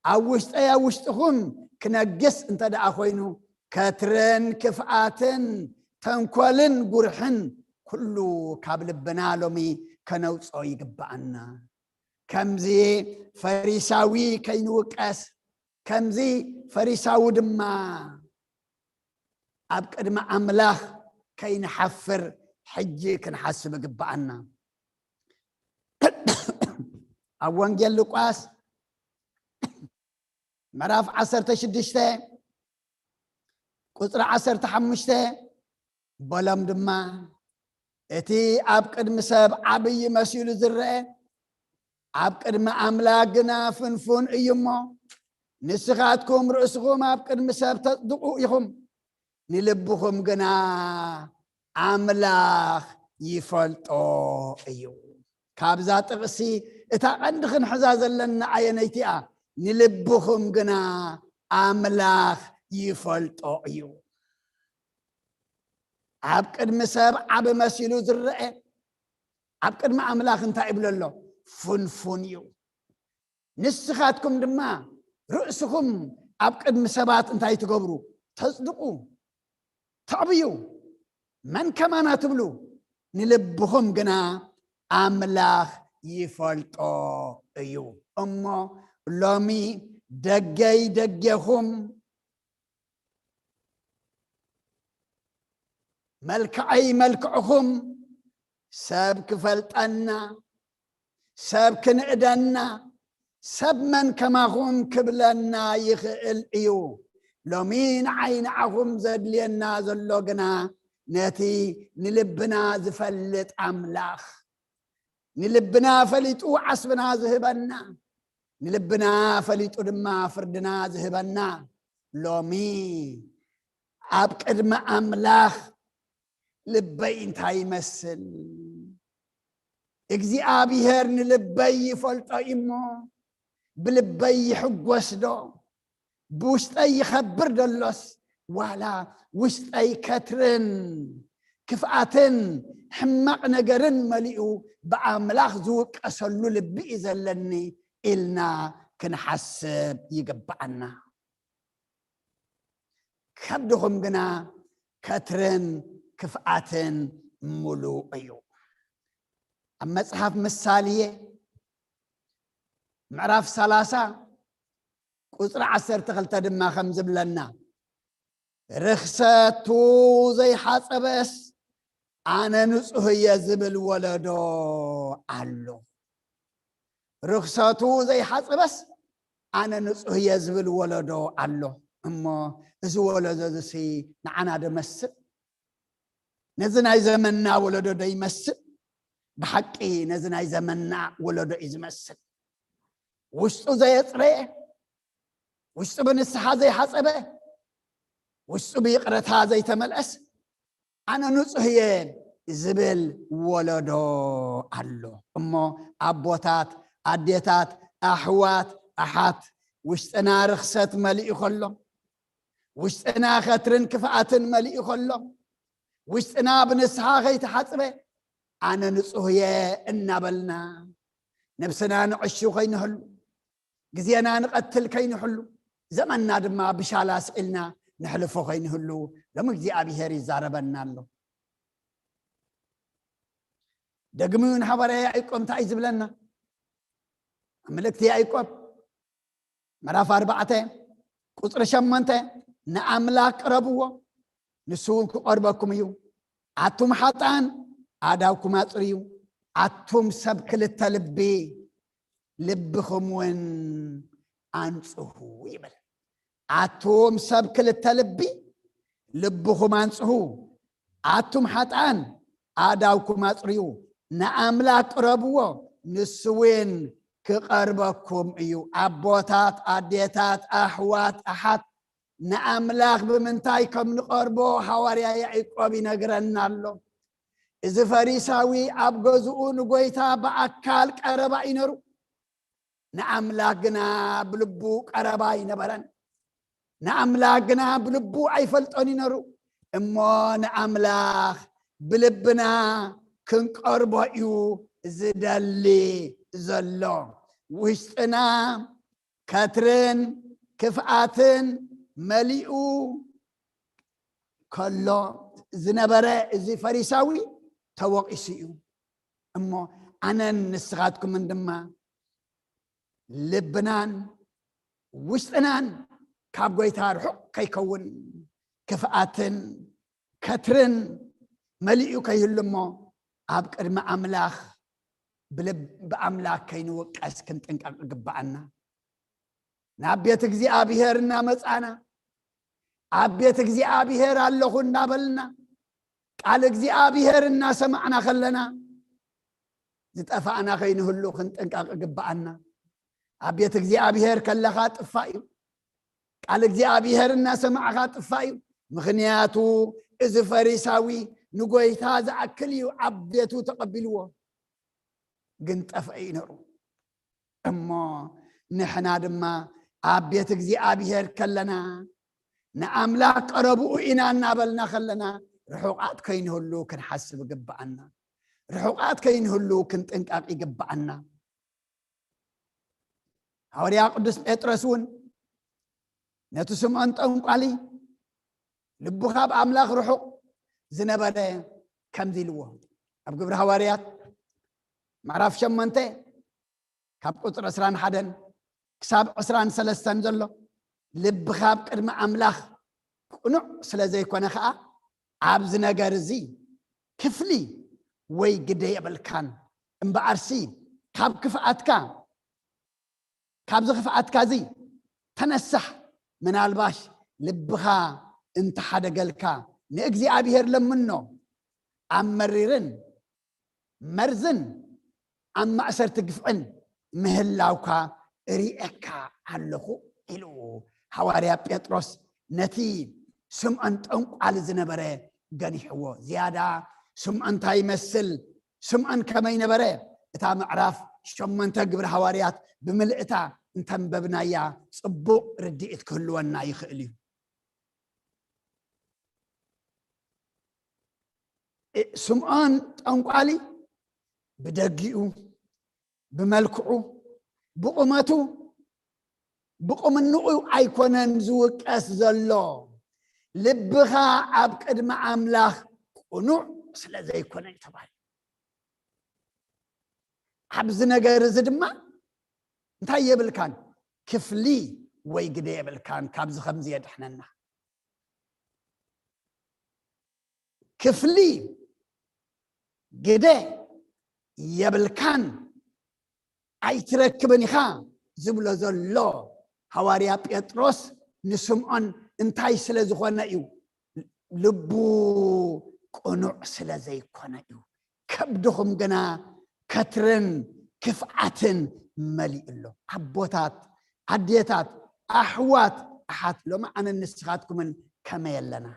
ኣብ ውሽጠይ ኣብ ውሽጥኹም ክነግስ እንተ ደኣ ኮይኑ፣ ከትርን ክፍኣትን ተንኮልን ጉርሕን ኩሉ ካብ ልብና ሎሚ ከነውፅኦ ይግብኣና። ከምዚ ፈሪሳዊ ከይንውቀስ፣ ከምዚ ፈሪሳዊ ድማ ኣብ ቅድሚ ኣምላኽ ከይንሓፍር ሕጂ ክንሓስብ ይግብኣና። ኣብ ወንጌል ሉቃስ ምዕራፍ ዓሰርተ ሽዱሽተ ቁጽሪ ዓሰርተ ሓሙሽተ፣ በሎም ድማ፣ እቲ ኣብ ቅድሚ ሰብ ዓብዪ መሲሉ ዝረአ፣ ኣብ ቅድሚ ኣምላኽ ግና ፍንፉን እዩ እሞ፣ ንስኻትኩም ርእስኹም ኣብ ቅድሚ ሰብ ተጽድቑ ኢኹም፣ ንልብኹም ግና ኣምላኽ ይፈልጦ እዩ። ካብዛ ጥቕሲ እታ ቀንዲ ክንሕዛ ዘለና ኣየነይቲ እያ? ንልብኹም ግና ኣምላኽ ይፈልጦ እዩ። ኣብ ቅድሚ ሰብ ዓቢ መሲሉ ዝረአ፣ ኣብ ቅድሚ ኣምላኽ እንታይ ይብሎ ኣሎ? ፍንፉን እዩ። ንስኻትኩም ድማ ርእስኹም ኣብ ቅድሚ ሰባት እንታይ ትገብሩ? ተጽድቑ፣ ተዕብዩ፣ መን ከማና ትብሉ፣ ንልብኹም ግና ኣምላኽ ይፈልጦ እዩ። እሞ ሎሚ ደገይ ደጌኹም፣ መልክዐይ መልክዕኹም፣ ሰብ ክፈልጠና፣ ሰብ ክንእደና፣ ሰብ መን ከማኹም ክብለና ይኽእል እዩ። ሎሚ ንዓይ ንዓኹም ዘድልየና ዘሎ ግና ነቲ ንልብና ዝፈልጥ ኣምላኽ፣ ንልብና ፈሊጡ ዓስብና ዝህበና፣ ንልብና ፈሊጡ ድማ ፍርድና ዝህበና፣ ሎሚ ኣብ ቅድሚ ኣምላኽ ልበይ እንታይ ይመስል? እግዚኣብሔር ንልበይ ይፈልጦ እሞ፣ ብልበይ ይሕጎስ ዶ? ብውሽጠይ ይኸብር ደሎስ፣ ዋላ ውሽጠይ ከትርን ክፍኣትን ሕማቕ ነገርን መሊኡ ብኣምላኽ ዝውቀሰሉ ልቢ እዩ ዘለኒ ኢልና ክንሓስብ ይግብኣና። ከብድኹም ግና ከትርን ክፍኣትን ምሉእ እዩ። ኣብ መጽሓፍ ምሳሌ ምዕራፍ ሰላሳ ቁጽሪ ዓሰርተ ክልተ ድማ ከም ዝብለና፣ ርኽሰቱ ዘይሓጸበስ ኣነ ንጹህ እየ ዝብል ወለዶ ኣሎ። ርኽሰቱ ዘይሓጸበስ ኣነ ንጹህ እየ ዝብል ወለዶ ኣሎ። እሞ እዚ ወለዶ እዚ ንዓና ዶ ይመስል? ነዚ ናይ ዘመንና ወለዶ ዶ ይመስል? ብሓቂ ነዚ ናይ ዘመንና ወለዶ እዩ ዝመስል። ውሽጡ ዘየጽረየ፣ ውሽጡ ብንስሓ ዘይሓጸበ፣ ውሽጡ ብይቕረታ ዘይተመልአስ፣ ኣነ ንጹህ እየ ዝብል ወለዶ ኣሎ። እሞ ኣቦታት፣ ኣዴታት፣ ኣሕዋት፣ ኣሓት፣ ውሽጥና ርኽሰት መሊኡ ከሎ፣ ውሽጥና ኸትርን ክፍኣትን መሊኡ ከሎ፣ ውሽጥና ብንስሓ ከይተሓጽበ፣ ኣነ ንጹህ እየ እናበልና፣ ነብስና ንዕሹ ከይንህሉ፣ ግዜና ንቐትል ከይንህሉ፣ ዘመንና ድማ ብሻላ ስቒልና ንሕልፎ ከይንህሉ፣ ሎሚ እግዚኣብሔር ይዛረበና ኣሎ። ደግሚኡ ንሓዋርያ ያዕቆብ እንታይ እዩ ዝብለና? ኣብ መልእክቲ ያዕቆብ ምዕራፍ ኣርባዕተ ቁጽሪ ሸሞንተ፣ ንኣምላኽ ቅረብዎ፣ ንሱ እውን ክቐርበኩም እዩ። ኣቱም ሓጣን ኣእዳውኩም ኣጽርዩ፣ ኣቱም ሰብ ክልተ ልቢ፣ ልብኹም እውን ኣንጽሁ ይብል። ኣቱም ሰብ ክልተ ልቢ፣ ልብኹም ኣንጽሁ። ኣቱም ሓጣን ኣእዳውኩም ኣጽርዩ፣ ንኣምላኽ ቅረብዎ፣ ንሱ እውን ክቐርበኩም እዩ። ኣቦታት፣ ኣዴታት፣ ኣሕዋት፣ ኣሓት፣ ንኣምላኽ ብምንታይ ከም ንቐርቦ ሃዋርያ ያዕቆብ ይነግረና ኣሎ። እዚ ፈሪሳዊ ኣብ ገዝኡ ንጎይታ ብኣካል ቀረባ እዩ ነሩ። ንኣምላኽ ግና ብልቡ ቀረባ ኣይነበረን። ንኣምላኽ ግና ብልቡ ኣይፈልጦን እዩ ነሩ። እሞ ንኣምላኽ ብልብና ክንቀርቦ እዩ ዝደሊ ዘሎ። ውሽጥና ከትርን ክፍኣትን መሊኡ ከሎ ዝነበረ እዚ ፈሪሳዊ ተወቒሱ እዩ። እሞ ኣነን ንስኻትኩምን ድማ ልብናን ውሽጥናን ካብ ጎይታ ርሑቕ ከይከውን፣ ክፍኣትን ከትርን መሊኡ ከይህሉ እሞ ኣብ ቅድሚ ኣምላኽ ብልብ-፣ ብኣምላኽ ከይንውቀስ ክንጥንቀቕ ይግብኣና። ናብ ቤት እግዚኣብሔር እናመጻና፣ ኣብ ቤት እግዚኣብሔር ኣለኹ እናበልና፣ ቃል እግዚኣብሔር እናሰማዕና ከለና፣ ዝጠፋእና ከይንህሉ ክንጥንቀቕ ይግብኣና። ኣብ ቤት እግዚኣብሔር ከለኻ ጥፋእ እዩ። ቃል እግዚኣብሔር እናሰማዕኻ ጥፋእ እዩ። ምኽንያቱ እዚ ፈሪሳዊ ንጎይታ ዝኣክል እዩ ኣብ ቤቱ ተቐቢልዎ፣ ግን ጠፍአ እዩ ነሩ። እሞ ንሕና ድማ ኣብ ቤት እግዚኣብሔር ከለና፣ ንኣምላኽ ቀረብኡ ኢና እናበልና ከለና፣ ርሑቓት ከይንህሉ ክንሓስብ ይግብኣና። ርሑቓት ከይንህሉ ክንጥንቀቕ ይግብኣና። ሃዋርያ ቅዱስ ጴጥሮስ እውን ነቲ ስምዖን ጠንቋሊ፣ ልቡ ካብ ኣምላኽ ርሑቕ ዝነበረ፣ ከምዚ ኢልዎ፣ ኣብ ግብሪ ሃዋርያት ምዕራፍ ሸሞንተ ካብ ቁጽሪ ዕስራን ሓደን ክሳብ ዕስራን ሰለስተን ዘሎ፣ ልብኻ ኣብ ቅድሚ ኣምላኽ ቅኑዕ ስለ ዘይኮነ ኸኣ፣ ኣብዚ ነገር እዚ ክፍሊ ወይ ግደ የብልካን። እምበኣርሲ ካብ ክፍኣትካ፣ ካብዚ ክፍኣትካ እዚ ተነሳሕ። ምናልባሽ ልብኻ እንተሓደገልካ፣ ንእግዚኣብሔር ለምኖ። ኣብ መሪርን መርዝን ኣብ ማእሰርቲ ግፍዕን ምህላውካ እርእየካ ኣለኹ፣ ኢሉ ሃዋርያ ጴጥሮስ ነቲ ስምዖን ጠንቋሊ ዝነበረ ገኒሕዎ። ዝያዳ ስምዖን እንታይ ይመስል? ስምዖን ከመይ ነበረ? እታ ምዕራፍ ሸሞንተ ግብሪ ሃዋርያት ብምልእታ እንተንበብናያ፣ ጽቡቕ ርድኢት ክህልወና ይኽእል እዩ። እ-፣ ስምዖን ጠንቋሊ ብደጊኡ፣ ብመልክዑ፣ ብቑመቱ፣ ብቑምንኡ ኣይኮነን ዝውቀስ ዘሎ። ልብኻ ኣብ ቅድሚ ኣምላኽ ቅኑዕ ስለ ዘይኮነ እዩ ተባሂሉ። ኣብዚ ነገር እዚ ድማ እንታይ የብልካን? ክፍሊ ወይ ግደ የብልካን። ካብዚ ከምዚ የድሕነና። ክፍሊ ግደ የብልካን፣ ኣይትረክብን ኢኻ ዝብሎ ዘሎ ሃዋርያ ጴጥሮስ ንስምዖን እንታይ ስለ ዝኾነ እዩ? ልቡ ቅኑዕ ስለ ዘይኮነ እዩ። ከብድኹም ግና ከትርን ክፍኣትን መሊኡ ኣሎ። ኣቦታት፣ ኣዴታት፣ ኣሕዋት፣ ኣሓት፣ ሎሚ ኣነን ንስኻትኩምን ከመይ ኣለና?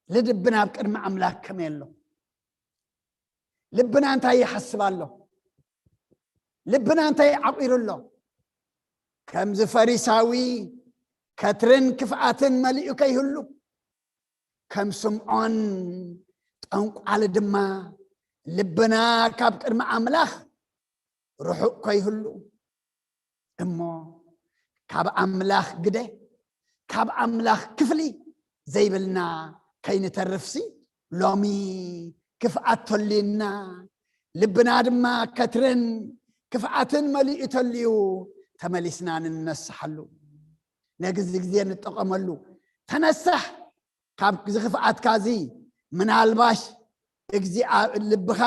ልድብና ኣብ ቅድሚ ኣምላኽ ከመይ ኣሎ? ልብና እንታይ ይሓስብ ኣሎ? ልብና እንታይ ዓቂሩ ኣሎ? ከምዚ ፈሪሳዊ ከትርን ክፍኣትን መሊኡ ከይህሉ፣ ከም ስምዖን ጠንቋሊ ድማ ልብና ካብ ቅድሚ ኣምላኽ ርሑቕ ከይህሉ፣ እሞ ካብ ኣምላኽ ግደ፣ ካብ ኣምላኽ ክፍሊ ዘይብልና ከይንተርፍሲ፣ ሎሚ ክፍኣት ተልዩና፣ ልብና ድማ ከትርን ክፍኣትን መሊኡ ተልዩ፣ ተመሊስና ንነስሓሉ፣ ነግዚ ግዜ ንጠቐመሉ። ተነሳሕ፣ ካብ ዝኽፍኣትካ እዚ ምናልባሽ እግዚኣብ-፣ ልብኻ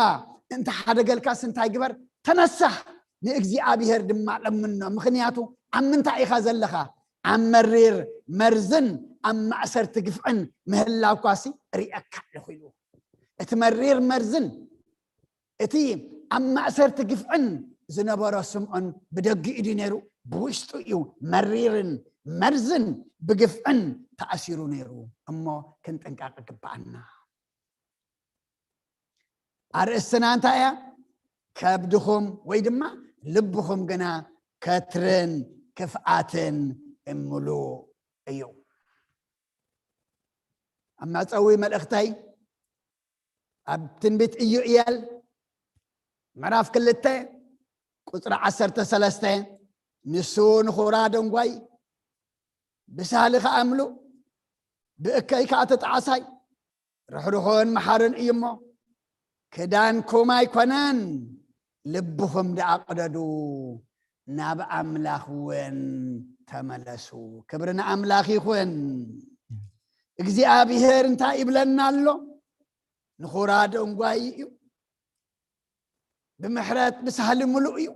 እንተሓደገልካስ እንታይ ግበር? ተነሳሕ፣ ንእግዚኣብሔር ድማ ለምኖ። ምኽንያቱ ኣብ ምንታይ ኢኻ ዘለኻ? ኣብ መሪር መርዝን ኣብ ማእሰርቲ ግፍዕን ምህላውካሲ ርእየካ ኣለኹ ኢሉ። እቲ መሪር መርዝን እቲ ኣብ ማእሰርቲ ግፍዕን ዝነበሮ ስምዖን ብደጊኡ ድዩ ነይሩ? ብውሽጡ እዩ መሪርን መርዝን ብግፍዕን ተኣሲሩ ነይሩ። እሞ ክንጥንቀቕ ይግብኣና። ኣርእስትና እንታይ እያ? ከብድኹም ወይ ድማ ልብኹም ግና ከትርን ክፍኣትን እምሉ እዩ። ኣብ መዕጸዊ መልእኽተይ ኣብ ትንቢት ኢዩኤል ምዕራፍ ክልተ ቁጽሪ ዓሰርተ ሰለስተ፣ ንሱ ንኹራ ደንጓይ፣ ብሳህሊ ከኣ ምሉእ፣ ብእከይ ከኣ ተጣዓሳይ፣ ርሕሩሕን መሓርን እዩ እሞ፣ ክዳንኩም ኣይኮነን፣ ልብኹም ደኣ ቅደዱ፣ ናብ ኣምላኽ እውን ተመለሱ። ክብሪ ንኣምላኽ ይኹን። እግዚኣብሔር እንታይ ይብለና ኣሎ? ንኹራ ደንጓይ እዩ፣ ብምሕረት ብሳህሊ ምሉእ እዩ፣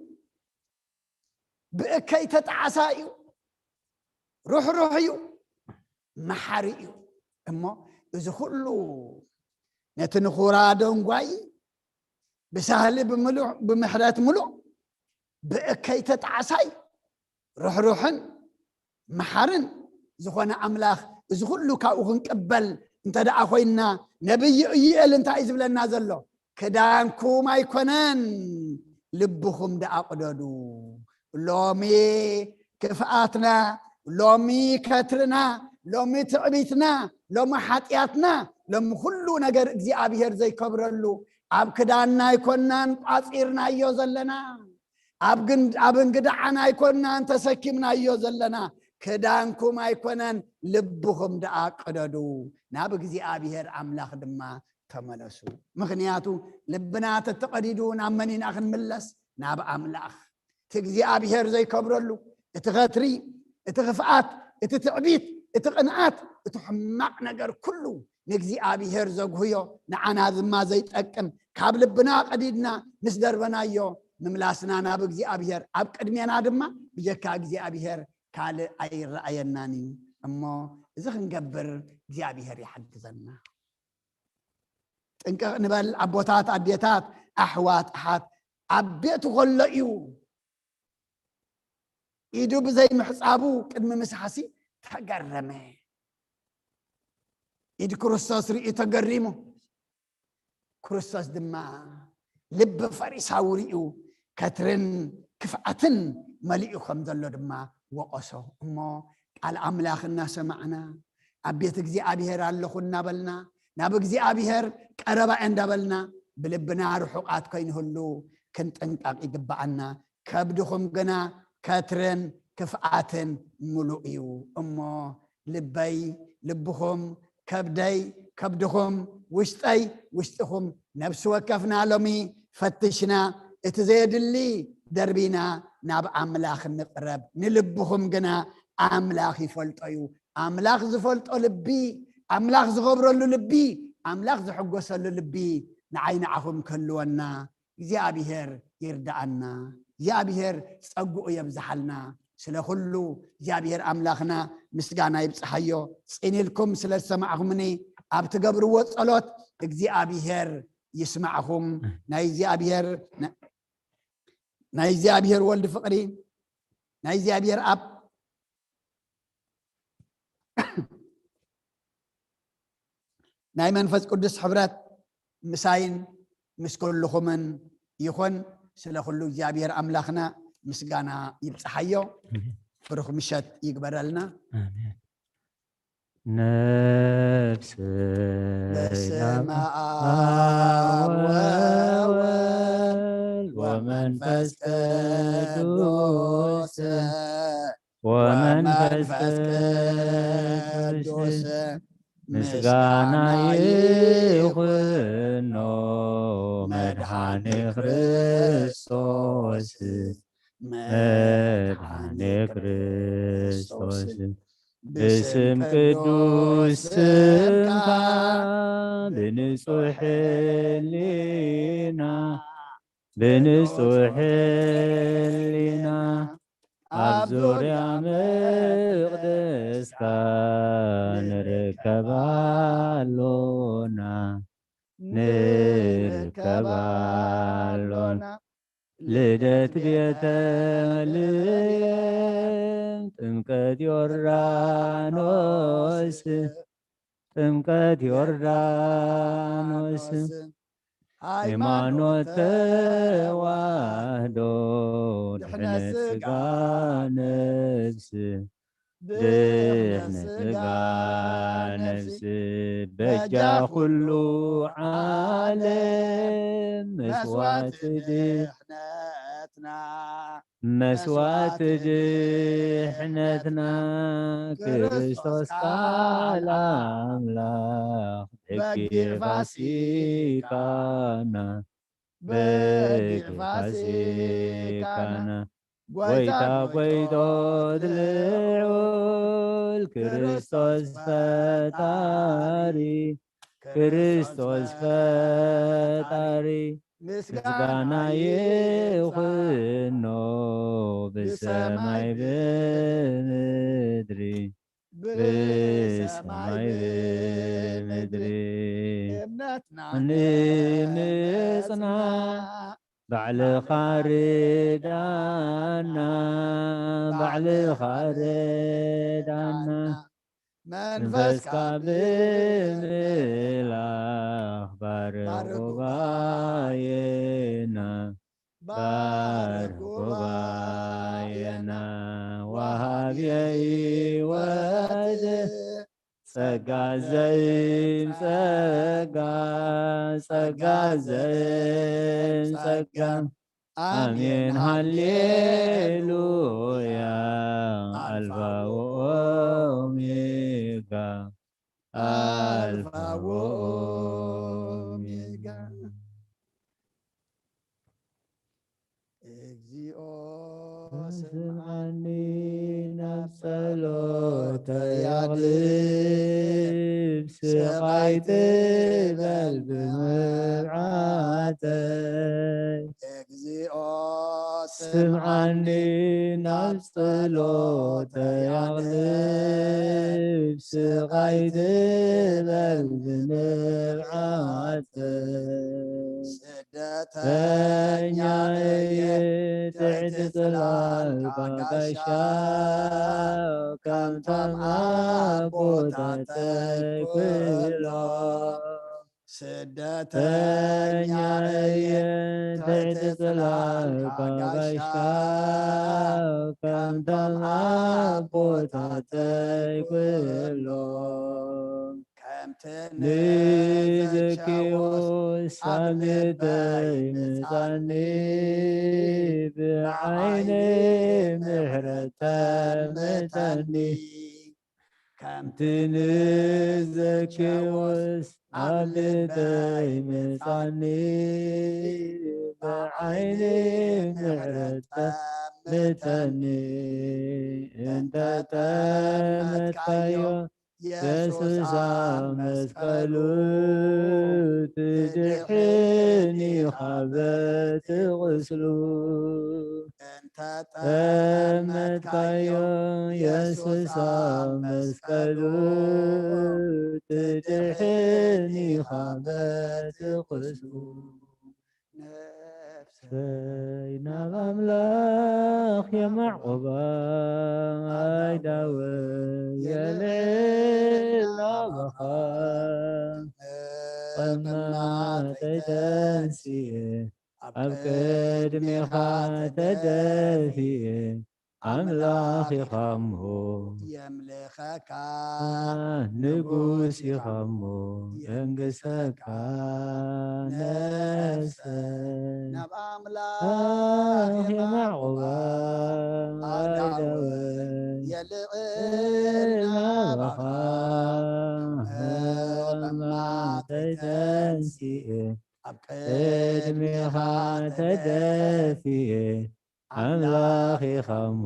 ብእከይ ተጣዓሳ እዩ፣ ርሕሩሕ እዩ፣ መሓሪ እዩ። እሞ እዚ ኩሉ ነቲ ንኹራ ደንጓይ ብሳህሊ ብምሉእ፣ ብምሕረት ምሉእ፣ ብእከይ ተጣዓሳይ፣ ርሕሩሕን መሓርን ዝኾነ ኣምላኽ እዚ ኩሉ ካብኡ ክንቅበል እንተ ደኣ ኮይንና፣ ነብይ ኢዩኤል እንታይ እዩ ዝብለና ዘሎ? ክዳንኩም ኣይኮነን፣ ልብኹም ደኣ ቅደዱ። ሎሚ ክፍኣትና፣ ሎሚ ከትርና፣ ሎሚ ትዕቢትና፣ ሎሚ ሓጢኣትና፣ ሎሚ ኩሉ ነገር እግዚኣብሔር ዘይከብረሉ ኣብ ክዳንና ኣይኮንናን ቋጺርናዮ ዘለና። ኣብ ግን-፣ ኣብ እንግድዓና ኣይኮንናን ተሰኪምናዮ ዘለና። ክዳንኩም ኣይኮነን፣ ልብኹም ደኣ ቅደዱ፣ ናብ እግዚኣብሔር ኣምላኽ ድማ ተመለሱ። ምኽንያቱ ልብና ተተቐዲዱ ናብ መን ኢና ክንምለስ? ናብ ኣምላኽ። እቲ እግዚኣብሔር ዘይከብረሉ፣ እቲ ኸትሪ፣ እቲ ኽፍኣት፣ እቲ ትዕቢት፣ እቲ ቕንኣት፣ እቲ ሕማቕ ነገር ኩሉ ንእግዚኣብሔር ዘጉህዮ፣ ንዓና ድማ ዘይጠቅም፣ ካብ ልብና ቀዲድና ምስ ደርበናዮ ምምላስና ናብ እግዚኣብሔር፣ ኣብ ቅድሜና ድማ ብጀካ እግዚኣብሔር ካልእ ኣይረኣየናን እዩ። እሞ እዚ ክንገብር እግዚኣብሔር ይሓግዘና። ጥንቅቕ ንበል ኣቦታት፣ ኣዴታት፣ ኣሕዋት፣ ኣሓት። ኣብ ቤቱ ከሎ እዩ ኢዱ ብዘይ ምሕጻቡ ቅድሚ ምስሓሲ ተገረመ። ኢድ ክርስቶስ ርእዩ ተገሪሙ። ክርስቶስ ድማ ልቢ ፈሪሳዊ ርእዩ ከትርን ክፍኣትን መሊኡ ከም ዘሎ ድማ ወቐሶ። እሞ ቃል ኣምላኽ እናሰማዕና፣ ኣብ ቤት እግዚኣብሔር ኣለኹ እናበልና፣ ናብ እግዚኣብሔር ቀረባ እየ እንዳበልና፣ ብልብና ርሑቓት ከይንህሉ ክንጥንቀቕ ይግብኣና። ከብድኹም ግና ከትርን ክፍኣትን ምሉእ እዩ። እሞ ልበይ፣ ልብኹም፣ ከብደይ፣ ከብድኹም፣ ውሽጠይ፣ ውሽጥኹም፣ ነፍሲ ወከፍና ሎሚ ፈትሽና፣ እቲ ዘየድሊ ደርቢና ናብ ኣምላኽ ንቕረብ። ንልብኹም ግና ኣምላኽ ይፈልጦ እዩ። ኣምላኽ ዝፈልጦ ልቢ፣ ኣምላኽ ዝኸብረሉ ልቢ፣ ኣምላኽ ዝሕጎሰሉ ልቢ ንዓይ ንዓኹም ክህልወና እግዚኣብሔር ይርድኣና። እግዚኣብሔር ጸግኡ የብዝሓልና። ስለ ኩሉ እግዚኣብሔር ኣምላኽና ምስጋና ይብጽሓዮ። ጽን ኢልኩም ስለ ዝሰማዕኹምኒ፣ ኣብ ትገብርዎ ጸሎት እግዚኣብሔር ይስማዕኹም። ናይ እግዚኣብሔር፣ ናይ እግዚኣብሔር ወልድ ፍቕሪ፣ ናይ እግዚኣብሔር ኣብ ናይ መንፈስ ቅዱስ ሕብረት ምሳይን ምስ ኩልኹምን ይኹን። ስለ ኩሉ እግዚኣብሔር ኣምላኽና ምስጋና ይብጽሓዮ። ብሩኽ ምሸት ይግበረልና። ኣሜን። ነፍስ በስመ ኣብ ወወልድ ወመንፈስ ቅዱስ ወመንፈስ ቅዱስ ምስጋና ይኹኖ መድኃኔ ክርስቶስ፣ መድኃኔ ክርስቶስ። ብስም ቅዱስ ስምካ ብንጹሕ ሕሊና፣ ብንጹሕ ሕሊና ኣብ ዙርያ መቕደስካ ንርከብ ኣሎና፣ ንርከብ ኣሎና። ልደት ቤተልሔም፣ ጥምቀት ዮርዳኖስ፣ ጥምቀት ዮርዳኖስ፣ ሃይማኖት ተዋህዶ፣ ድሕነት ሥጋ ነፍስ፣ ድሕነት ሥጋ ነፍስ፣ በጃ ኩሉ ዓለም፣ መስዋእቲ ድሕነትና፣ መስዋእቲ ድሕነትና፣ ክርስቶስ ቃል ኣምላኽ በጊዕ ፋሲካና፣ በጊዕ ፋሲካና፣ ጎይታ ጎይቶት ልዑል ክርስቶስ ፈጣሪ፣ ክርስቶስ ፈጣሪ፣ ምስጋና ይኹኖ ብሰማይ ብምድሪ፣ ብሰማይ ብምድሪ። እምነትና ንምጽና ባዕልኻ ርዳና፣ ባዕልኻ ርዳና። መንፈስካ ብምልኣኽ ባርኽ ጉባኤና፣ ባርኽ ጉባኤና። ወሃብየ ህይወት ጸጋ ዘይም ጸጋ፣ ጸጋ ዘይም ጸጋ። ኣሜን ሃሌሉያ። ኣልፋ ወኦሜጋ፣ ኣልፋ ወኦሜጋ። እግዚኦ ስምዓኒ፣ ናብ ጸሎተይ ኣቕልብ፣ ስቓይ ትበል ብምብዓተይ። እግዚኦ ስምዓኒ፣ ናብ ጸሎተይ ኣቕልብ፣ ስቓይ ትበል ብምብዓተይ። ስደተኛ እየ ትሕቲ ጽላልካ ጋሻ፣ ከምቶም ኣቦታተይ ኩሎም። ስደተኛ እየ ትሕቲ ጽላልካ ጋሻ፣ ከምቶም ኣቦታተይ ኩሎም። ከምቲ ንዘኬዎስ ኣብ ልበይ ምጻኒ፣ ብዓይኒ ምሕረት ተምተኒ። ከምቲ ንዘኬዎስ ኣብ ልበይ ምጻኒ፣ ብዓይኒ ምሕረት ተምተኒ። እንተ ጠመትካዮ የሱስ ኣብ መስቀሉ፣ ትድሕን ኢኻ በቲ ቁስሉ። እንተ ጠመትካዮ የሱስ ኣብ መስቀሉ፣ ትድሕን ኢኻ በቲ ቁስሉ። ነፍሰይ ናብ ኣምላኽ የማዕቑባ፣ ኣእዳወይ የልዕል ናባኻ። እቕማጠይ ተንሲኤ፣ ኣብ ቅድሜኻ ተደፊኤ፣ ኣምላኽ ኢኻ እሞ የምልኸካ፣ ንጉስ ኢኻ እሞ የንግሰካ። ነፍሰይ ናብ ኣምላኽ የማዕቑባ፣ ኣእዳወይ የልዕል ናባኻ። እቕማጠይ ተንሲኤ፣ ኣብ ቅድሜኻ ተደፊኤ፣ ኣምላኽ ኢኻ እሞ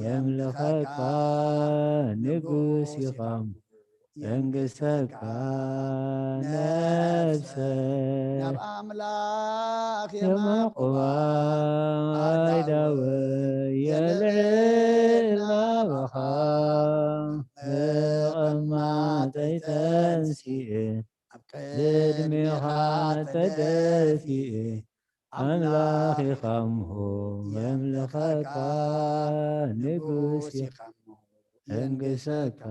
የምልኸካ፣ ንጉስ ኢኻ እሞ የንግሰካ። ነፍሰይ ናብ ኣምላኽ የማዕቑባ፣ ኣእዳወይ የልዕል ናባኻ። እቕማጠይ ተንሲኤ፣ ኣብ ቅድሜኻ ተደፊኤ፣ ኣምላኽ ኢኻ እሞ የምልኸካ፣ ንጉስ ኢኻ እሞ የንግሰካ።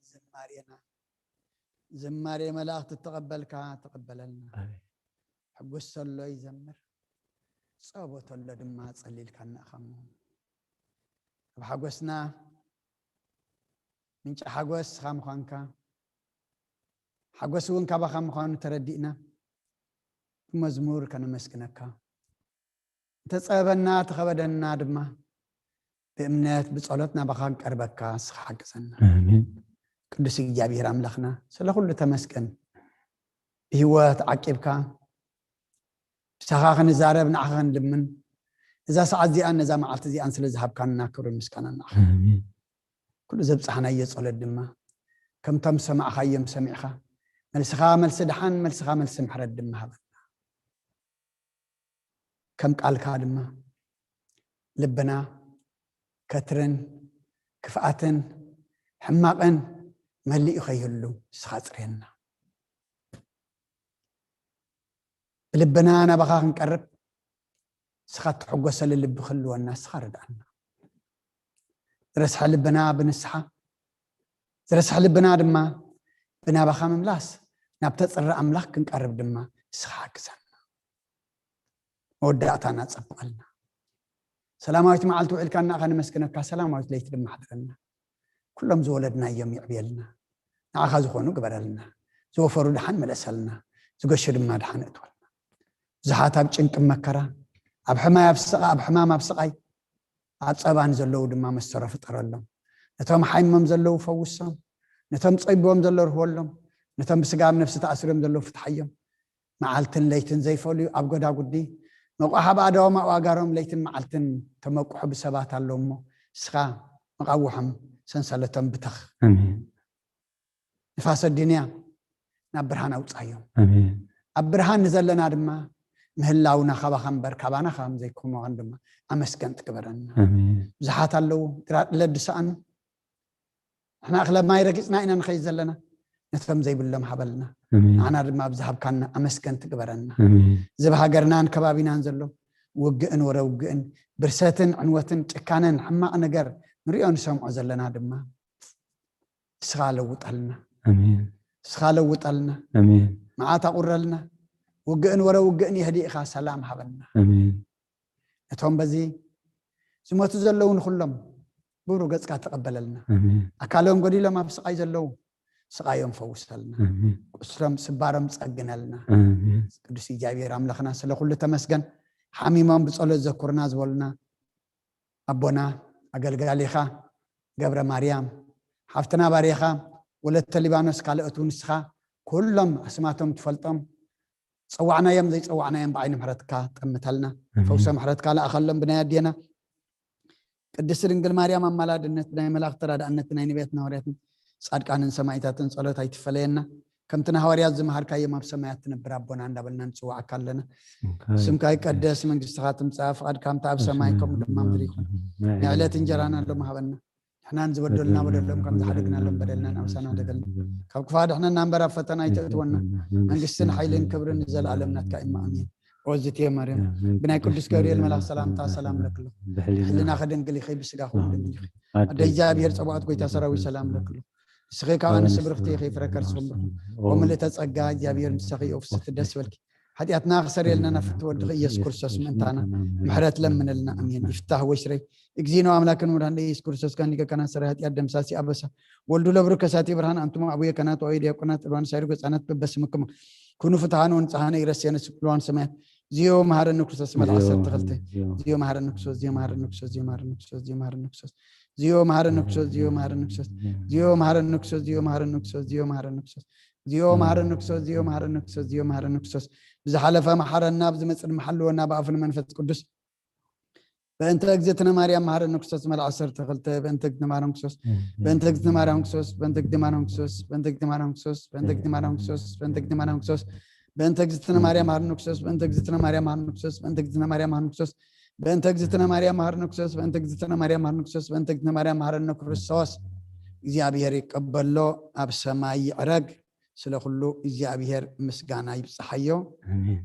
ዝማሬና፣ ዝማሬ መላእኽቲ እተቐበልካ ተቐበለልና። ኣሜን። ሕጉስ ተሎ ይዘምር፣ ጸቦ ተሎ ድማ ጸሊልካና ኢኻ እሞ፣ ኣብ ሓጎስና ምንጪ ሓጎስ ንስኻ ምዃንካ፣ ሓጎስ እውን ካባኻ ምዃኑ ተረዲእና፣ ብመዝሙር ከነመስግነካ፣ እንተጸበበና ተኸበደና ድማ ብእምነት ብጸሎት ናባኻ ክንቀርበካ ንስኻ ሓግዘና። ኣሜን። ቅዱስ እግዚኣብሔር ኣምላኽና፣ ስለ ኩሉ ተመስገን። ብህይወት ዓቂብካ፣ ብሳኻ ክንዛረብ፣ ንዓኻ ክንልምን፣ እዛ ሰዓት እዚኣን ነዛ መዓልቲ እዚኣን ስለ ዝሃብካና ክብርን ምስጋናን ንዓኻ። ኣሜን። ኩሉ ዘብጻሕናዮ ጸሎት ድማ ከምቶም ዝሰማዕኻዮም ሰሚዕኻ፣ መልስኻ መልሲ ደሓን፣ መልስኻ መልሲ ምሕረት ድማ ሃበና። ከም ቃልካ ድማ ልብና ከትርን ክፍኣትን ሕማቕን መሊኡ ከይህሉ ንስኻ ጽርየና። ብልብና ናባኻ ክንቀርብ ንስኻ እትሕጎሰሉ ልቢ ክህልወና ንስኻ ርድኣና። ዝረስሐ ልብና ብንስሓ፣ ዝረስሐ ልብና ድማ ብናባኻ ምምላስ፣ ናብ ተጽሪ ኣምላኽ ክንቀርብ ድማ ንስኻ ሓግዘና። መወዳእታና ጸብቐልና። ሰላማዊት መዓልቲ ውዒልካና ከነመስግነካ፣ ሰላማዊት ለይቲ ድማ ሓድረና። ኩሎም ዝወለድናዮም የዕብየልና፣ ንዓኻ ዝኾኑ ግበረልና። ዝወፈሩ ደሓን መለሰልና፣ ዝገሹ ድማ ደሓን እትወልና። ብዙሓት ኣብ ጭንቂ መከራ፣ ኣብ ሕማይ ኣብ ስቓ-፣ ኣብ ሕማም ኣብ ስቓይ፣ ኣብ ጸባን ዘለዉ ድማ መሰሮ ፍጠረሎም። ነቶም ሓይሞም ዘለዉ ፈውሶም፣ ነቶም ጸቢቦም ዘለዉ ርህወሎም፣ ነቶም ብስጋ ኣብ ነፍሲ ተኣሲሮም ዘለዉ ፍትሓዮም። መዓልትን ለይትን ዘይፈልዩ ኣብ ጎዳጉዲ፣ መቋሕ ኣብ ኣእዳዎም ኣብ ኣእጋሮም ለይትን መዓልትን ተመቁሑ ብሰባት ኣለዉ እሞ፣ ንስኻ መቓውሖም ሰንሰለቶም ብተኽ። ኣሜን። ንፋስ ኣዱንያ ናብ ብርሃን ኣውጻዮም። ኣሜን። ኣብ ብርሃን ንዘለና ድማ ምህላውና ካባኻ እምበር ካባና ከም ዘይኮመን ድማ ኣመስገን ትግበረና። ኣሜን። ብዙሓት ኣለዉ፣ ግራ ጥለት ዝሰኣኑ። ንሕና እኽለ ማይ ረጊጽና ኢና ንኸይድ ዘለና። ነቶም ዘይብሎም ሃበልና። ኣሜን። ንዓና ድማ ኣብ ዝሃብካና ኣመስገን ትግበረና። ኣሜን። እዚ ኣብ ሃገርናን ከባቢናን ዘሎ ውግእን ወረ ውግእን፣ ብርሰትን ዕንወትን ጭካነን ሕማቕ ነገር ንሪኦ ንሰምዖ ዘለና ድማ ንስኻ ለውጠልና። ኣሜን። ንስኻ ለውጠልና። ኣሜን። መዓት ኣቑረልና። ውግእን ወረ ውግእን የህዲእኻ ሰላም ሃበልና። ኣሜን። ነቶም በዚ ዝሞቱ ዘለዉ ንኹሎም ብብሩህ ገጽካ ተቐበለልና። ኣሜን። ኣካሎም ጎዲሎም ኣብ ስቓይ ዘለዉ ስቓዮም ፈውሰልና። ኣሜን። ቁስሎም ስባሮም ጸግነልና። ኣሜን። ቅዱስ እግዚኣብሔር ኣምላኽና ስለ ኩሉ ተመስገን። ሓሚሞም ብጸሎት ዘኩርና ዝበሉና ኣቦና ኣገልጋሊኻ ገብረ ማርያም፣ ሓፍትና ባሪኻ ወለተ ሊባኖስ፣ ካልኦት እውን ንስኻ ኩሎም ኣስማቶም ትፈልጦም፣ ጸዋዕናዮም ዘይጸዋዕናዮም ብዓይኒ ምሕረትካ ጠምተልና። ኣሜን። ፈውሰ ምሕረትካ ለኣኸሎም ብናይ ኣዴና ቅድስቲ ድንግል ማርያም ኣማላድነት፣ ብናይ መላእኽቲ ተራዳእነት፣ ብናይ ነቢያትን ሃዋርያትን ጻድቃንን ሰማዕታትን ጸሎት ኣይትፈለየና። ከምቲ ንሃዋርያት ዝመሃርካዮም ኣብ ሰማያት ትነብር ኣቦና እንዳበልና ንጽውዓካ ኣለና። ስምካ ይቀደስ፣ መንግስትኻ ትምጻእ፣ ፍቓድካ ከምቲ ኣብ ሰማይ ከምኡ ድማ ምድሪ ይኹን። ናይ ዕለት እንጀራና ሎም ሃበና። ንሕናን ዝበደሉና በደሎም ከም ዝሓደግናሎም በደልናን ኣበሳና ደገልና። ካብ ክፉእ ኣድሕነና እምበር ኣብ ፈተና ኣይተእትወና። መንግስትን ሓይልን ክብርን ንዘለኣለም ናትካ እዩ። ኣሜን። ኦዝትየ ማርያም፣ ብናይ ቅዱስ ገብርኤል መልኣኽ ሰላምታ ሰላም እብለኪ ኣለኹ። ብሕልናኺ ድንግል ኢኺ፣ ብስጋኺ እውን ድንግል ኢኺ። ኣደ እግዚኣብሔር ጸባኦት፣ ጎይታ ሰራዊት ሰላም እብለኪ ኣለኹ። ንስኺ ካብ ኣንስቲ ብርኽቲ ኢኺ፣ ፍረ ከርስኺ እውን ብሩኽ። ኦ ምልእተ ጸጋ፣ እግዚኣብሔር ምሳኺ እዩ፣ ፍስሕቲ ደስ ይበልኪ። ሓጢኣትና ክሰርየልና ናብ ፍትወ ወድኺ ኢየሱስ ክርስቶስ ምእንታና ምሕረት ለምንልና። ኣሜን። ይፍታህ ወሽረይ እግዚእነ ወአምላክነ ወመድኃኒነ ኢየሱስ ክርስቶስ፣ ካን ሊቀ ካህናት ሠራይ ኃጢአት ደምሳሲ አበሳ፣ ወልዱ ለብሩክ ከሳቴ ብርሃን፣ አንትሙ አቡየ ካህናት ወአቡየ ዲያቆናት፣ ዕልዋን ሳይሩ ገጻናት በበስምክሙ ኩኑ ፍትሐነ ወንጽሐነ ኢረስየነ ስብልዋን ሰማያት። ዚዮ መሐረነ ክርስቶስ መልአክ ሰርተ ክልተ። ዚዮ መሐረነ ክርስቶስ፣ ዚዮ መሐረነ ክርስቶስ፣ ዚዮ መሐረነ ክርስቶስ፣ ዚዮ መሐረነ ክርስቶስ፣ ዚዮ መሐረነ ክርስቶስ፣ ዚዮ መሐረነ ክርስቶስ፣ ዚዮ መሐረነ ክርስቶስ፣ ዚዮ መሐረነ ክርስቶስ፣ ዚዮ መሐረነ ክርስቶስ፣ ዚዮ መሐረነ ክርስቶስ፣ ዚዮ መሐረነ ክርስቶስ። ብዝሓለፈ መሐረና፣ ብዝመጽእ ድማ ሓልወና፣ ብኣፉ ንመንፈስ ቅዱስ። በእንተ እግዝእትነ ማርያም መሐረነ ክርስቶስ መልአክ ሰርተ ክልተ። በእንተ እግዝእትነ ማርያም ክርስቶስ፣ በእንተ እግዝእትነ ማርያም ክርስቶስ፣ በእንተ እግዝእትነ ማርያም ክርስቶስ፣ በእንተ እግዝእትነ ማርያም ክርስቶስ፣ በእንተ እግዝእትነ ማርያም ክርስቶስ፣ በእንተ እግዝእትነ ማርያም ክርስቶስ፣ በእንተ እግዝእትነ ማርያም መሐረነ ክርስቶስ፣ በእንተ እግዝእትነ ማርያም መሐረነ ክርስቶስ፣ በእንተ እግዝእትነ ማርያም መሐረነ ክርስቶስ፣ በእንተ እግዝእትነ ማርያም መሐረነ ክርስቶስ፣ በእንተ እግዝእትነ ማርያም መሐረነ ክርስቶስ። እግዚኣብሔር ይቀበሎ፣ ኣብ ሰማይ ይዕረግ። ስለ ኩሉ እግዚኣብሔር ምስጋና ይብጽሓዮ። ኣሜን።